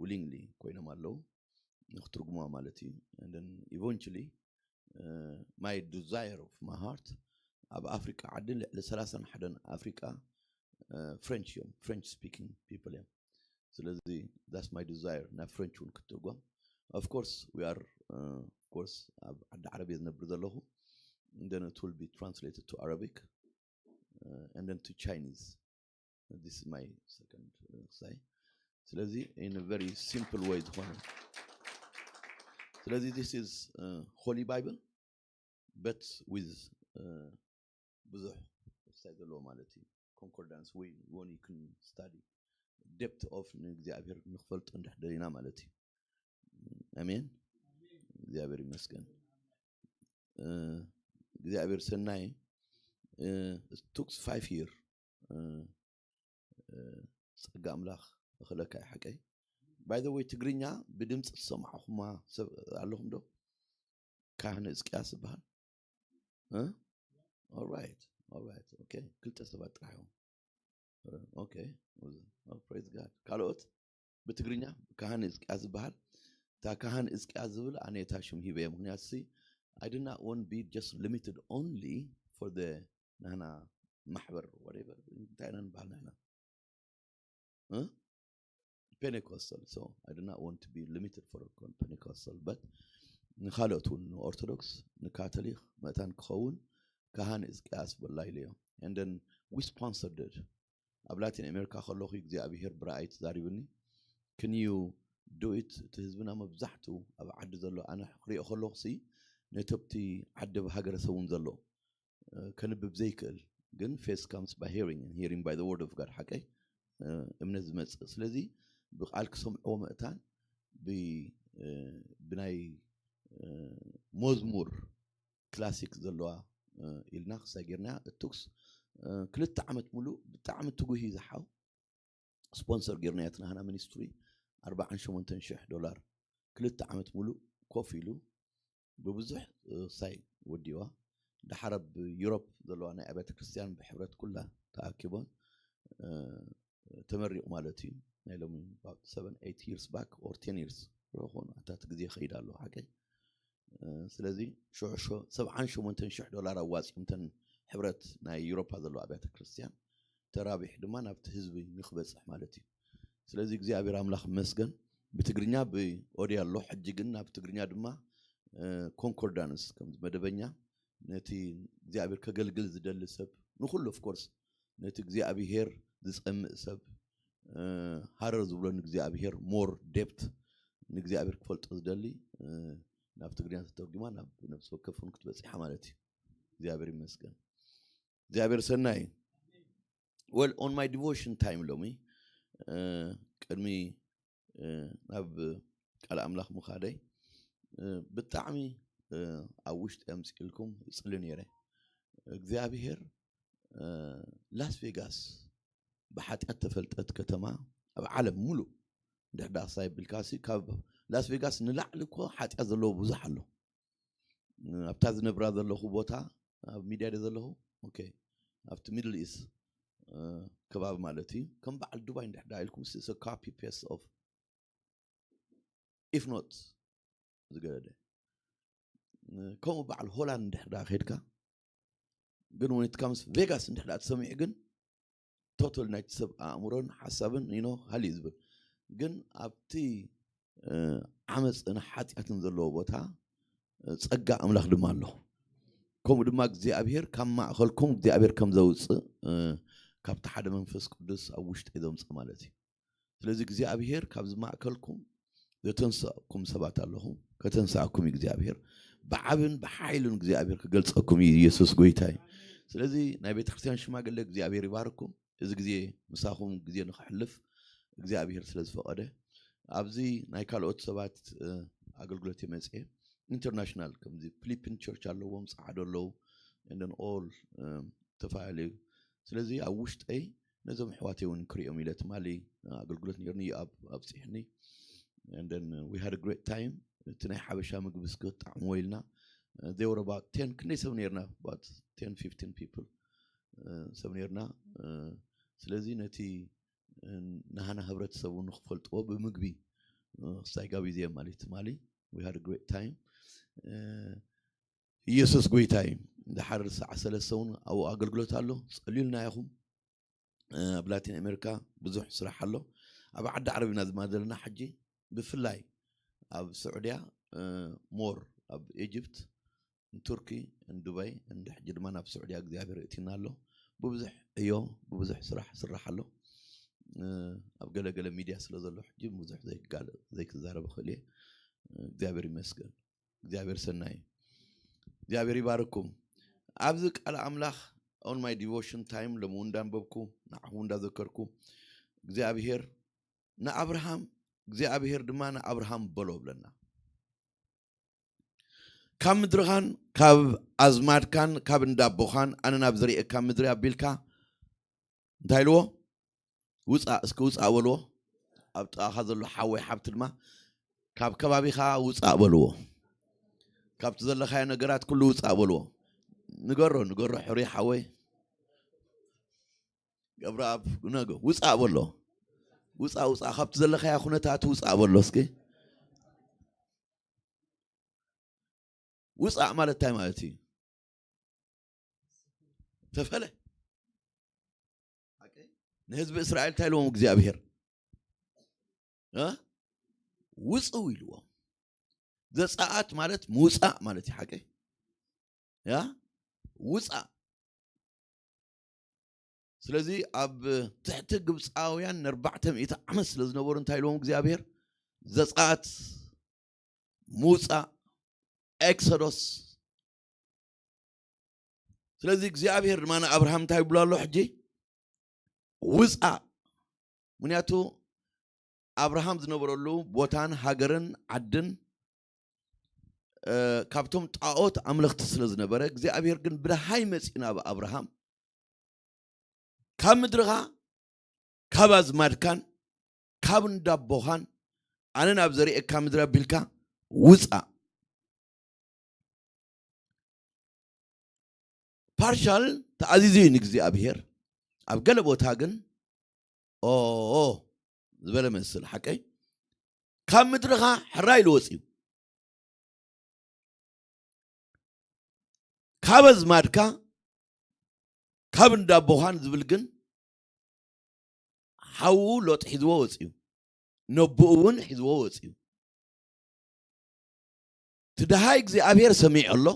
willingly ኮይኖም ኣለዉ ንክትርጉማ ማለት እዩ። Eventually my desire of my heart ኣብ ኣፍሪቃ ዓዲ ልዕሊ ሰላሳን ሓደን ኣፍሪቃ ፍሬንች እዮም፣ ፍሬንች ስፒኪንግ ፒፕል እዮም። ስለዚ that's my desire ናብ ፍሬንች እውን ክትርጎም። Of course we are of course ኣብ ዓዲ ዓረብ እየ ዝነብር ዘለኹ። Then it will be translated to Arabic and then to Chinese. This is my second ክሳይ ስለዚ in a very simple way ዝኾነ ስለዚ this is Holy Bible but with ብዙሕ ክሳይ ዘለዎ ማለት እዩ። Concordance ወይ when you can study depth of ንእግዚኣብሔር ንክፈልጦ እንድሕር ደሊና ማለት እዩ። ኣሜን። እግዚኣብሔር ይመስገን። እግዚኣብሔር ሰናይ። Took five year ጸጋ ኣምላኽ እኽለካ እዩ ሓቀይ። By the way ትግርኛ ብድምፂ ዝሰማዕኹማ ሰብ ኣለኹም ዶ? ካህን እዝቅያስ ዝበሃል። Alright, alright, okay። ክልተ ሰባት ጥራሕ እዮም። Okay, praise God። ካልኦት ብትግርኛ ካህን እዝቅያስ ዝበሃል። እታ ካህን እዝቅያስ ዝብል ኣነ እታ ሽም ሂበ ምክንያቱ I did not want to be just limited only for the ናህና ማሕበር whatever እንታይ ኢና ንበሃል ንሕና Pentecostal so I do not want to be limited for Pentecostal but ንካልኦት እውን ንኦርቶዶክስ ንካቶሊክ መእታን ክኸውን ካህን እዝቅያስ በላ ኢለዮ። And then we sponsored it። ኣብ ላቲን ኣሜሪካ ከለኹ እግዚኣብሄር ብረኣይ ተዛሪብኒ። Can you do it? እቲ ህዝብና መብዛሕትኡ ኣብ ዓዲ ዘሎ ኣነ ክሪኦ ከለኹ ሲ ነተብቲ ዓዲ ብሃገረሰብ እውን ዘሎ ከንብብ ዘይክእል ግን faith comes by hearing and hearing by the word of God ሓቀይ እምነት ዝመፅእ ስለዚ ብቃል ክሰምዕዎ መእታን ብናይ መዝሙር ክላሲክ ዘለዋ ኢልና ክሳይ ጌርና እቱክስ ክልተ ዓመት ሙሉእ ብጣዕሚ ትጉህ እዩ ዝሓው ስፖንሰር ጌርናዮ እቲ ናህና ሚኒስትሪ ኣርባዓን ሸሞንተን ሽሕ ዶላር ክልተ ዓመት ሙሉእ ኮፍ ኢሉ ብብዙሕ ሳይ ወዲዋ። ደሓር ኣብ ዩሮፕ ዘለዋ ናይ ኣብያተ ክርስቲያን ብሕብረት ኩላ ተኣኪቦን ተመሪቑ ማለት እዩ። ናይ ሎሚ about seven eight years back or ten years ዝኾኑ ኣታት ግዜ ይኸይድ ኣሎ ሓቀይ። ስለዚ ሽዑ ሰብዓን ሸሞንተን ሽሕ ዶላር ኣዋፂኦም ተን ሕብረት ናይ ዩሮፓ ዘለዋ ኣብያተ ክርስቲያን ተራቢሕ ድማ ናብቲ ህዝቢ ንክበፅሕ ማለት እዩ። ስለዚ እግዚኣብሔር ኣምላኽ መስገን ብትግርኛ ብኦድዮ ኣሎ። ሕጂ ግን ናብ ትግርኛ ድማ ኮንኮርዳንስ ከም መደበኛ ነቲ እግዚኣብሔር ከገልግል ዝደሊ ሰብ ንኩሉ of course ነቲ እግዚኣብሔር ዝፀምእ ሰብ ሃረር ዝብሎ ንእግዚኣብሔር more depth ንእግዚኣብሔር ክፈልጦ ዝደሊ ናብ ትግርኛ ተተርጉማ ናብ ነብሲ ወከፍ እውን ክትበፅሓ ማለት እዩ። እግዚኣብሔር ይመስገን። እግዚኣብሔር ሰናይ። Well, on my devotion time ሎሚ ቅድሚ ናብ ቃል ኣምላኽ ምኻደይ ብጣዕሚ ኣብ ውሽጢ ኣምፅእልኩም ይፅሊ ነይረ። እግዚኣብሔር ላስ ቬጋስ ብሓጢኣት ተፈልጠት ከተማ ኣብ ዓለም ሙሉእ እንድሕር ዳኣ ክሳይ ቢልካሲ ካብ ላስ ቬጋስ ንላዕሊ እኮ ሓጢኣት ዘለዎ ብዙሕ ኣሎ። ኣብታ ዝነብራ ዘለኹ ቦታ ኣብ ሚድያ ደ ዘለኹ ኦኬ ኣብቲ ሚድል ኢስት ከባቢ ማለት እዩ። ከም በዓል ዱባይ እንድሕር ዳኣ ኢልኩም ስ copy paste of if not ዝገደደ ከምኡ በዓል ሆላንድ እንድሕር ዳኣ ከድካ ግን when it comes ቬጋስ እንድሕር ዳኣ ተሰሚዑ ግን ቶታል ናይቲ ሰብ ኣእምሮን ሓሳብን you know ሃልዩ ዝብል ግን ኣብቲ ዓመፅን ሓጢኣትን ዘለዎ ቦታ ፀጋ ኣምላኽ ድማ ኣሎ። ከምኡ ድማ እግዚኣብሔር ካብ ማእኸልኩም እግዚኣብሔር ከም ዘውፅእ ካብቲ ሓደ መንፈስ ቅዱስ ኣብ ውሽጢ ዘምፅእ ማለት እዩ። ስለዚ እግዚኣብሔር ካብዚ ማእከልኩም ዘተንስኣኩም ሰባት ኣለኹም። ከተንስኣኩም እዩ እግዚኣብሔር። ብዓብን ብሓይልን እግዚኣብሔር ክገልጸኩም እዩ ኢየሱስ ጎይታ እዩ። ስለዚ ናይ ቤተክርስትያን ሽማግለ እግዚኣብሔር ይባርኩም። እዚ ግዜ ምሳኹም ግዜ ንክሕልፍ እግዚኣብሔር ስለ ዝፈቐደ ኣብዚ ናይ ካልኦት ሰባት ኣገልግሎት የመጽኤ ኢንተርናሽናል ከምዚ ፊሊፒን ቸርች ኣለዎም ፃዕዶ ኣለዉ ኦል ተፈላለዩ ስለዚ ኣብ ውሽጠይ ነዞም ኣሕዋተይ እውን ክሪኦም ኢለ ትማሊ ኣገልግሎት ነርኒ ኣብ ኣብፅሕኒ and then we had a great time እቲ ናይ ሓበሻ ምግቢ እስኪ ክጣዕምዎ ኢልና they were about ten ክንደይ ሰብ ነርና about ten fifteen people ሰብ ነርና ስለዚ ነቲ ናህና ህብረተሰቡ ንክፈልጥዎ ብምግቢ ክሳይ ጋቢዘ ማለት ትማሊ we had a great time ኢየሱስ ጎይታ እዩ። ድሓር ሰዓ ሰለስተ እውን ኣብኡ ኣገልግሎት ኣሎ። ጸልዩልና ኢኹም። ኣብ ላቲን ኣሜሪካ ብዙሕ ስራሕ ኣሎ። ኣብ ዓዲ ዓረብ ኢና ድማ ዘለና ሕጂ ብፍላይ ኣብ ስዑድያ ሞር ኣብ ኢጅፕት ቱርኪ ዱባይ እንዲ ሕጂ ድማ ናብ ስዑድያ እግዚኣብሔር እቲና ኣሎ። ብብዙሕ ዕዮ ብብዙሕ ስራሕ ስራሕ ኣሎ። ኣብ ገለገለ ሚድያ ስለ ዘሎ ሕጂ ብዙሕ ዘይክዛረብ ክእል እየ። እግዚኣብሔር ይመስገን። እግዚኣብሔር ሰናይ እዩ። እግዚኣብሔር ይባርኩም። ኣብዚ ቃል ኣምላኽ on my devotion time ሎሚ እውን እንዳንበብኩ ንዓኹም እንዳዘከርኩ እግዚኣብሔር ንኣብርሃም እግዚኣብሔር ድማ ንኣብርሃም በሎ ብለና ካብ ምድርኻን ካብ ኣዝማድካን ካብ እንዳቦኻን ኣነ ናብ ዘርእየካ ምድሪ ኣቢልካ እንታይ ኢልዎ ውፃእ እስኪ ውፃእ በልዎ ኣብ ጥቓኻ ዘሎ ሓወይ ሓብቲ ድማ ካብ ከባቢኻ ውፃእ በልዎ ካብቲ ዘለኻዮ ነገራት ኩሉ ውፃእ በልዎ ንገሮ ንገሮ ሕሩይ ሓወይ ገብረኣብ ነገ ውፃእ በሎ ውፃእ ውፃእ ካብቲ ዘለኻዮ ኩነታት ውፃእ በሎ እስኪ ውፃእ ማለት እንታይ ማለት እዩ ተፈለ ንህዝቢ እስራኤል እንታይ ኢልዎም እግዚኣብሔር ውፅው ኢልዎም ዘፃኣት ማለት ምውፃእ ማለት እዩ ሓቀይ ያ ውፃእ ስለዚ ኣብ ትሕቲ ግብፃውያን ንኣርባዕተ ሚእቲ ዓመት ስለ ዝነበሩ እንታይ ኢልዎም እግዚኣብሔር ዘፃኣት ምውፃእ ኤክሶዶስ ስለዚ እግዚኣብሔር ድማ ንኣብርሃም እንታይ ይብሎ ኣሎ ሕጂ ውፃእ ምክንያቱ ኣብርሃም ዝነበረሉ ቦታን ሃገርን ዓድን ካብቶም ጣዖት ኣምለኽቲ ስለ ዝነበረ እግዚኣብሔር ግን ብደሃይ መፂኡ ናብ ኣብርሃም ካብ ምድርኻ ካብ ኣዝማድካን ካብ እንዳቦኻን ኣነ ናብ ዘርእየካ ምድሪ ኣቢልካ ውፃእ ፓርሻል ተኣዚዙ እዩ ንእግዚኣብሔር ኣብ ገለ ቦታ ግን ኦ ዝበለ መስል ሓቀይ ካብ ምድርኻ ሕራይ ልወፅ እዩ ካብ ኣዝማድካ ካብ እንዳቦኻን ዝብል ግን ሓዉ ሎጥ ሒዝዎ ወፅዩ ነብኡ እውን ሒዝዎ ወፅዩ ትደሃይ እግዚኣብሔር ሰሚዑ ኣሎ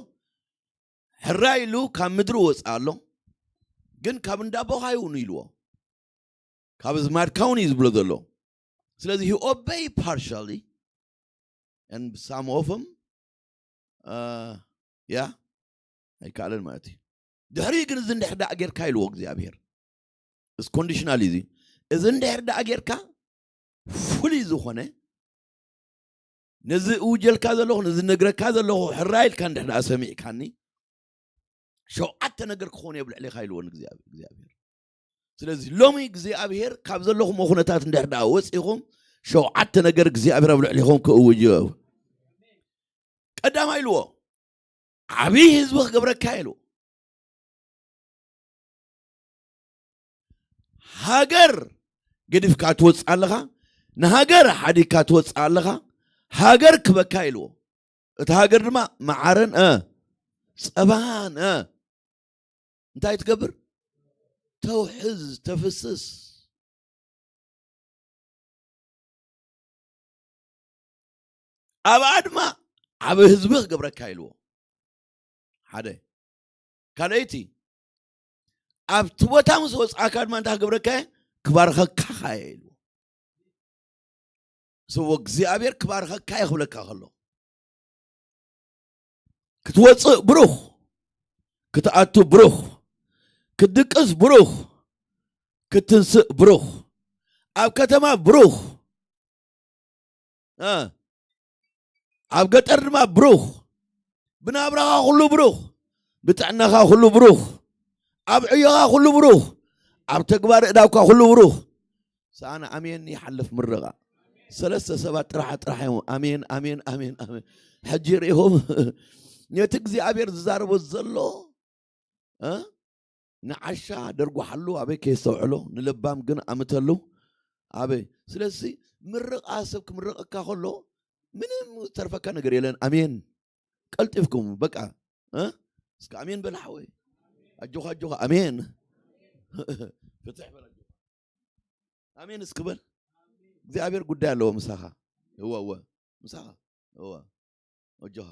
ሕራ ኢሉ ካብ ምድሪ ወፅእ ኣሎ ግን ካብ እንዳቦኻ ይውን ኢልዎ ካብ ዝማድካ እውን እዩ ዝብሎ ዘሎ ስለዚ he obey partially and some of them uh, yeah ኣይከኣለን ማለት እዩ ድሕሪ ግን እዚ እንድሕር ዳኣ ጌርካ ኢልዎ እግዚኣብሔር እዚ ኮንዲሽናል እዚ እዚ እንድሕር ዳኣ ጌርካ ፍሉይ ዝኾነ፣ ነዚ እውጀልካ ዘለኹ፣ ነዚ ነግረካ ዘለኹ ሕራይ ኢልካ እንድሕር ደኣ ሰሚዕካኒ፣ ሸውዓተ ነገር ክኾኑ እዮም ኣብ ልዕሌኻ ኢልዎ ንእግዚኣብሔር። ስለዚ ሎሚ እግዚኣብሔር ካብ ዘለኹሞ ኩነታት እንድሕር ደኣ ወፂኹም፣ ሸውዓተ ነገር እግዚኣብሔር ኣብ ልዕሌኹም ክእውጅ እዩ። ቀዳማይ ኢልዎ፣ ዓብዪ ህዝቢ ክገብረካ ኢልዎ። ሃገር ገዲፍካ ትወፅእ ኣለኻ፣ ንሃገር ሓዲግካ ትወፅእ ኣለኻ፣ ሃገር ክበካ ኢልዎ። እቲ ሃገር ድማ መዓረን እ ጸባን እ እንታይ ትገብር? ተውሕዝ፣ ተፍስስ። ኣብኣ ድማ ዓቢ ህዝቢ ክገብረካ ኢልዎ። ሓደ። ካልኣይቲ፣ ኣብቲ ቦታ ምስ ወጻእካ ድማ እንታይ ክገብረካ እየ? ክባርኸካ እየ ኢልዎ። ስዎ እግዚኣብሔር ክባርኸካ እየ ክብለካ ከሎ፣ ክትወጽእ ብሩኽ፣ ክትኣቱ ብሩኽ፣ ክትድቅስ ብሩኽ፣ ክትንስእ ብሩኽ፣ ኣብ ከተማ ብሩኽ፣ እ፣ ኣብ ገጠር ድማ ብሩኽ፣ ብናብራኻ ኩሉ ብሩኽ፣ ብጥዕናኻ ኩሉ ብሩኽ፣ ኣብ ዕዮኻ ኩሉ ብሩኽ፣ ኣብ ተግባር እዳውካ ኩሉ ብሩኽ። ሰኣነ ኣሜን ይሓልፍ ምርቓ። ሰለስተ ሰባት ጥራሕ ጥራሕ እዮም ኣሜን ኣሜን ኣሜን ኣሜን። ሕጂ ርኢኹም ነቲ እግዚኣብሔር ዝዛረቦ ዘሎ እ? ንዓሻ ደርጉሓሉ ኣበይ ከየስተውዕሎ፣ ንለባም ግን ኣምተሉ ኣበይ። ስለዚ ምርቓ ሰብ ክምርቐካ ከሎ ምንም ዝተርፈካ ነገር የለን። ኣሜን። ቀልጢፍኩም በቃ እ? እስከ ኣሜን በል ሓወይ። ኣጆኻ ኣጆኻ ኣሜን። ፍትሕ በል ኣጆኻ። ኣሜን እስኪ በል። እግዚኣብሔር ጉዳይ ኣለዎ ምሳኻ። እወ እወ ምሳኻ። እወ ኣጆኻ።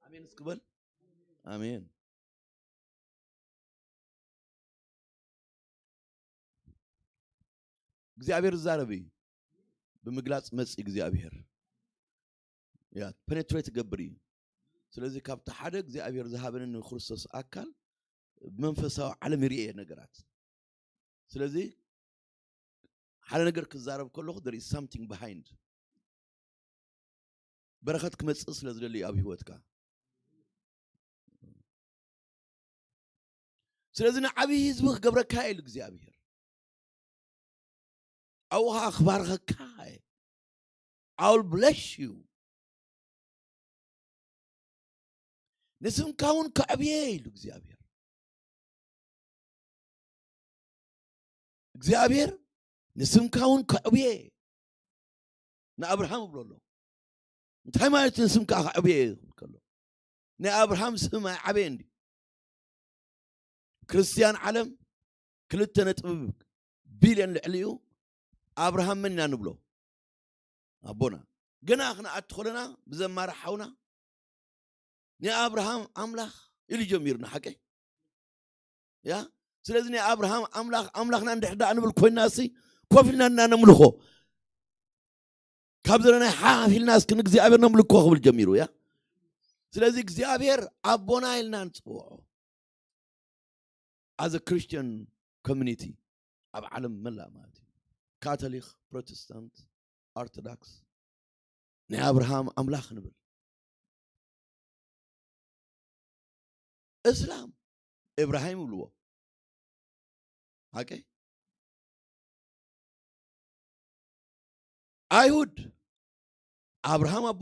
ኣሜን እስኪ በል። ኣሜን። እግዚኣብሔር ዝዛረብ እዩ። ብምግላጽ መጽእ እግዚኣብሔር ያ ፔኔትሬት ይገብር እዩ። ስለዚ ካብቲ ሓደ እግዚኣብሔር ዝሃበኒ ንክርስቶስ ኣካል ብመንፈሳዊ ዓለም ይርኤ ነገራት። ስለዚ ሓደ ነገር ክዛረብ ከለኹ there is something behind። በረኸት ክመጽእ ስለ ዝደሊ እዩ ኣብ ህይወትካ። ስለዚ ንዓብዪ ህዝቢ ክገብረካ ኢሉ እግዚኣብሔር ኣብኡ ከዓ ክባርኸካ እየ። I will bless you። ንስምካ እውን ከዕብየ ኢሉ እግዚኣብሔር። እግዚኣብሔር ንስምካ እውን ከዕብየ ንኣብርሃም ይብሎ ኣሎ። እንታይ ማለት ንስምካ ከዕብየ ክብል ከሎ ናይ ኣብርሃም ስም ኣይዓበየን ድዩ? ክርስትያን ዓለም ክልተ ነጥቢ ቢልዮን ልዕሊኡ ኣብርሃም መን ኢና ንብሎ? ኣቦና። ገና ክንኣቱ ከለና ብዘማሪ ሓውና ናይ ኣብርሃም ኣምላኽ ኢሉ ጀሚሩ ንሓቀይ ያ ስለዚ ናይ ኣብርሃም ኣምላኽ ኣምላኽና እንድሕር ደኣ ንብል ኮይና ሲ ኮፍ ኢልና እና ነምልኾ ካብ ዘለናይ ሓፍ ኢልና እስኪ ንእግዚኣብሔር ነምልኮ ክብል ጀሚሩ ያ ስለዚ እግዚኣብሔር ኣቦና ኢልና ንፅውዖ as a Christian community ኣብ ዓለም መላእ ማለት እዩ ካቶሊክ ፕሮቴስታንት ኦርቶዶክስ ናይ ኣብርሃም ኣምላኽ ንብል እስላም እብራሂም ይብልዎ ሓቀይ ኣይሁድ ኣብርሃም ኣቦ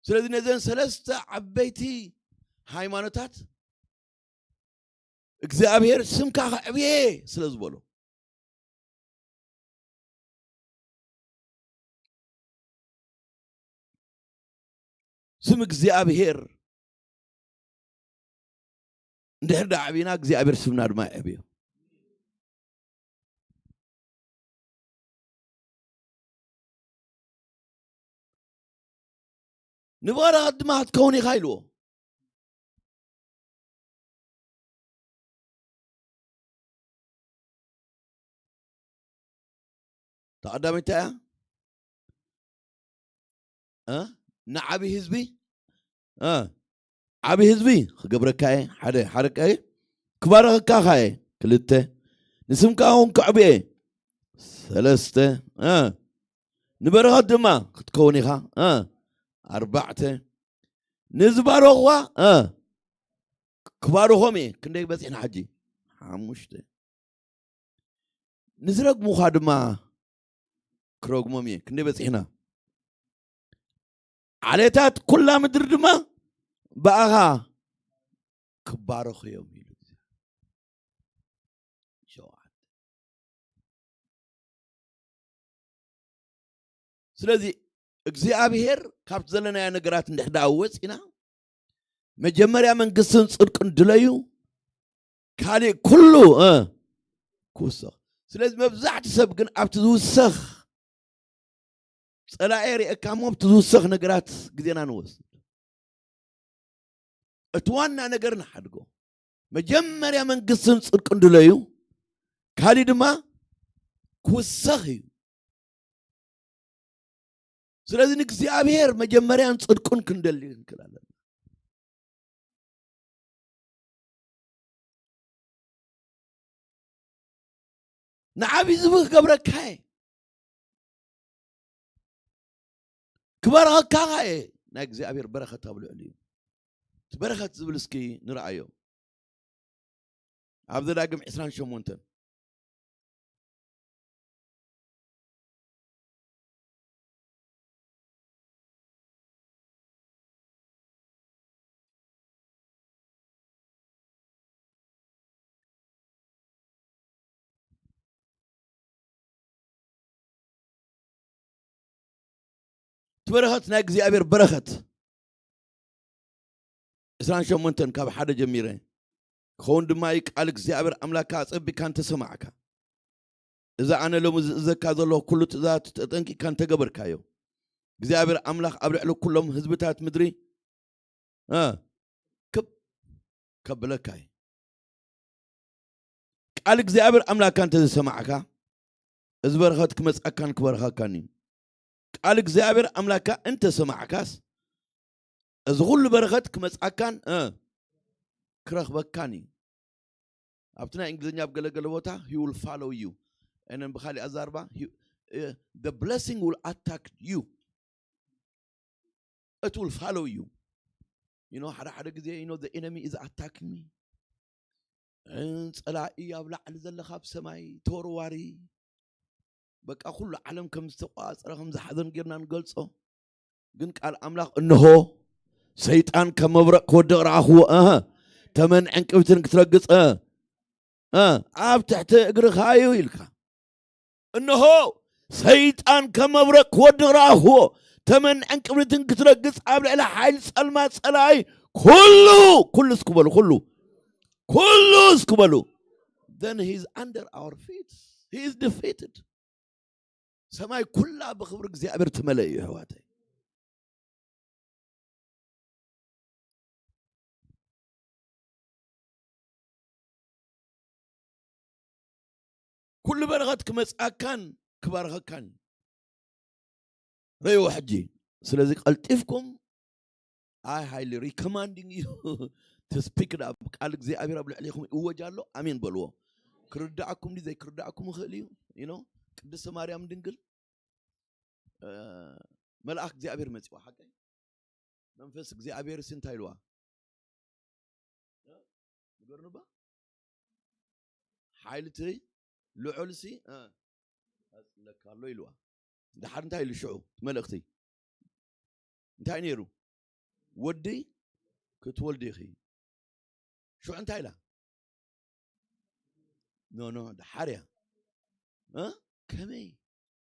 ስለዚ ነዘን ሰለስተ ዓበይቲ ሃይማኖታት እግዚኣብሔር ስምካ ከዕብየ ስለ ዝበሎ ስም እግዚኣብሔር እንድሕር ዳ ዓብና እግዚኣብሔር ስምና ድማ ይዕብዮ ንባራኻት ድማ ክትከውን ኢኻ ኢልዎ ተቐዳሚት እንታይ እያ ንዓብዪ ህዝቢ ዓብዪ ህዝቢ ክገብረካ እየ ሓደ ሓደ ክባረኸካ እየ ክልተ፣ ንስምካ እውን ከዕብየ። ሰለስተ፣ እ፣ ንበረኸት ድማ ክትከውን ኢኻ። እ፣ ኣርባዕተ፣ ንዝባረኹዋ፣ እ፣ ክባርኾም እየ። ክንደይ በፂሕና ሕጂ? ሓሙሽተ። ንዝረግሙኻ ድማ ክረግሞም እየ። ክንደይ በፂሕና? ዓሌታት ኩላ ምድሪ ድማ ብኣኻ ክባረኹ እዮም ኢሉ። ሸውዓተ። ስለዚ እግዚኣብሔር ካብቲ ዘለናዮ ነገራት እንድሕር ደኣ ወፂና፣ መጀመርያ መንግስትን ጽድቅን ድለዩ፣ ካሊእ ኩሉ፣ እ፣ ክውሰኽ። ስለዚ መብዛሕቲ ሰብ ግን ኣብቲ ዝውሰኽ ጸላኤ ርኤካ እሞ ኣብቲ ዝውሰኽ ነገራት ግዜና ንወስድ። እቲ ዋና ነገር ንሓድጎ። መጀመርያ መንግስትን ጽድቅን ድለዩ፣ ካሊእ ድማ ክውሰኽ እዩ። ስለዚ ንእግዚኣብሔር መጀመርያን ጽድቁን ክንደሊ ክንክእል ኣለና። ንዓቢ ዝብህ ክገብረካ እየ፣ ክባርኸካ እየ። ናይ እግዚኣብሔር በረኸት ኣብ ልዕሊ እዩ። እቲ በረኸት ዝብል እስኪ ንርኣዮ። ኣብ ዘዳግም ዕስራን ሸሞንተን። እቲ በረኸት ናይ እግዚኣብሔር በረኸት። ዕስራን ሸሞንተን ካብ ሓደ ጀሚረ። ክኸውን ድማ እዩ፣ ቃል እግዚኣብሔር ኣምላክካ ኣጸቢቕካ እንተሰማዕካ፣ እዚ ኣነ ሎሚ ዝእዘካ ዘለኹ ኩሉ ትእዛዛት ተጠንቂቕካ እንተገበርካዮ፣ እግዚኣብሔር ኣምላኽ ኣብ ልዕሊ ኩሎም ህዝብታት ምድሪ፣ እ፣ ክብ ከብለካ እዩ። ቃል እግዚኣብሔር ኣምላክካ እንተዘይሰማዕካ፣ እዚ በረኸት ክመጽኣካን ክበርኸካን እዩ። ቃል እግዚኣብሔር ኣምላክካ እንተሰማዕካስ፣ እዚ ኩሉ በረኸት ክመጽኣካን፣ እ፣ ክረኽበካን እዩ። ኣብቲ ናይ እንግሊዝኛ ኣብ ገለገለ ቦታ፣ he will follow you። And then ብኻሊእ ኣዛርባ፣ he, እ፣ the blessing will attack you. It will follow you. You know፣ ሓደ ሓደ ግዜ፣ you know, the enemy is attacking me። እ፣ ጸላኢ ኣብ ላዕሊ ዘለኻ ኣብ ሰማይ ተወርዋሪ፣ በቃ ኩሉ ዓለም ከም ዝተቋጸረ፣ ከም ዝሓዘን ጌርና ንገልጾ። ግን ቃል ኣምላኽ፣ እንሆ ሰይጣን ከም መብረቕ ክወድቕ ረኣኽዎ፣ እህ፣ ተመን ዕንቅብትን ክትረግጽ፣ እ፣ እ፣ ኣብ ትሕቲ እግርኻ እዩ ኢልካ። እንሆ ሰይጣን ከም መብረቕ ክወድቕ ረኣኽዎ፣ ተመን ዕንቅብትን ክትረግጽ፣ ኣብ ልዕሊ ሓይሊ ጸልማት ጸላኢ ኩሉ፣ ኩሉ እስኪ በሉ፣ ኩሉ፣ ኩሉ እስኪ በሉ። Then he is under our feet. He is defeated. ሰማይ ኩላ ብኽብሪ እግዚኣብሔር ትመለእ እዩ፣ ኣሕዋተይ። ኩሉ በረኸት ክመጽኣካን ክባርኸካን እዩ። ረእይዎ ሕጂ። ስለዚ ቀልጢፍኩም፣ ኣይ highly recommending you to speak it up። ቃል እግዚኣብሔር ኣብ ልዕሌኹም ይእወጅ ኣሎ። ኣሜን በልዎ። ክርዳኣኩም ድዩ ዘይክርዳኣኩም ይኽእል እዩ። You know፣ ቅድስቲ ማርያም ድንግል፣ እ፣ መልኣኽ እግዚኣብሔር መጺዋ፣ ሓቀይ መንፈስ እግዚኣብሔር ሲ እንታይ ኢልዋ? እ? ንገርንባ? ሓይሊ እቲ ልዑል ሲ፣ እ፣ ኣጽለካ ኣሎ ኢልዋ። ድሓር እንታይ ኢሉ ሽዑ? እቲ መልእኽቲ እንታይ ነይሩ? ወደይ ክትወልዲ ኢኺ። ሽዑ እንታይ ኢላ? ኖ፣ ኖ፣ ድሓር እያ። እ? ከመይ?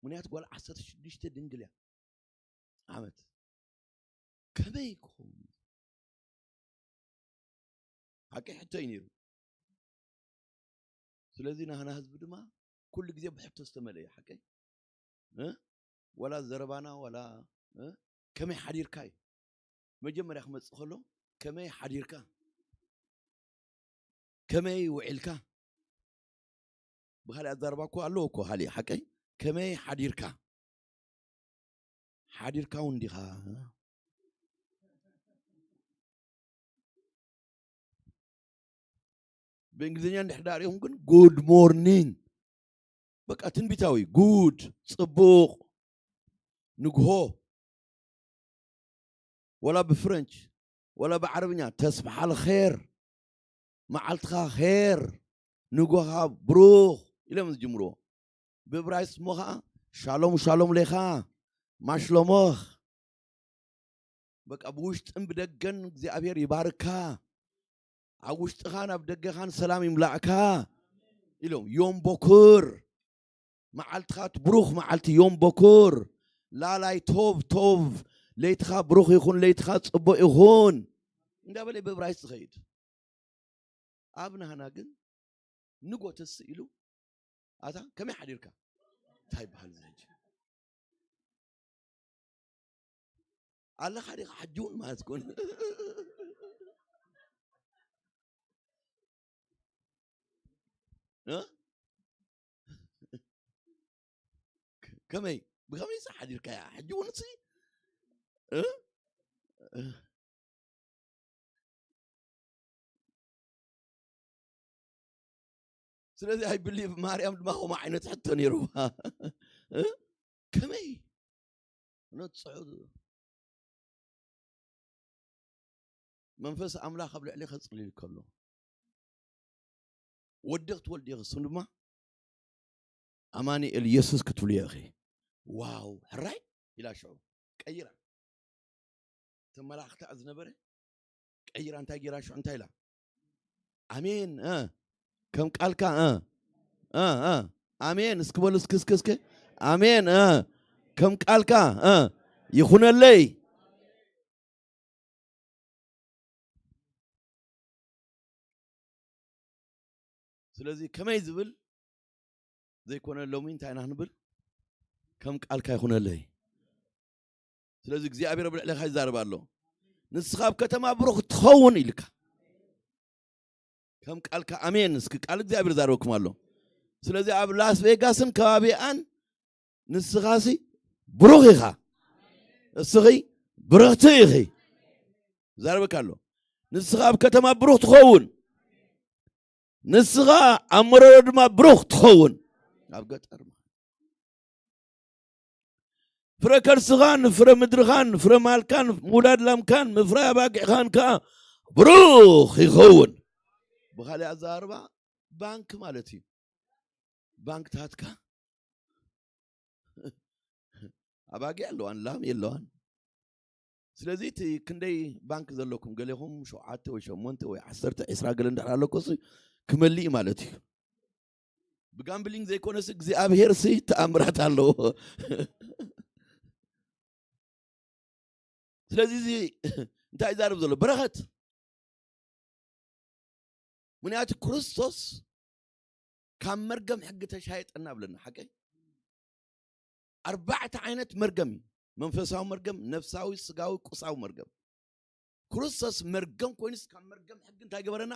ምኽንያቱ ጓል ዓሰርተ ሽዱሽተ ድንግል እያ። ዓመት። ከመይ ክኸውን? ሓቂ ሕቶ እዩ ነይሩ። ስለዚ ናህና ህዝቢ ድማ ኩሉ ግዜ ብሕቶ ዝተመልአ እዩ። ሓቀይ? እ? ዋላ ዘረባና፣ ዋላ፣ እ? ከመይ ሓዲርካ እዩ። መጀመርያ ክመጽእ ከሎ፣ ከመይ ሓዲርካ? ከመይ ውዒልካ? ብኻልእ ኣዛርባ እኮ ኣለዎ እኮ፣ ካልእ ሓቀይ? ከመይ ሓዲርካ? ሓዲርካ እውን ዲኻ? ብእንግሊዝኛ እንድሕር ዳኣ ሪኢኹም ግን good morning፣ በቃ ትንቢታዊ፣ ጉድ፣ ጽቡቕ፣ ንግሆ። ወላ ብፍረንች ወላ ብዓረብኛ፣ ተስብሓ ልኸር፣ መዓልትኻ ኸር፣ ንጎኻ ብሩኽ ኢሎም ዝጅምርዎ። ብእብራይስጥ እሞ ኸዓ ሻሎም ሻሎም ሌኻ፣ ማሽሎሞኽ። በቃ ብውሽጥን ብደገን እግዚኣብሔር ይባርካ፣ ኣብ ውሽጥኻን ኣብ ደገኻን ሰላም ይምላእካ ኢሎም። ዮም ቦኩር፣ መዓልትኻ ብሩኽ መዓልቲ፣ ዮም ቦኩር፣ ላላይ ቶብ ቶብ፣ ለይትኻ ብሩኽ ይኹን፣ ለይትኻ ጽቡቕ ይኹን እንዳበለ ብእብራይስጥ ዝኸይድ። ኣብ ናህና ግን ንጎ ትስእ ኢሉ፣ ኣታ ከመይ ሓዲርካ? እንታይ ይበሃል እዚ ሕጂ? ኣለኻ ዲኻ ሕጂ እውን ማለት ኮን እ? ከመይ ብኸመይ ሳ ሓዲርካያ ሕጂ እውን ሲ እ? ስለዚ ኣይ ብሊቭ ማርያም ድማ ከምኡ ዓይነት ሕቶ ነይርዋ። እ? ከመይ ነጽሑ መንፈስ ኣምላኽ ኣብ ልዕሊ ከጽልል ከሎ ወዲ ክትወልድ ኢኺ፣ ስም ድማ ኣማኑኤል ኢየሱስ ክትብልዮ ኢኺ። ዋው ሕራይ ኢላ ሽዑ ቀይራ። ተመላኽታ ዝነበረ ቀይራ እንታይ ገይራ ሽዑ እንታይ ኢላ? ኣሜን እ ከም ቃልካ እ እ እ ኣሜን እስኪ በሉ እስኪ እስኪ እስኪ ኣሜን እ ከም ቃልካ እ ይኹነለይ። ስለዚ ከመይ ዝብል ዘይኮነ ሎሚ እንታይ ኢና ክንብል? ከም ቃልካ ይኹነለይ። ስለዚ እግዚኣብሔር ኣብ ልዕሌኻ ይዛረብ ኣሎ። ንስኻ ኣብ ከተማ ብሩኽ ትኸውን ኢልካ ከም ቃልካ ኣሜን። እስኪ ቃል እግዚኣብሔር ዛረበኩም ኣሎ። ስለዚ ኣብ ላስ ቬጋስን ከባቢኣን ንስኻሲ ብሩኽ ኢኻ፣ እስኺ ብርኽቲ ኢኺ። ዛረበካ ኣሎ። ንስኻ ኣብ ከተማ ብሩኽ ትኸውን፣ ንስኻ ኣብ መረሮ ድማ ብሩኽ ትኸውን። ኣብ ገጠር ፍረ ከርስኻን ፍረ ምድርኻን ፍረ ማልካን ምውላድ ላምካን ምፍራይ ኣባጊዕኻን ከኣ ብሩኽ ይኸውን። ብኻልእ ኣዘራርባ ባንክ ማለት እዩ። ባንክታትካ ኣባጊዕ ኣለዋን ላም የለዋን። ስለዚ እቲ ክንደይ ባንክ ዘለኩም ገሌኹም ሸውዓተ ወይ ሸሞንተ ወይ ዓሰርተ ዒስራ ገለ እንድሕር ኣለኮ ክመልእ ማለት እዩ። ብጋምብሊንግ ዘይኮነስ እግዚኣብሔር ሲ ተኣምራት ኣለዎ። ስለዚ እዚ እንታይ ይዛረብ ዘሎ በረኸት? ምክንያቱ ክርስቶስ ካብ መርገም ሕጊ ተሻየጠና ብለና ሓቀይ። ኣርባዕተ ዓይነት መርገም እዩ። መንፈሳዊ መርገም፣ ነፍሳዊ፣ ስጋዊ፣ ቁሳዊ መርገም። ክርስቶስ መርገም ኮይኑስ ካብ መርገም ሕጊ እንታይ ገበረና?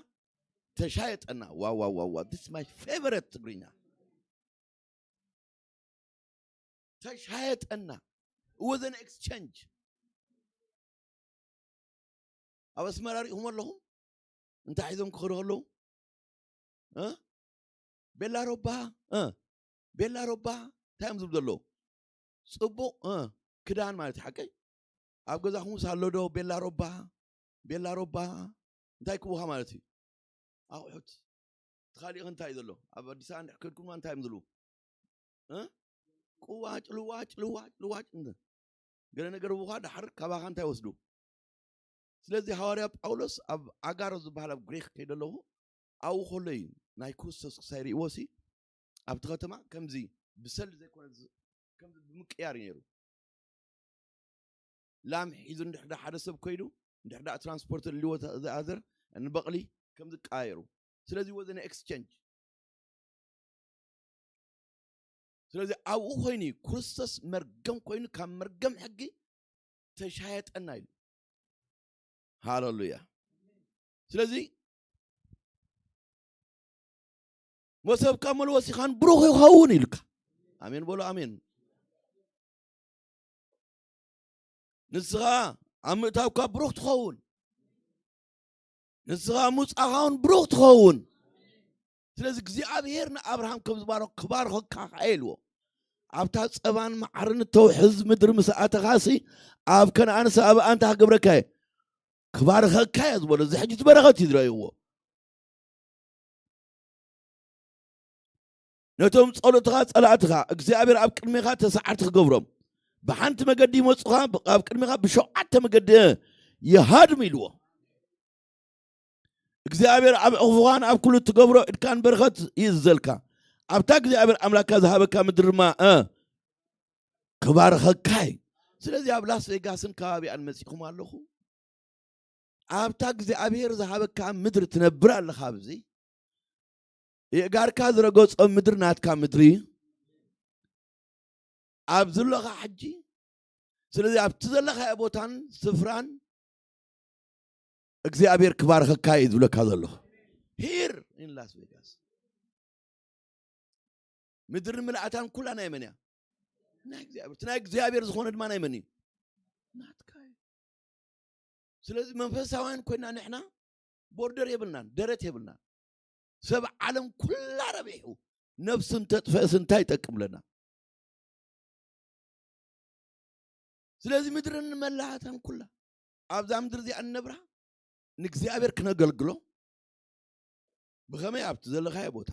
ተሻየጠና። ዋ ዋ ዋ ዋ this my favorite ትግርኛ። ተሻየጠና። It was an exchange። ኣብ ኣስመራ ሪኢኹም ኣለኹም እንታይ ሒዞም ክኸዱ ከለዉ እ ቤላ ሮባ እ ቤላ ሮባ እንታይ እዮም ዝብሉ ዘለዉ? ጽቡቕ እ ክዳን ማለት ሓቀይ ኣብ ገዛኹምስ ኣሎ ዶ ቤላ ሮባ? ቤላ ሮባ እንታይ ክቡኻ ማለት እዩ? ኣቑሑት። እቲ ካሊእ እንታይ እዩ ዘሎ? ኣብ ኣዲስ ኣበባ እንድሕር ከድኩም እንታይ እዮም ዝብሉ? እ? ቁዋጭ ልዋጭ ልዋጭ ልዋጭ እንደ ገለ ነገር ብኻ ዳሕር ካባኻ እንታይ ወስዱ? ስለዚ ሃዋርያ ጳውሎስ ኣብ ኣጋሮ ዝበሃል ኣብ ግሪክ ከይደ ኣለኹ ኣብኡ ከሎ እዩ ናይ ክርስቶስ ክሳይ ርእይዎ ሲ ኣብቲ ከተማ ከምዚ ብሰል ዘይኮነ ዝ- ከምዚ ብምቅያር እዩ ነይሩ። ላም ሒዙ እንድሕር ሓደ ሰብ ኮይዱ እንድሕር ትራንስፖርት ልዎ ዝኣዘር ንበቕሊ ከም ዝቀያየሩ ስለዚ ወዘነ ኤክስቸንጅ ስለዚ ኣብኡ ኮይኑ እዩ ክርስቶስ መርገም ኮይኑ ካብ መርገም ሕጊ ተሻየጠና ኢሉ። ሃለሉያ። ስለዚ መሶብካ መለወሲኻን ብሩኽ ይኸውን ኢልካ። ኣሜን በሉ ኣሜን። ንስኻ ኣብ ምእታውካ ብሩኽ ትኸውን። ንስኻ ኣብ ምውጻእኻ እውን ብሩኽ ትኸውን። ስለዚ እግዚኣብሔር ንኣብርሃም ከም ዝባረኽ ክባርኸካ ከኣ ኢልዎ። ኣብታ ጸባን መዓርን እተውሕዝ ምድሪ ምስ ኣተኻሲ ኣብ ከነኣን ሰብኣን እንታይ ክገብረካ እየ? ክባርኸካ እየ ዝበሎ። እዚ ሕጂ እቲ በረኸት እዩ ዝረእይዎ። ነቶም ጸሎትኻ ጸላእትኻ እግዚኣብሔር ኣብ ቅድሜኻ ተሳዓርቲ ክገብሮም። ብሓንቲ መገዲ ይመጹኻ፣ ብ-፣ ኣብ ቅድሜኻ ብሸውዓተ መገዲ ይሃድሙ ኢልዎ። እግዚኣብሔር ኣብ ዕኹፍኻን ኣብ ኩሉ እትገብሮ ኢድካን በረኸት ይእዝዘልካ። ኣብታ እግዚኣብሔር ኣምላካ ዝሃበካ ምድሪ ድማ፣ እ፣ ክባርኸካ እዩ። ስለዚ ኣብ ላስ ቬጋስን ከባቢኣን መጺኹም ኣለኹ። ኣብታ እግዚኣብሔር ዝሃበካ ምድሪ ትነብር ኣለኻ። ኣብዚ የእጋርካ ዝረገጾ ምድሪ ናትካ ምድሪ እዩ። ኣብ ዘለኻ ሕጂ፣ ስለዚ ኣብቲ ዘለኻዮ ቦታን ስፍራን እግዚኣብሔር ክባርኸካ እዩ ዝብለካ ዘሎ። ሂር ኢን ላስ ቬጋስ ምድሪ ምልኣታን ኩላ ናይ መን እያ? ናይ እግዚኣብሔር። እቲ ናይ እግዚኣብሔር ዝኾነ ድማ ናይ መን እዩ? ናትካ እዩ። ስለዚ መንፈሳውያን ኮይና ንሕና ቦርደር የብልናን፣ ደረት የብልናን። ሰብ ዓለም ኩላ ረቢሑ ነፍሱ እንተጥፈእስ እንታይ ይጠቅም ለና? ስለዚ ምድርን መላእታን ኩላ ኣብዛ ምድሪ እዚኣ እንነብራ ንእግዚኣብሔር ክነገልግሎ ብኸመይ ኣብቲ ዘለኻዮ ቦታ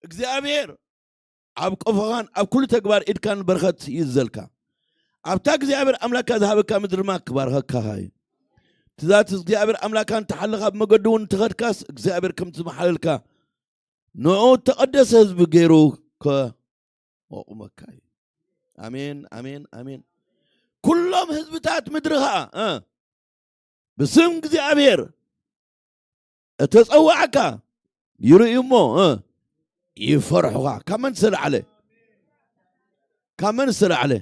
እግዚኣብሔር ኣብ ቆፎኻን ኣብ ኩሉ ተግባር ኢድካን በረኸት ይእዝዘልካ። ኣብታ እግዚኣብሔር ኣምላካ ዝሃበካ ምድሪ ድማ ክባርኸካ እዩ። ትእዛዝ እግዚኣብሔር ኣምላካ እንተሓለኻ ብመገዱ እውን እንተኸድካስ እግዚኣብሔር ከምቲ ዝመሓለልካ ንዑ እተቐደሰ ህዝቢ ገይሩ ከ ኣቑመካ እዩ። ኣሜን፣ ኣሜን፣ ኣሜን። ኩሎም ህዝብታት ምድሪ ኸዓ፣ እ፣ ብስም እግዚኣብሔር እተጸዋዕካ ይርእዩ እሞ፣ እ፣ ይፈርሑኻ። ካብ መን ዝተላዕለ? ካብ መን ዝተላዕለ?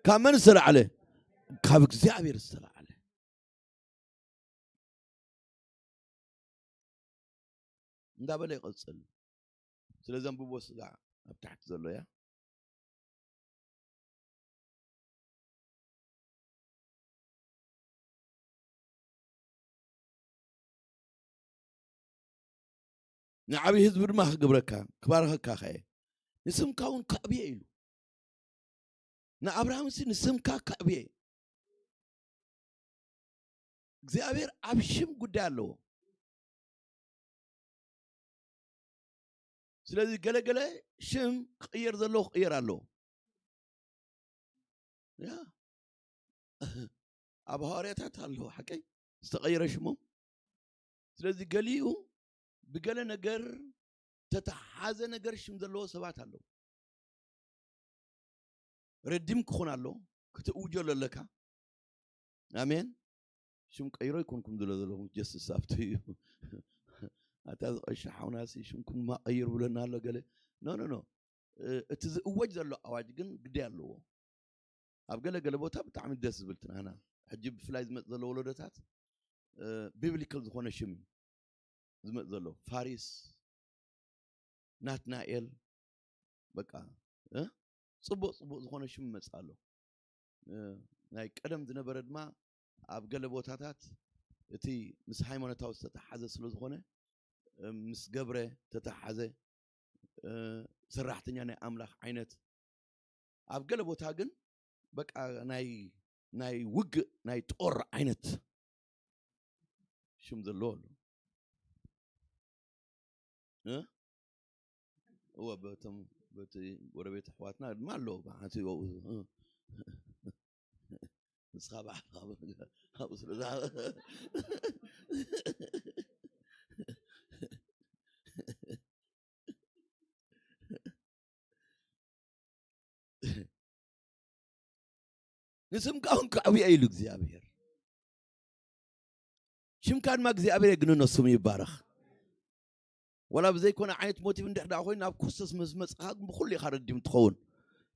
ካብ መን ዝተላዕለ? ካብ እግዚኣብሔር ዝተላዕለ። እንዳበለ ይቐጽል። ስለዚ ኣንብቦ ስጋዕ ኣብ ታሕቲ ዘሎ እያ። ንዓብዪ ህዝቢ ድማ ክገብረካ፣ ክባርኸካ ከ እየ። ንስምካ እውን ከዕብየ ኢሉ። ንኣብርሃምሲ ንስምካ ከዕብየ። እግዚኣብሔር ኣብ ሽም ጉዳይ ኣለዎ። ስለዚ ገለ ገለ ሽም ክቕየር ዘለዎ ክቕየር ኣለዎ። ያ። ኣብ ሃዋርያታት ኣለዎ፣ ሓቀይ? ዝተቐየረ ሽሞም። ስለዚ ገሊኡ ብገለ ነገር ተተሓዘ ነገር ሽም ዘለዎ ሰባት ኣለዉ። ረዲም ክኾን ኣሎ፣ ክትእውጀሉ ኣለካ። ኣሜን። ሽም ቀይሮ ኣይኮንኩም ዝሎ ዘለኹም፣ ጀስስ ኣብቲ እዩ። ኣታ ዝቐሻ ሓውናሲ ሽምኩም ድማ ቀይር ብለና ኣሎ ገለ። ኖ፣ ኖ፣ ኖ። እ፣ እቲ ዝእወጅ ዘሎ ኣዋጅ ግን ግደ ኣለዎ። ኣብ ገለ ገለ ቦታ ብጣዕሚ ደስ ዝብል ትናና። ሕጂ ብፍላይ ዝመጽእ ዘሎ ወለዶታት፣ እ፣ ቢብሊካል ዝኾነ ሽም እዩ ዝመጽእ ዘሎ። ፋሪስ፣ ናትናኤል፣ በቃ፣ እ፣ ጽቡቕ ጽቡቕ ዝኾነ ሽም ይመጽእ ኣሎ። እ፣ ናይ ቀደም ዝነበረ ድማ ኣብ ገለ ቦታታት እቲ ምስ ሃይማኖታዊ ዝተተሓዘ ስለ ዝኾነ፣ እ፣ ምስ ገብረ ተተሓዘ፣ እ፣ ሰራሕተኛ ናይ ኣምላኽ ዓይነት። ኣብ ገለ ቦታ ግን በቃ ናይ፣ ናይ ውግእ፣ ናይ ጦር ዓይነት ሽም ዘለዎ ኣሎ። እ? እወ፣ በቶም፣ በቲ ጎረቤት ኣሕዋትና ድማ ኣለዉ። ብሓንቲ ኣብኡ፣ እ። ንስኻ ባዕልኻ ኣብኡ ስለ ዝሃበ። ንስምካ እውን ከዕብዮ ኢሉ እግዚኣብሔር። ሽምካ ድማ እግዚኣብሔር የግንኖ፣ ስሙ ይባረኽ። ወላ ብዘይኮነ ዓይነት ሞቲቭ እንድሕር ደኣ ኮይኑ ናብ ክርስቶስ ምስ መጽኻ ግን ብኹሉ ኢኻ ረዲም ትኸውን።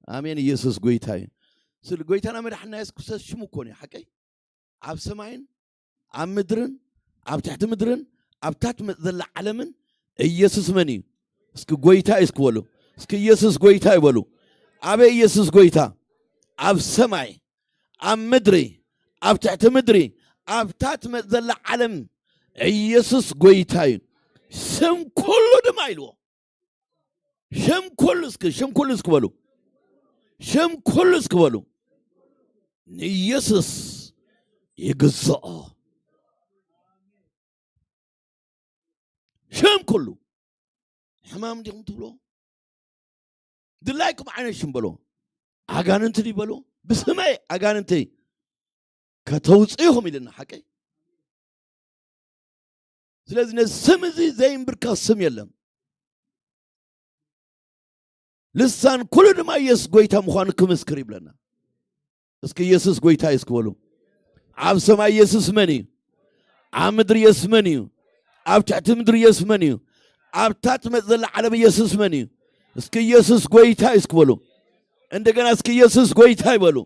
ኣሜን። ኢየሱስ ጎይታ እዩ። ስለ ጎይታና መድሓንና የሱስ ክርስቶስ ሽሙ እኮ እዩ፣ ሓቀይ? ኣብ ሰማይን ኣብ ምድርን ኣብ ትሕቲ ምድርን ኣብታ ትመጽእ ዘላ ዓለምን ኢየሱስ መን እዩ? እስኪ ጎይታ እዩ እስኪ በሉ። እስኪ ኢየሱስ ጎይታ እዩ በሉ። ኣበይ ኢየሱስ ጎይታ? ኣብ ሰማይ፣ ኣብ ምድሪ፣ ኣብ ትሕቲ ምድሪ፣ ኣብታ ትመጽእ ዘላ ዓለም ኢየሱስ ጎይታ እዩ። ስም ኩሉ ድማ ኢልዎ። ሽም ኩሉ እስኪ፣ ሽም ኩሉ እስኪ በሉ። ሽም ኩሉ እስኪ በሉ። ንኢየሱስ ይግዝኦ። ሽም ኩሉ። ሕማም ዲኹም ትብሎ? ድላይኩም ዓይነት ሽም በሎ። ኣጋንንቲ ድዩ በሎ? ብስመይ ኣጋንንቲ ከተውፅእኹም ኢልና ሓቀይ። ስለዚ ነዚ ስም እዚ ዘይንብርከኽ ስም የለን። ልሳን ኩሉ ድማ ኢየሱስ ጎይታ ምዃኑ ክምስክር ይብለና። እስኪ ኢየሱስ ጎይታ እዩ እስኪ በሉ። ኣብ ሰማይ ኢየሱስ መን እዩ? ኣብ ምድሪ ኢየሱስ መን እዩ? ኣብ ትሕቲ ምድሪ ኢየሱስ መን እዩ? ኣብታ ትመጽእ ዘላ ዓለም ኢየሱስ መን እዩ? እስኪ ኢየሱስ ጎይታ እዩ እስኪ በሉ። እንደገና እስኪ ኢየሱስ ጎይታ ይበሉ።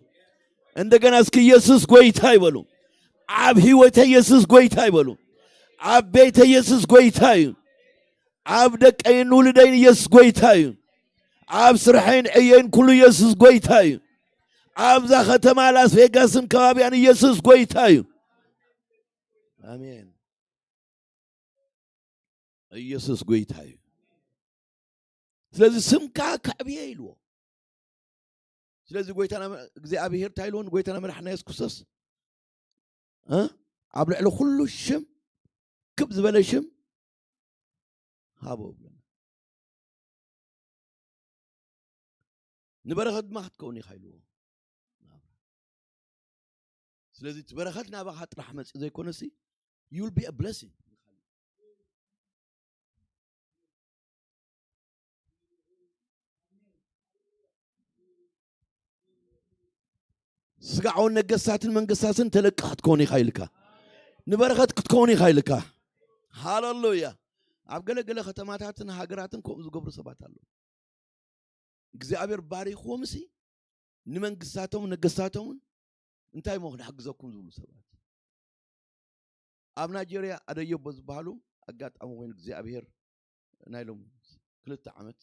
እንደገና እስኪ ኢየሱስ ጎይታ ይበሉ። ኣብ ህይወተ ኢየሱስ ጎይታ ይበሉ። ኣብ ቤተ ኢየሱስ ጎይታ እዩ። ኣብ ደቀይን ውልደይን ኢየሱስ ጎይታ እዩ። ኣብ ስርሐይን ዕየይን ኩሉ ኢየሱስ ጎይታ እዩ። ኣብዛ ከተማ ላስ ቬጋስን ከባቢያን ኢየሱስ ጎይታ እዩ። ኣሜን። ኢየሱስ ጎይታ እዩ። ስለዚ ስምካ ከዕብየ ኢልዎ። ስለዚ ጎይታና እግዚኣብሔር እንታይ ኢልዎ ንጎይታና መድሓና የሱስ ክርስቶስ? እ? ኣብ ልዕሊ ኩሉ ሽም ክብ ዝበለ ሽም ሃቦ ብለና። ንበረኸት ድማ ክትከውን ኢኻ ኢልዎ። ስለዚ እቲ በረኸት ናባኻ ጥራሕ መፂኡ ዘይኮነሲ you will be a blessing። ስጋውን ነገስታትን መንግስታትን ተለቃ ክትከውን ኢኻ ኢልካ፣ ንበረኸት ክትከውን ኢኻ ኢልካ። ሃለሉያ። ኣብ ገለገለ ከተማታትን ሃገራትን ከምኡ ዝገብሩ ሰባት ኣለዉ። እግዚኣብሔር ባሪኽዎምሲ ንመንግስታቶምን ነገስታቶምን እንታይ እሞ ክንሕግዘኩም ዝብሉ ሰባት። ኣብ ናይጀርያ ኣደየቦ ዝበሃሉ ኣጋጣሚ ኮይኑ እግዚኣብሔር ናይ ሎም ክልተ ዓመት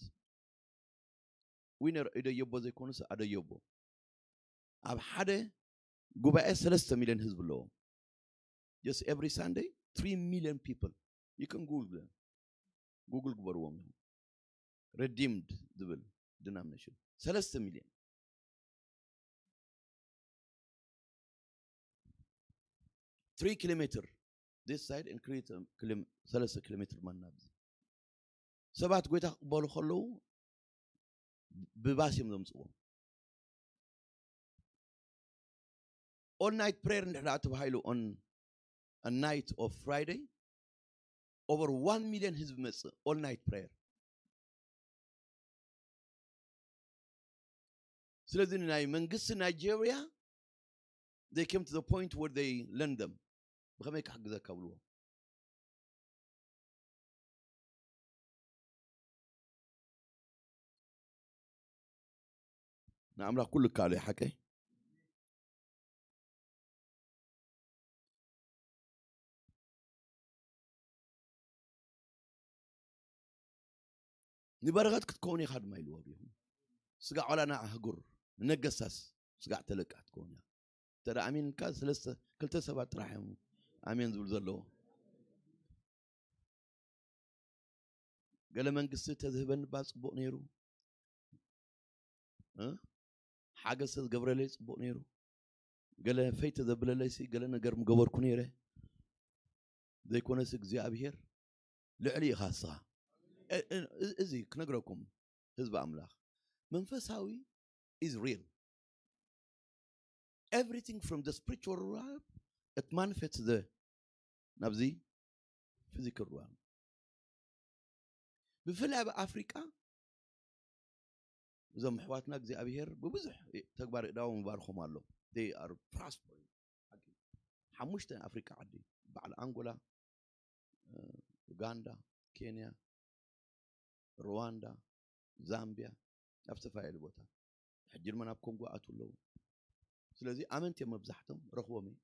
ዊነር ኣደየቦ ዘይኮኑስ ኣደየቦ ኣብ ሓደ ጉባኤ ሰለስተ ሚልዮን ህዝቢ ኣለዎም። Just every Sunday three million people. You can Google them. Google ግበርዎም። Redeemed ዝብል denomination ሰለስተ ሚልዮን። Three kilometer this side and three ኪሎ-፣ ሰለስተ ኪሎ ሜትር ማና ኣብዚ ሰባት ጎይታ ክቕበሉ ከለዉ ብባስ እዮም ዘምፅዎም። All night prayer እንድሕር ደኣ ተባሂሉ on a night of Friday over one million ህዝቢ መፅእ all night prayer። ስለዚ ናይ መንግስቲ ናይጄርያ they came to the point where they lend them ብኸመይ ክሕግዘካ ብልዎ። ንኣምላኽ ኩሉ ይከኣሎ እዩ ሓቀይ። ንበረኸት ክትከውን ኢኻ ድማ ኢልዎ ኣብርሆም። ስጋዕ ዋላ ንኣህጉር ንነገስታስ ስጋዕ ተለቃ ክትከውን እያ። እንተ ደኣ ኣሚንካ ሰለስተ ክልተ ሰባት ጥራሕ እዮም ኣሜን ዝብሉ ዘለዎ። ገለ መንግስቲ ተዝህበኒ እባ ጽቡቕ ነይሩ። እ? ሓገዝ ተዝገብረለይ ጽቡቕ ነይሩ። ገለ ፈይ ተዘብለለይሲ ገለ ነገር ምገበርኩ ነይረ። ዘይኮነስ እግዚኣብሔር ልዕሊ ኢኻ እስኻ። እ-፣ እ-፣ እዚ ክነግረኩም ህዝቢ ኣምላኽ መንፈሳዊ is real. Everything from the spiritual realm, it manifests the ናብዚ physical realm። ብፍላይ ኣብ ኣፍሪቃ እዞም ኣሕዋትና እግዚኣብሔር ብብዙሕ ተግባር እዳዎም ይባርኾም ኣሎ። They are prospering። ሓሙሽተ ኣፍሪቃ ዓዲ በዓል ኣንጎላ፣ እ፣ ኡጋንዳ፣ ኬንያ፣ ሩዋንዳ፣ ዛምቢያ፣ ኣብ ዝተፈላለዩ ቦታ። ሕጂ ድማ ናብ ኮንጎ ኣትው ኣለዉ። ስለዚ ኣመንቲ እዮም መብዛሕቶም፣ ረኽቦም እዩ።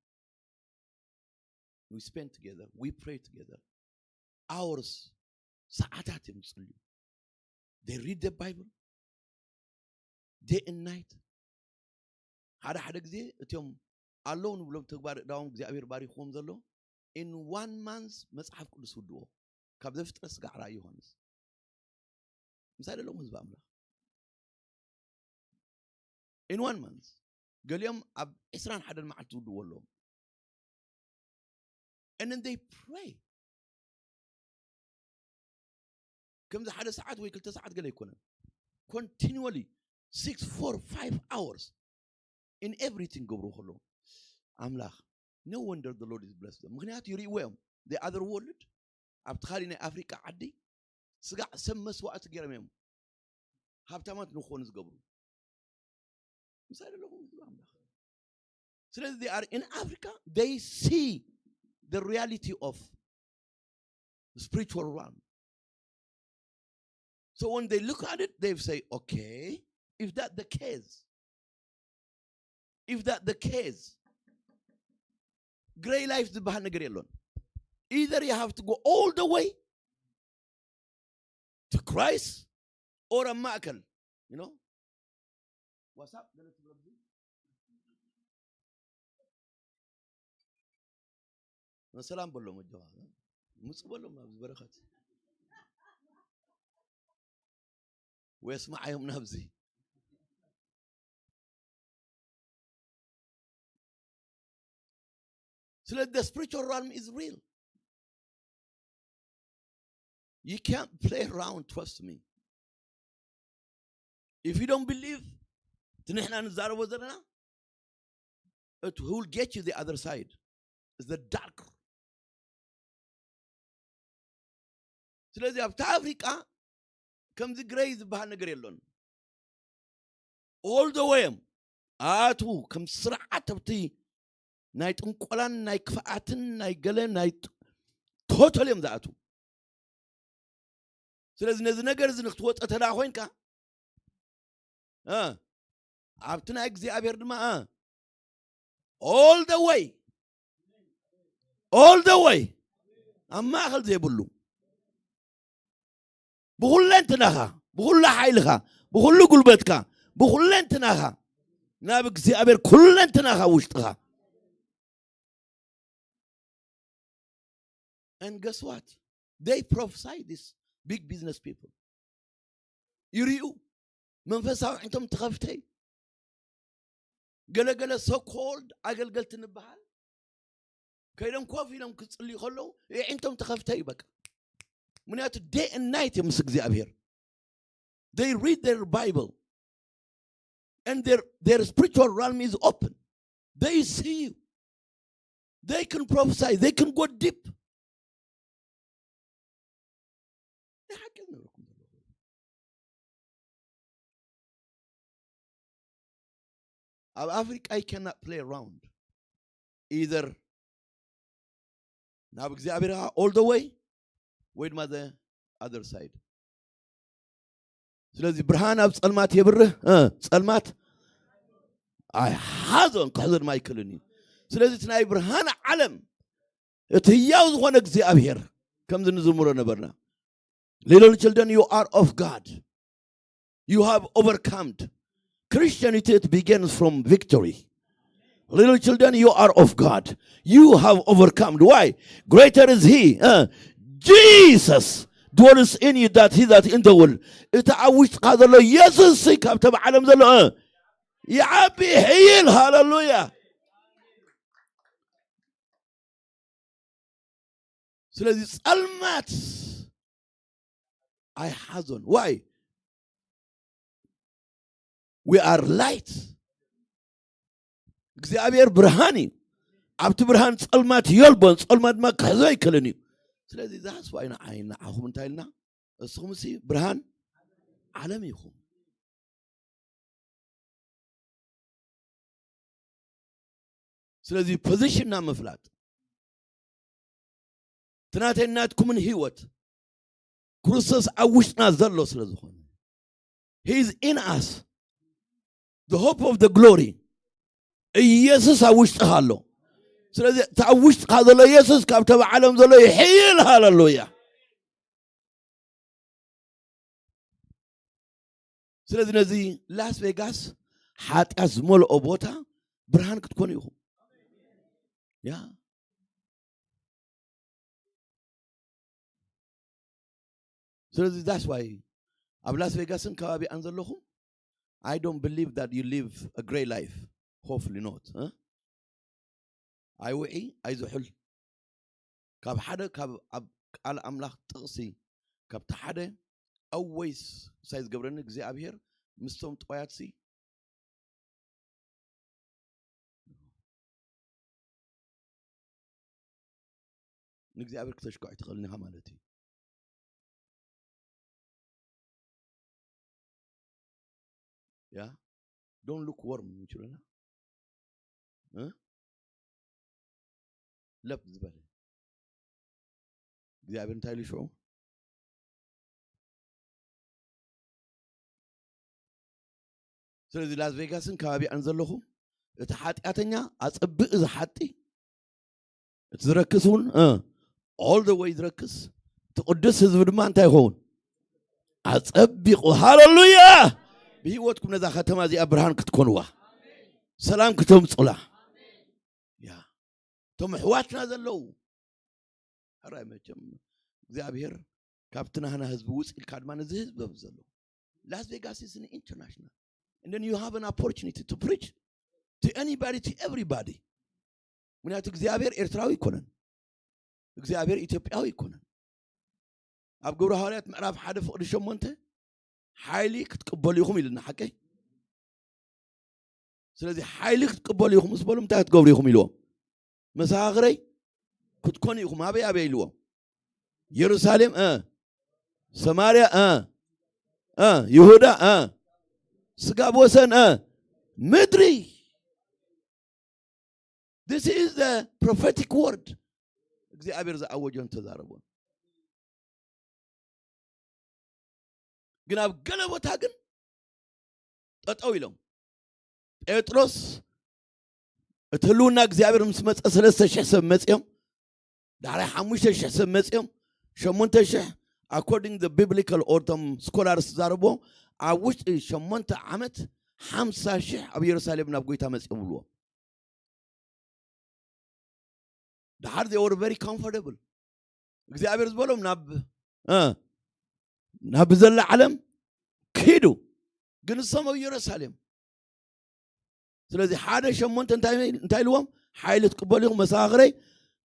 We spend together, we pray together. Hours፣ ሰዓታት እዮም ዝጽልዩ። They read the Bible day and night። ሓደ ሓደ ግዜ እቲኦም ኣለዉ ንብሎም ተግባር እዳዎም እግዚኣብሔር ባሪኽዎም ዘሎ in one month መጽሓፍ ቅዱስ ውድዎ ካብ ዘፍጥረት ስጋዕ ራእይ ዮሃንስ ምሳይ ዘለዎም ህዝቢ ኣምላኽ in one month ገሊኦም ኣብ ዕስራን ሓደን መዓልቲ ዝውድዎ ኣለዎም and then they pray ከምዚ ሓደ ሰዓት ወይ ክልተ ሰዓት ገለ ኣይኮነን continually six four five hours in everything ገብሩ ከለዉ ኣምላኽ no wonder the Lord is blessed them ምክንያቱ ይርእዎ እዮም the other world ኣብቲ ካሊእ ናይ ኣፍሪቃ ዓዲ ስጋዕ ሰብ መስዋእቲ ገይሮም እዮም ሃብታማት ንኾኑ ዝገብሩ ምሳይ ዘለኹም ህዝቢ ኣምላኽ ስለዚ they are in Africa they see the reality of the spiritual realm so when they look at it they say okay if that the case if that the case gray life ዝበሃል ነገር የሎን either you have to go all the way to Christ or ኣብ ማእከል you know what's up ገለ ትብሎ ብዙ ሰላም በሎም ኣጆኻ ምጽእ በሎም ናብዚ በረኸት ወይ ኣስማዓዮም ናብዚ ስለ the spiritual realm is real you can't play around trust me if you don't believe እቲ ንሕና ንዛረቦ ዘለና it will get you the other side is the dark ስለዚ ኣብታ ኣፍሪቃ ከምዚ ግረይ ዝበሃል ነገር የሎን all the way እዮም ኣቱ ከም ስርዓት ኣብቲ ናይ ጥንቆላን ናይ ክፍኣትን ናይ ገለ ናይ ቶተል እዮም ዝኣቱ ስለዚ ነዚ ነገር እዚ ንክትወፀ ተዳ ኮይንካ ኣብቲ ናይ እግዚኣብሔር ድማ all the way all the way ኣብ ማእኸል ዘይብሉ ብኩለንትናኻ ብኩሉ ሓይልኻ ብኩሉ ጉልበትካ ብኩለንትናኻ ናብ እግዚኣብሔር ኩለንትናኻ ውሽጥኻ And guess what? They prophesy this big business people. ይሪኡ መንፈሳዊ ዕንቶም ተኸፍተ እዩ ገለገለ so called ኣገልገልቲ ንበሃል ከይዶም ኮፍ ኢሎም ክፅልዩ ከለዉ የዒንቶም ተኸፍተ እዩ በቃ ምክንያቱ day and night እዮም ምስ እግዚኣብሔር they read their bible and their, their spiritual realm is open they see you they can prophesy they can go deep ናይ ሓቂ ዝነግረኩም ዘለኹ ኣብ ኣፍሪቃ you cannot play around either ናብ እግዚኣብሔር all the way ወይ ድማ the other side ስለዚ ብርሃን ኣብ ጸልማት የብርህ ጸልማት ኣይሓዞን ክሕዞ ድማ ኣይክእልን እዩ ስለዚ እቲ ናይ ብርሃን ዓለም እቲ ህያው ዝኾነ እግዚኣብሔር ከምዚ ንዝምሮ ነበርና little children you are of God you have overcome Christianity it begins from victory little children you are of God you have overcome why greater is he uh, Jesus dwells in you that he that in the world እቲ ኣብ ውሽጥካ ዘሎ የሱስ ካብ ተባዓለም ዘሎ ይዓቢ ይሕይል ሃለሉያ ስለዚ ጸልማት ኣይሓዞን why we are light እግዚኣብሔር ብርሃን እዩ ኣብቲ ብርሃን ጸልማት የልቦን ጸልማት ድማ ክሕዞ ኣይክእልን እዩ ስለዚ ዛስዋይ ንዓይ ንዓኹም እንታይ ኢልና እስኹም ሲ ብርሃን ዓለም ኢኹም ስለዚ position ና ምፍላጥ ትናተይ ናትኩምን ህይወት ክርስቶስ ኣብ ውሽጥና ዘሎ ስለ ዝኾነ he is in us the hope of the glory ኢየሱስ ኣብ ውሽጥኻ ኣሎ ስለዚ እቲ ኣብ ውሽጥኻ ዘሎ ኢየሱስ ካብ ተባዓለም ዘሎ ይሕይል ሃለሉያ ስለዚ ነዚ ላስ ቬጋስ ሓጢኣት ዝመልኦ ቦታ ብርሃን ክትኮኑ ኢኹም ያ ስለዚ that's why ኣብ ላስ ቬጋስን ከባቢኣን ዘለኹም I don't believe that you live a great life. Hopefully not. Huh? ኣይውዒ ኣይዝሑል ካብ ሓደ ካብ ኣብ ቃል ኣምላኽ ጥቕሲ ካብቲ ሓደ always ሳይ ዝገብረኒ እግዚኣብሔር ምስቶም ጥዋያትሲ ንእግዚኣብሔር ክተሽክዖ ኣይትኽእልን ኢኻ ማለት እዩ። ያ don't look warm ይችሉና እ ለብ ዝበለ እግዚኣብሔር እንታይ ኢሉ ሽዑ ስለዚ ላስ ቬጋስን ከባቢኣን ዘለኹም እቲ ሓጢኣተኛ ኣፀብእ ዝሓጢ እቲ ዝረክስ እውን all the way ዝረክስ እቲ ቅዱስ ህዝቢ ድማ እንታይ ይኸውን ኣፀቢቑ ሃለሉያ ብህይወትኩም ነዛ ከተማ እዚኣ ብርሃን ክትኮንዋ ሰላም ክተምፁላ ያ እቶም ኣሕዋትና ዘለዉ ሕራይ መቸም እግዚኣብሔር ካብቲ ናህና ህዝቢ ውፅ ኢልካ ድማ ነዚ ህዝቢ ኣብዚ ዘሎ Las Vegas is an international and then you have an opportunity to preach to anybody to everybody ምክንያቱ እግዚኣብሔር ኤርትራዊ ኣይኮነን እግዚኣብሔር ኢትዮጵያዊ ኣይኮነን ኣብ ግብረ ሃዋርያት ምዕራፍ ሓደ ፍቕዲ ሸሞንተ ሓይሊ ክትቅበሉ ኢኹም ኢልና ሓቀይ ስለዚ ሓይሊ ክትቅበሉ ኢኹም ምስ በሉ እንታይ ክትገብሩ ኢኹም ኢልዎም መሰኻኽረይ ክትኮኑ ኢኹም ኣበይ ኣበይ ኢልዎም የሩሳሌም እ ሰማርያ እ እ ይሁዳ እ ስጋብ ወሰን እ ምድሪ This is the prophetic word እግዚኣብሔር ዝኣወጆን ተዛረቦን ግን ኣብ ገለ ቦታ ግን ጠጠው ኢሎም ጴጥሮስ እቲ ህልውና እግዚኣብሔር ምስ መፀ ሰለስተ ሽሕ ሰብ መፅኦም ዳሕራይ ሓሙሽተ ሽሕ ሰብ መፅኦም ሸሞንተ ሽሕ according the biblical or ቶም scholars ዝዛረብዎ ኣብ ውሽጢ ሸሞንተ ዓመት ሓምሳ ሽሕ ኣብ የሩሳሌም ናብ ጎይታ መፅኦም ብልዎ ድሓር they were very comfortable እግዚኣብሔር ዝበሎም ናብ ናብ ዘላ ዓለም ክሂዱ ግን እሶም ኣብ ኢየሩሳሌም ስለዚ ሓደ ሸሞንተ እንታይ ኢልዎም ሓይሊ ትቅበሉ ኢኹም መሰኻኽረይ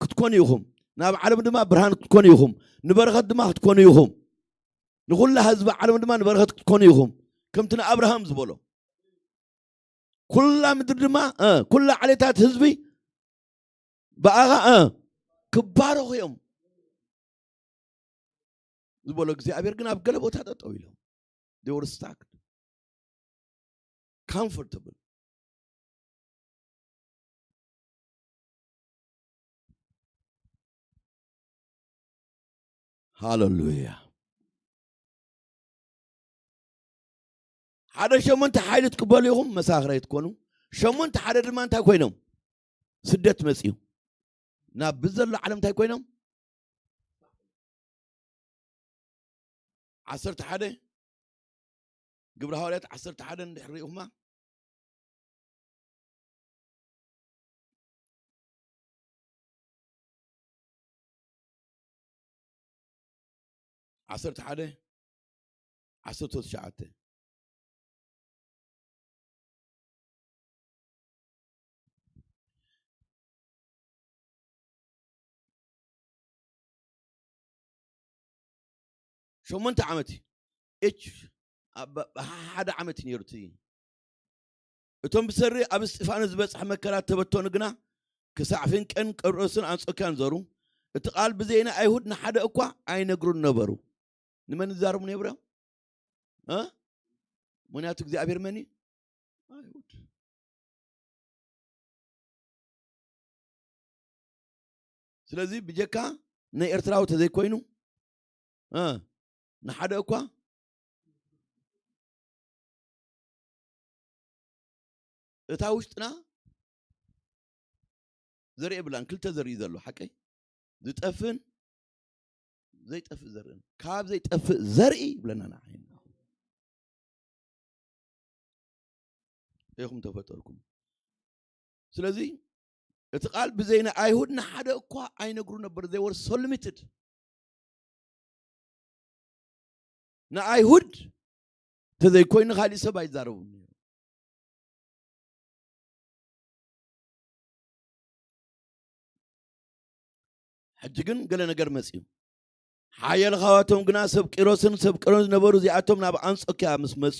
ክትኮኑ ኢኹም ናብ ዓለም ድማ ብርሃን ክትኮኑ ኢኹም ንበረኸት ድማ ክትኮኑ ኢኹም ንኹላ ህዝቢ ዓለም ድማ ንበረኸት ክትኮኑ ኢኹም ከምቲ ንኣብርሃም ዝበሎ ኩላ ምድሪ ድማ ኩላ ዓሌታት ህዝቢ ብኣኻ ክባረኹ እዮም ዝበሎ እግዚኣብሔር ግን ኣብ ገለ ቦታ ጠጠው ኢሎም they were stuck comfortable ሃሌሉያ ሓደ ሸሞንተ ሓይሊ ትቅበሉ ኢኹም መሳኽረይ ትኮኑ ሸሞንተ ሓደ ድማ እንታይ ኮይኖም ስደት መፅዩ ናብ ብዘሎ ዓለም እንታይ ኮይኖም ዓሰርተ ሓደ ግብረ ሃዋርያት ዓሰርተ ሓደ እንድሕር ሪኢኹማ ዓሰርተ ሓደ ዓሰርተ ትሽዓተ ሸሞንተ ዓመት እዩ ኤች ሓደ ዓመት እዩ ነይሩ እቲ እቶም ብሰሪ ኣብ እስጢፋኖስ ዝበፅሐ መከራ ተበተኑ ግና ክሳዕ ፍንቀን ቀብሮስን ኣንጾኪያን ዘሩ እቲ ቃል ብዘይና ኣይሁድ ንሓደ እኳ ኣይነግሩን ነበሩ ንመን ይዛረቡ ነይሩ ምክንያቱ እግዚኣብሔር መን እዩ ኣይሁድ ስለዚ ብጀካ ናይ ኤርትራዊ ተዘይኮይኑ ንሓደ እኳ እታ ውሽጥና ዘርኢ የብላን ክልተ ዘርኢ ዘሎ ሓቀይ ዝጠፍእን ዘይጠፍእ ዘርእን ካብ ዘይጠፍእ ዘርኢ ይብለና ንዓይና ኢኹም ተፈጠርኩም ስለዚ እቲ ቃል ብዘይ ንኣይሁድ ንሓደ እኳ ኣይነግሩ ነበር። They were so limited። ንኣይሁድ ተዘይኮይኑ ካሊእ ሰብ ኣይዛረቡን ነይሩ። ሕጂ ግን ገለ ነገር መፅዩ። ሓያለ ካብኣቶም ግና ሰብ ቂሮስን ሰብ ቂሮን ዝነበሩ እዚኣቶም ናብ ኣንጾኪያ ምስ መፁ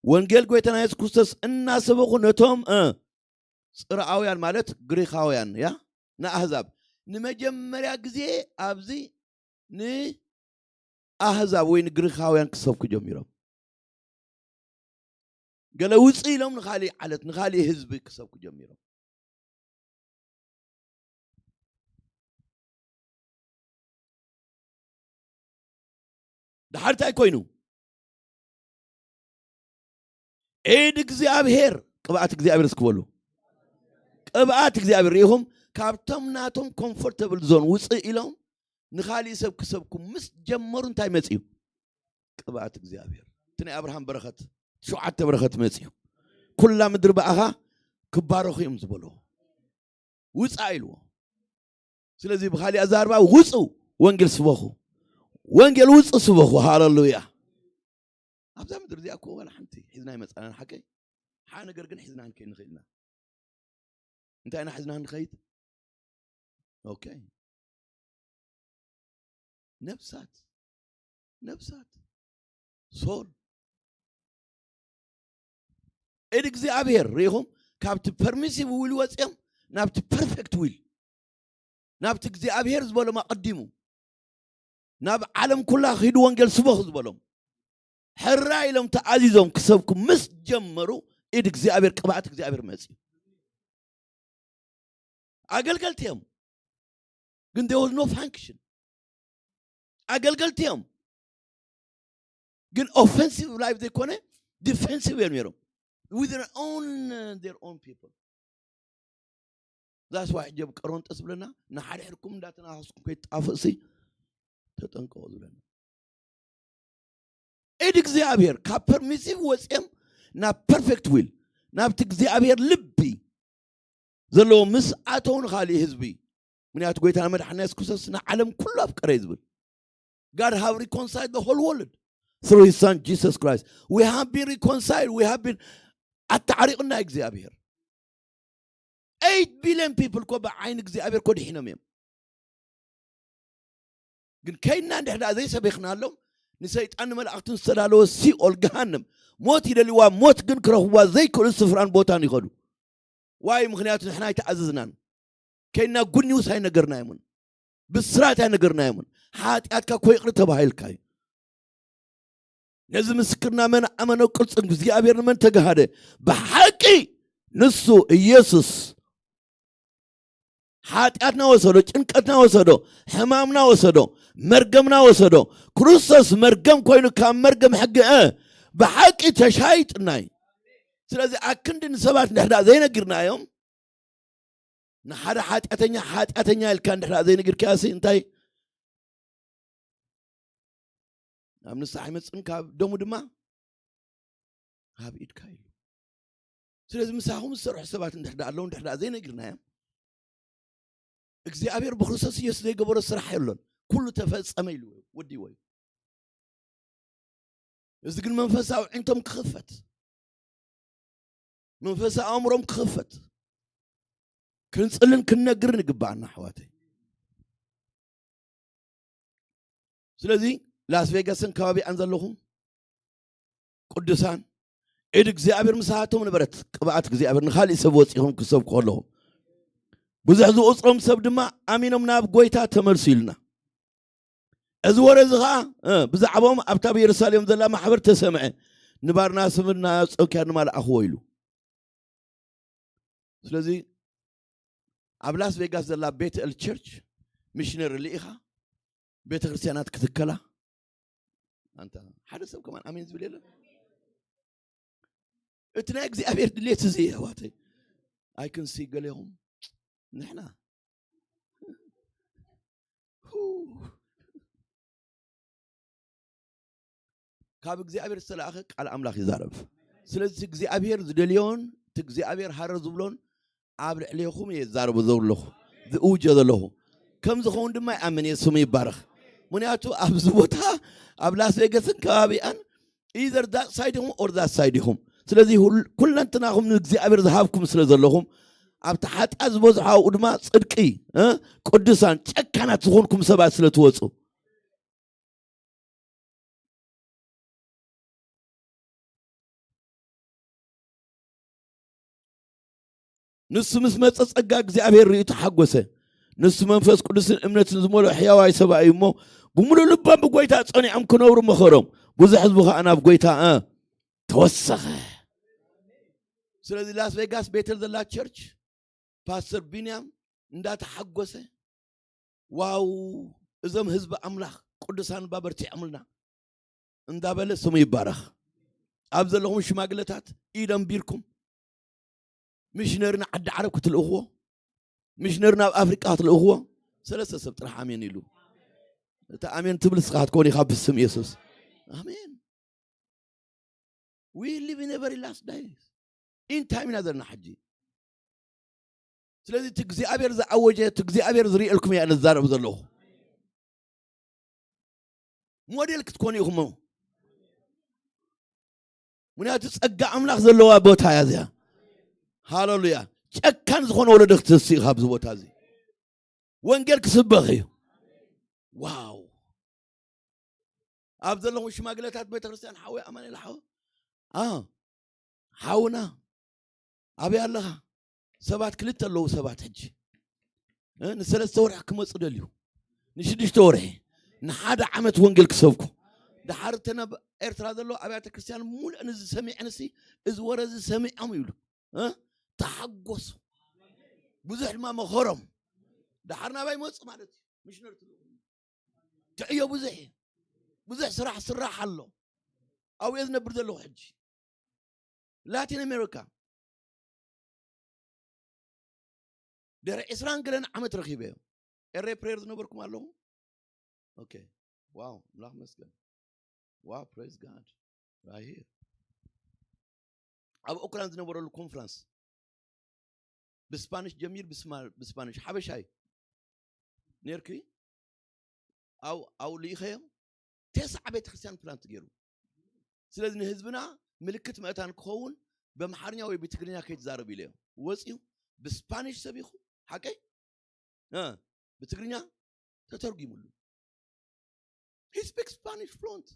ወንጌል ጎይታና የሱስ ክርስቶስ እናሰበኹ ነቶም እ፣ ጽርኣውያን ማለት ግሪኻውያን እያ ንኣህዛብ ንመጀመርያ ግዜ ኣብዚ ንኣህዛብ ወይ ንግሪኻውያን ክሰብኩ ጀሚሮም። ገለ ውፅእ ኢሎም ንካሊእ ዓለት ንካሊእ ህዝቢ ክሰብኩ ጀሚሮም። ድሓር እንታይ ኮይኑ? ኢድ እግዚኣብሔር ቅብኣት እግዚኣብሔር እስክበሉ ቅብኣት እግዚኣብሔር ርኢኹም ካብቶም ናቶም ኮምፎርተብል ዞን ውፅእ ኢሎም ንካሊእ ሰብ ክሰብኩ ምስ ጀመሩ እንታይ መፅዩ? ቅብኣት እግዚኣብሔር። እቲ ናይ ኣብርሃም በረኸት ሸውዓተ በረኸት መፅዩ። ኩላ ምድሪ ብኣኻ ክባረኹ እዮም ዝበልዎ። ውፃእ ኢልዎ። ስለዚ ብካሊእ ኣዛርባ ውፁ፣ ወንጌል ስበኹ፣ ወንጌል ውፁ ስበኹ። ሃለሉያ። ኣብዛ ምድሪ እዚኣ እኮ ዋላ ሓንቲ ሒዝና ይመፃና ሓቀይ ሓ ነገር ግን ሒዝና ንከይንኽእልና እንታይ ኢና ሒዝና ንኸይድ? ኦኬ። ነብሳት ነብሳት ሶል ኢድ እግዚኣብሔር ርኢኹም ካብቲ ፐርሚሲቭ ዊል ወፅኦም ናብቲ ፐርፌክት ዊል ናብቲ እግዚኣብሔር ዝበሎም ኣቐዲሙ ናብ ዓለም ኩላ ኺዱ ወንጌል ስበኹ ዝበሎም ሕራ ኢሎም ተኣዚዞም ክሰብኩ ምስ ጀመሩ ኢድ እግዚኣብሔር ቅብኣት እግዚኣብሔር መፅዩ። ኣገልገልቲ እዮም ግን there was no function። ኣገልገልቲ እዮም ግን ኦፌንሲቭ ላይፍ ዘይኮነ ዲፌንሲቭ እዮም ነይሮም with their own their own people። That's why ሕጂ ኣብ ቀሮንጠስ ብለና ንሓድሕድኩም እንዳተናሃስኩም ከይትጣፍእሲ ተጠንቀቑ ዝብለና። ኢድ እግዚኣብሔር ካብ ፐርሚሲቭ ወፅኦም ናብ ፐርፌክት ዊል ናብቲ እግዚኣብሔር ልቢ ዘለዎ ምስ ኣተው ንካሊእ ህዝቢ ምክንያቱ ጎይታና መድሓና የሱስ ክርስቶስ ንዓለም ኩሉ ኣፍቀረ እዩ ዝብል God have reconciled the whole world through his son Jesus Christ. We have been reconciled. We have been ኣተዓሪቕና እግዚኣብሔር eight billion people እኮ ብዓይኒ እግዚኣብሔር እኮ ድሒኖም እዮም። ግን ከይድና እንድሕር ደኣ ዘይሰቢኽናሎም ንሰይጣን ንመላእኽቱን ዝተዳለወ ሲኦል ገሃንም ሞት ይደልይዋ ሞት ግን ክረኽብዋ ዘይክእሉ ስፍራን ቦታን ይኸዱ። ዋይ ምኽንያቱ ንሕና ኣይተኣዘዝናን ከይድና ጉኒውስ ኣይነገርናዮምን ብስራት ኣይነገርናዮምን ሓጢኣትካ እኮ ይቕሪ ተባሂልካ እዩ። ነዚ ምስክርና መን ኣመነ ቅርጽ እግዚኣብሔር ንመን ተጋሃደ ብሓቂ ንሱ ኢየሱስ ሓጢኣትና ወሰዶ ጭንቀትና ወሰዶ ሕማምና ወሰዶ መርገምና ወሰዶ ክርስቶስ መርገም ኮይኑ ካብ መርገም ሕጊ እ ብሓቂ ተሻይጥና እዩ። ስለዚ ኣክንዲ ንሰባት ንሕዳ ዘይነጊርናዮም ንሓደ ሓጢኣተኛ ሓጢኣተኛ ኢልካ እንድሕዳ ዘይነጊርካዮሲ እንታይ ናብ ንስሓ ይመፅን ካብ ደሙ ድማ ካብ ኢድካ ኢሉ ስለዚ ምሳኹም ዝሰርሑ ሰባት እንድሕዳ ኣለዉ እንድሕዳ ዘይነጊርናዮም እግዚኣብሔር ብክርስቶስ ኢየሱስ ዘይገበሮ ስራሕ የሎን ኩሉ ተፈጸመ ኢሉ ወዲዎ እዩ እዚ ግን መንፈሳዊ ዕንቶም ክኽፈት መንፈሳዊ ኣእምሮም ክኽፈት ክንፅልን ክንነግርን ይግባኣና ኣሕዋተይ ስለዚ ላስ ቬጋስን ከባቢኣን ዘለኹም ቅዱሳን ኢድ እግዚኣብሔር ምሳቶም ነበረት ቅብኣት እግዚኣብሔር ንካሊእ ሰብ ወፂኹም ክሰብኩ ከለኹም ብዙሕ ዝቁፅሮም ሰብ ድማ ኣሚኖም ናብ ጎይታ ተመልሱ ኢልና እዚ ወረ እዚ ኸዓ ብዛዕባኦም ኣብታ ኣብ የሩሳሌም ዘላ ማሕበር ተሰምዐ ንባርናስን ናብ ኣንጾክያ ንማልኣኽዎ ኢሉ ስለዚ ኣብ ላስ ቬጋስ ዘላ ቤትኤል ቸርች ሚሽነሪ ልኢኻ ቤተ ክርስቲያናት ክትከላ ኣንታ ሓደ ሰብ ከማን ኣሜን ዝብል የለን እቲ ናይ እግዚኣብሔር ድሌት እዚ ኣሕዋተይ ኣይክንሲ ገሌኹም ንሕና ካብ እግዚኣብሔር ዝተላእኸ ቃል ኣምላኽ ይዛረብ ስለዚ እግዚኣብሔር ዝደልዮን እቲ እግዚኣብሔር ሃረ ዝብሎን ኣብ ልዕሌኹም እየ ዝዛረቡ ዘለኹ፣ ዝእውጆ ዘለኹ። ከም ዝኸውን ድማ ይኣምን እየ፣ ስሙ ይባረኽ። ምኽንያቱ ኣብዚ ቦታ፣ ኣብ ላስ ቬጋስን ከባቢኣን፣ either that side ኢኹም or that side ኢኹም። ስለዚ ሁል-፣ ኩለንትናኹም ንእግዚኣብሔር ዝሃብኩም ስለ ዘለኹም፣ ኣብቲ ሓጢኣት ዝበዝሖ ኣብኡ ድማ ጽድቂ፣ እ፣ ቅዱሳን ጨካናት ዝኾንኩም ሰባት ስለ ትወጹ፣ ንሱ ምስ መጸ ጸጋ እግዚኣብሔር ርእዩ ተሓጎሰ። ንሱ መንፈስ ቅዱስን እምነትን ዝመልኦ ሕያዋይ ሰብኣይ እዩ እሞ፣ ብምሉእ ልቦም ብጎይታ ጸኒዖም ክነብሩ መኸሮም። ብዙሕ ህዝቢ ኸኣ ናብ ጎይታ፣ እ፣ ተወሰኸ። ስለዚ ላስ ቬጋስ ቤተል ዘላ ቸርች ፓስተር ቢንያም እንዳተሓጎሰ፣ "ዋው፣ እዞም ህዝቢ ኣምላኽ ቅዱሳን እባ በርቲዖምልና" እንዳበለ ስሙ ይባረኽ። ኣብ ዘለኹም ሽማግለታት ኢድ ኣንቢርኩም፣ ሚሽነሪ ንዓዲ ዓረብ ክትልእኽዎ፣ ሚሽነሪ ናብ ኣፍሪቃ ክትልእኽዎ፣ ሰለስተ ሰብ ጥራሕ ኣሜን ኢሉ። እቲ ኣሜን ትብል ንስኻ ክትከውን ኢኻ ብስም የሱስ። ኣሜን። We live in a very last days. ኢንድ ታይም ኢና ዘለና ሕጂ። ስለዚ እቲ እግዚኣብሔር ዝኣወጀ፣ እቲ እግዚኣብሔር ዝርእየልኩም እያ እነ ዝዛረብ ዘለኹ። ሞዴል ክትኮኑ ኢኹም። ምኽንያቱ ጸጋ ኣምላኽ ዘለዋ ቦታ እያ እዚኣ። ሃሌሉያ። ጨካን ዝኾነ ወለዶ ክትስእ ኢኻ ኣብዚ ቦታ እዚ። ወንጌል ክስበኽ እዩ። ዋው። ኣብ ዘለኹም ሽማግለታት ቤተክርስትያን ሓወይ ኣማኑኤል ሓወ፣ ኣ፣ ሓውና ኣበይ ኣለኻ? ሰባት ክልተ ኣለዉ ሰባት ሕጂ፣ እ፣ ንሰለስተ ወርሒ ክመጹ ደልዩ፣ ንሽዱሽተ ወርሒ፣ ንሓደ ዓመት ወንጌል ክሰብኩ። ደሓር እተን ኣብ ኤርትራ ዘለዉ ኣብያተ ክርስትያን ሙሉእ ንዚ ሰሚዐንሲ፣ እዚ ወረ እዚ ሰሚዖም ይብሉ፣ እ፣ ተሓጎሱ። ብዙሕ ድማ መኸሮም። ደሓር ናባይ መጹ ማለት እዩ። ሚሽነሪ ትልእኹ። ትዕዮ ብዙሕ እዩ። ብዙሕ ስራሕ ስራሕ ኣሎ። ኣብኡ እየ ዝነብር ዘለኹ ሕጂ። ላቲን ኣሜሪካ። ድሕሪ ዕስራን ገለን ዓመት ረኺበዮ። ኤረይ ፕሬየር ዝነበርኩም ኣለኹም? ኦኬ። ዋው፣ ኣምላኽ መስገን። ዋው፣ ፕሬዝ ጋድ። ራይት ሂር። ኣብ ኦክላንድ ዝነበረሉ ኮንፈረንስ ብስፓኒሽ ጀሚር፣ ብስማ-፣ ብስፓኒሽ ሓበሻይ ነርኪ። ኣው፣ ኣው ልኢኸዮ። ተስዓ ቤተክርስትያን ፕላንት ገይሩ። ስለዚ ንህዝብና ምልክት መእታን ክኸውን በምሓርኛ ወይ ብትግርኛ ከይትዛረብ ኢለዮ። ወፂኡ ብስፓኒሽ ሰቢኹ፣ ሓቀይ? እ፣ ብትግርኛ ተተርጉሙሉ። He speaks Spanish fluent.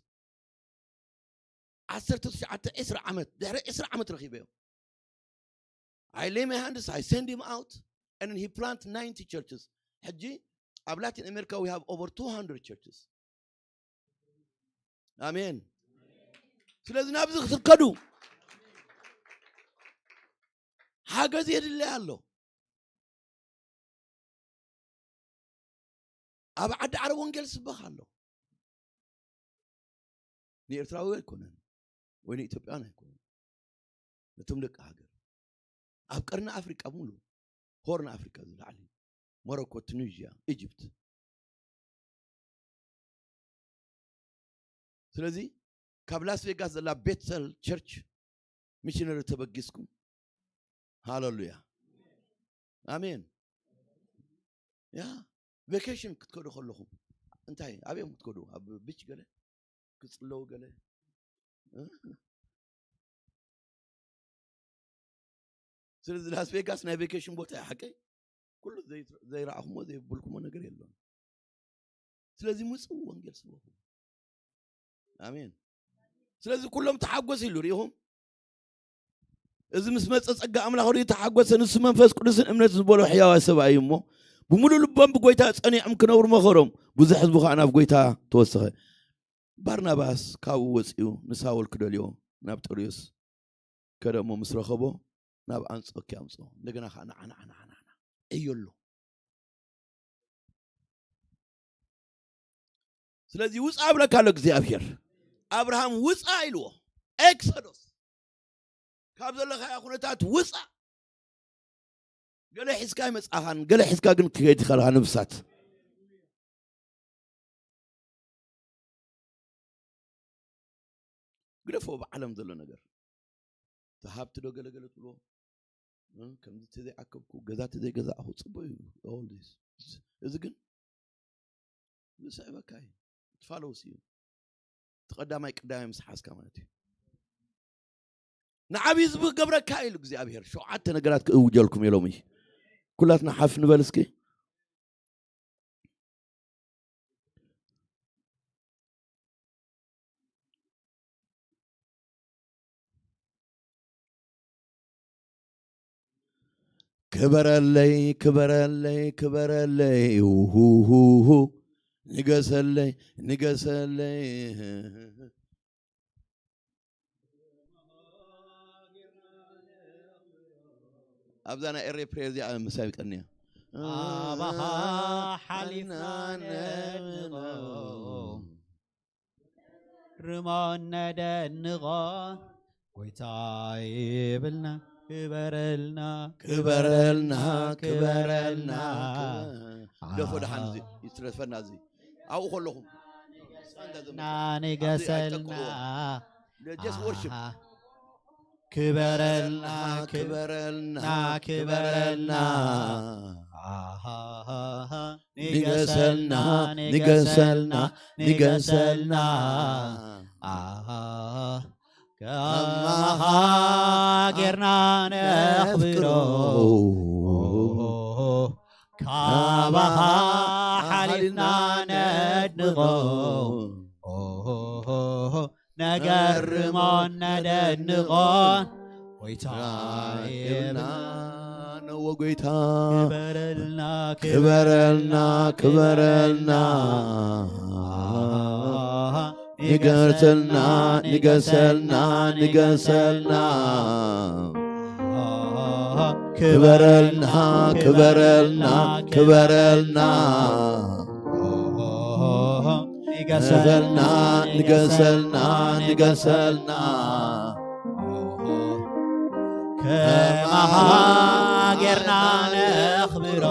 ዓሰርተ ትሽዓተ፣ ዕስራ ዓመት፣ ድሕሪ ዕስራ ዓመት ረኺበዮ። I lay my hands, I send him out, and then he plant ninety churches. ሕጂ ኣብ ላቲን ኣሜሪካ we have over two hundred churches. ኣሜን። ስለዚ ናብዚ ክትከዱ ሓገዝ የድለይ ኣሎ። ኣብ ዓዲ ዓረብ ወንጌል ስበኽ ኣሎ። ንኤርትራዊ ኣይኮነን ወይ ንኢትዮጵያን ኣይኮነን፣ ነቶም ደቂ ሃገር። ኣብ ቀርኒ ኣፍሪቃ ሙሉ፣ ሆርን ኣፍሪቃ ዝላዕሊ፣ ሞሮኮ፣ ቱኒዥያ፣ ኢጅፕት። ስለዚ ካብ ላስ ቬጋስ ዘላ ቤተል ቸርች ሚሽነሪ ተበጊስኩም፣ ሃሌሉያ፣ ኣሜን። ያ ቬኬሽን ክትከዱ ከለኹም እንታይ ኣበዮም ክትከዱ? ኣብ ቢች ገለ ክጽለዉ ገለ። ስለዚ ላስ ቬጋስ ናይ ቬኬሽን ቦታ እያ፣ ሓቀይ? ኩሉ ዘይ-፣ ዘይረኣኹሞ ዘይብልኩሞ ነገር የለን። ስለዚ ምጹ፣ ወንጌል ስበኹ። ኣሜን። ስለዚ ኩሎም ተሓጎስ ኢሉ ርኢኹም። እዚ ምስ መጸ ጸጋ ኣምላኽ ርእዩ ተሓጎሰ። ንሱ መንፈስ ቅዱስን እምነት ዝበሎ ሕያዋይ ሰብኣይ እዩ እሞ፣ ብምሉእ ልቦም ብጎይታ ጸኒዖም ክነብሩ መኸሮም። ብዙሕ ህዝቢ ኸኣ ናብ ጎይታ ተወሰኸ። ባርናባስ ካብኡ ወጺኡ ንሳውል ክደልዮ ናብ ጥርዮስ ከደ እሞ ምስ ረኸቦ ናብ ኣንጾክያ ኣምጽኦ። እንደገና ኸኣ ንዓ፣ ንዓ፣ ንዓ፣ ንዓ፣ ንዓ ዕዮ ኣሎ። ስለዚ ውጻእ እብለካ ኣሎ እግዚኣብሔር። ኣብርሃም ውጻእ ኢልዎ። ኤክሶዶስ። ካብ ዘለኻዮ ኩነታት ውጻእ። ገለ ሒዝካ ኣይመጻኻን፣ ገለ ሒዝካ ግን ክኸይድ ከለኻ ነብሳት። ግደፎ ብዓለም ዘሎ ነገር። እቲ ሃብቲ ዶ ገለ ገለ ትብሎ፣ እ፣ ከምዚ ተዘይዓከብኩ፣ ገዛ ተዘይገዛእኹ፣ ጽቡቅ እዩ። All this። እዚ ግን ዝስዕበካ እዩ። ትፋለውስ እዩ። እቲ ቀዳማይ ቀዳማይ ምስ ሓዝካ ማለት እዩ። ንዓብዪ ህዝቢ ክገብረካ ኢሉ እግዚኣብሔር ሸውዓተ ነገራት ክእውጀልኩም ኢሎም እዩ። ኩላትና ሓፍ ንበል እስኪ። ክበረለይ፣ ክበረለይ፣ ክበረለይ፣ ውሁሁሁ። ንገሰለይ፣ ንገሰለይ። ኣብዛ ናይ ኤሬ ፕሬር እዚኣ ምሳይ ቀንያ። ኣባኻ ሓሊፍና ነድንቖ፣ ርሞን ነደንቖ፣ ጎይታ ይብልና፣ ክበረልና፣ ክበረልና፣ ክበረልና። ደፎ ደሓን እዚ ይትረፈና፣ እዚ ኣብኡ ከለኹም። ንገሰልና፣ Just worship። ኣሃ። ክበረልና፣ ክበረልና፣ ክበረልና። ኣሃ። ንገሰልና፣ ንገሰልና፣ ንገሰልና። ኣሃ። ከማኻ ጌርና ነኽብሮ፣ ካባኻ ሓሊፍና ነድንቖ፣ ነገርሞን ነደንቖን ጎይታ ኢልና። ነዎ ጎይታ። ክበረልና፣ ክበረልና፣ ክበረልና። ንገሰልና፣ ንገሰልና፣ ንገሰልና። ክበረልና፣ ክበረልና፣ ክበረልና። ንገሰልና፣ ንገሰልና፣ ንገሰልና። ከማኻ ጌርና ነኽብሮ፣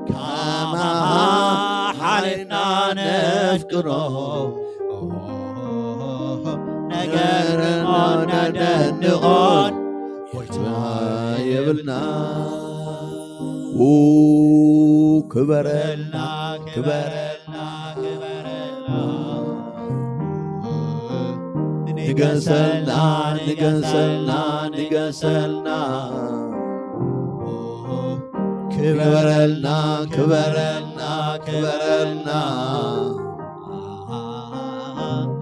ከማኻ ሓሊፍና ነፍቅሮ፣ ነገርሞን ነደንቖን ጎይታ የብልና። ኡ፣ ክበረልና፣ ክበረልና፣ ክበረልና። ንገሰልና፣ ንገሰልና፣ ንገሰልና። ክበረልና፣ ክበረልና፣ ክበረልና።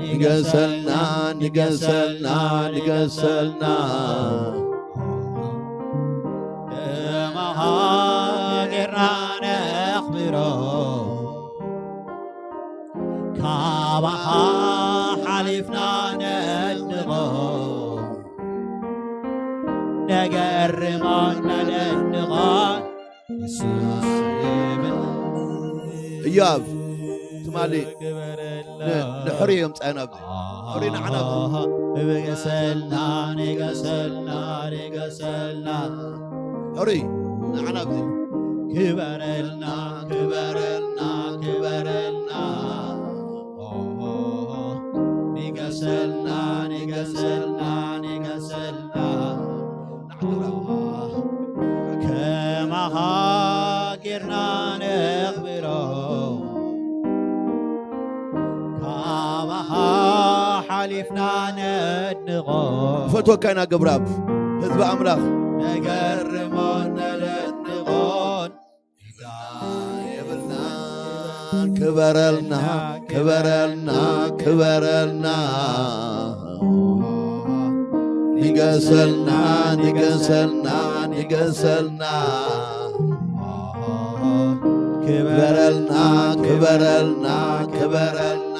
ንገሰልና፣ ንገሰልና፣ ንገሰልና። ከማኻ ጌርና ነኽብሮ፣ ካባኻ ሓሊፍና ነድንቖ፣ ነገርሞን ነደንቖን የሱስ ይብል። እያብ ትማሊ ን-፣ ንሕሩይ እዮም ጻይና ኣብዚ። ሕሩይ ንዓና ኣብዚ። ንገሰልና፣ ንገሰልና፣ ንገሰልና። ሕሩይ ንዓና ኣብዚ። ክበረልና፣ ክበረልና፣ ክበረልና። ንገሰልና፣ ንገሰልና፣ ንገሰልና። ከማኻ ጌርና ነኽብሮ፣ ካባኻ ሓሊፍና ነድንቖ። ፈትወካ ኢና ገብረኣብ፣ ህዝቢ ኣምላኽ። ነገርሞን ነደንቖን የብልናን። ክበረልና፣ ክበረልና፣ ክበረልና። ንገሰልና፣ ንገሰልና፣ ንገሰልና። ክበረልና፣ ክበረልና፣ ክበረልና።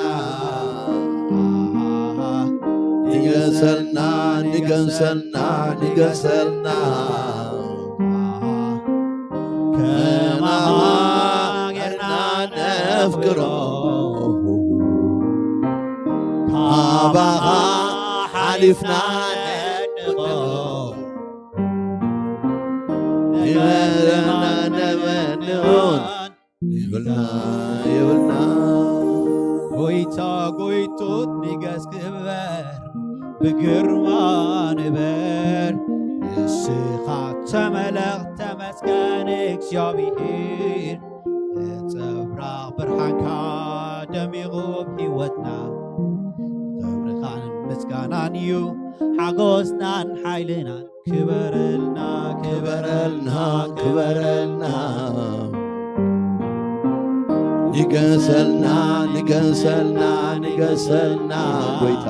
ንገሰልና፣ ንገሰልና፣ ንገሰልና። ከማኻ ጌርና ነፍቅሮ፣ ካባኻ ሓሊፍና ነድንቖ። ንበረና ነመንኦን ይብልና፣ ይብልና። ጎይታ ጎይቶት ንገስ ክበር፣ ብግርማ ንበር ንስኻ ተመለኽ። ተመስገን እግዚኣብሔር፣ ነጸብራቕ ብርሃንካ ደሚቑ ኣብ ህይወትና። ክብርኻን ምስጋናን እዩ ሓጎስናን ሓይልናን። ክበረልና፣ ክበረልና፣ ክበረልና። ንገሰልና፣ ንገሰልና፣ ንገሰልና ጎይታ።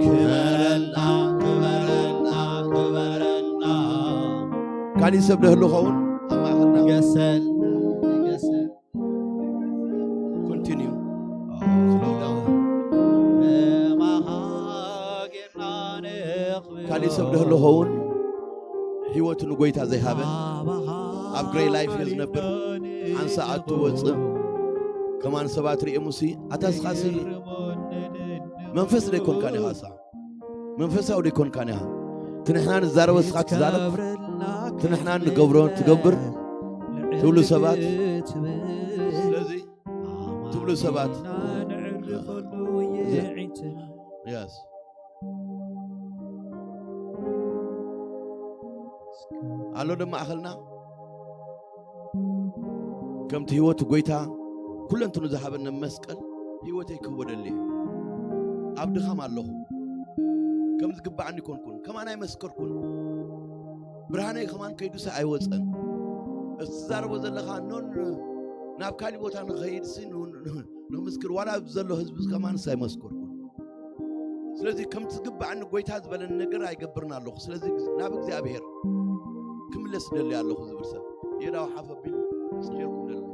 ክበረልና፣ ክበረልና፣ ክበረልና። ካሊእ ሰብ ደህሉ ኸውን ኣብ ማእኸልና? ንገሰልና፣ ንገሰልና። Continue. Slow down. ካሊእ ሰብ ደህሉ ኸውን? ህይወቱ ንጎይታ ዘይሃበ፣ ኣብ ግሬ ላይፍ እዩ ዝነብር። ሓንሳ ኣቱ ወፅእ። ከማን ሰባት ርእየሙሲ፣ ኣታ ስኻሲ መንፈስ ደይኮንካን ኢኻ ሳ? መንፈሳዊ ደይኮንካን ኢኻ? እቲ ንሕና ንዛረቦ ስኻ ትዛረብ፣ እቲ ንሕና ንገብሮ ትገብር ትብሉ ሰባት፣ ስለዚ ትብሉ ሰባት፣ የስ። ኣሎ ዶ ማእኸልና? ከምቲ ህይወቱ ጎይታ ኩለንትኑ ዝሃበኒ መስቀል ህይወተይ ክህቦ ደልየ። ኣብ ድኻም ኣለኹ። ከም ዝግባዓኒ ኮንኩን። ከማን ኣይመስከርኩን። ብርሃነይ ከማን ከይዱሲ ኣይወፀን። እቲ ትዛረቦ ዘለኻ ኖን ናብ ካሊእ ቦታ ንኸይድሲ ን-፣ ን-፣ ንምስክር ዋላ ኣብዚ ዘሎ ህዝቢ ከማንስ ኣይመስከርኩን። ስለዚ ከምቲ ዝግባዓኒ ጎይታ ዝበለኒ ነገር ኣይገብርን ኣለኹ። ስለዚ ናብ እግዚኣብሔር ክምለስ ደሊ ኣለኹ ዝብል ሰብ የዳው ሓፍ ኣቢሉ ክጽልየልኩም ደሊ።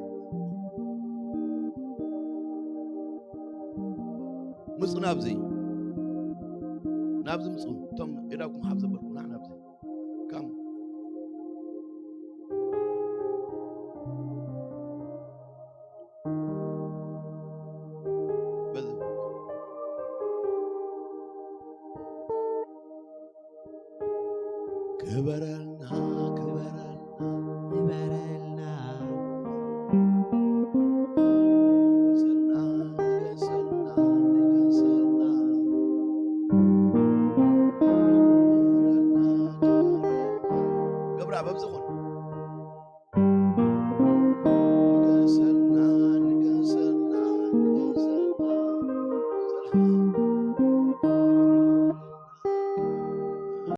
ምጹ ናብዚ፣ ናብዚ ምጹ። እቶም የዳውኩም ሓፍ ዘበልኩ፣ ና ናብዚ። ካም። በዚ። ክበረልና፣ ክበረልና፣ ክበረልና። ንገሰልና፣ ንገሰልና፣ ንገሰልና። ክበረልና፣ ክበረልና። ገብራ፣ በብዚ ኹን።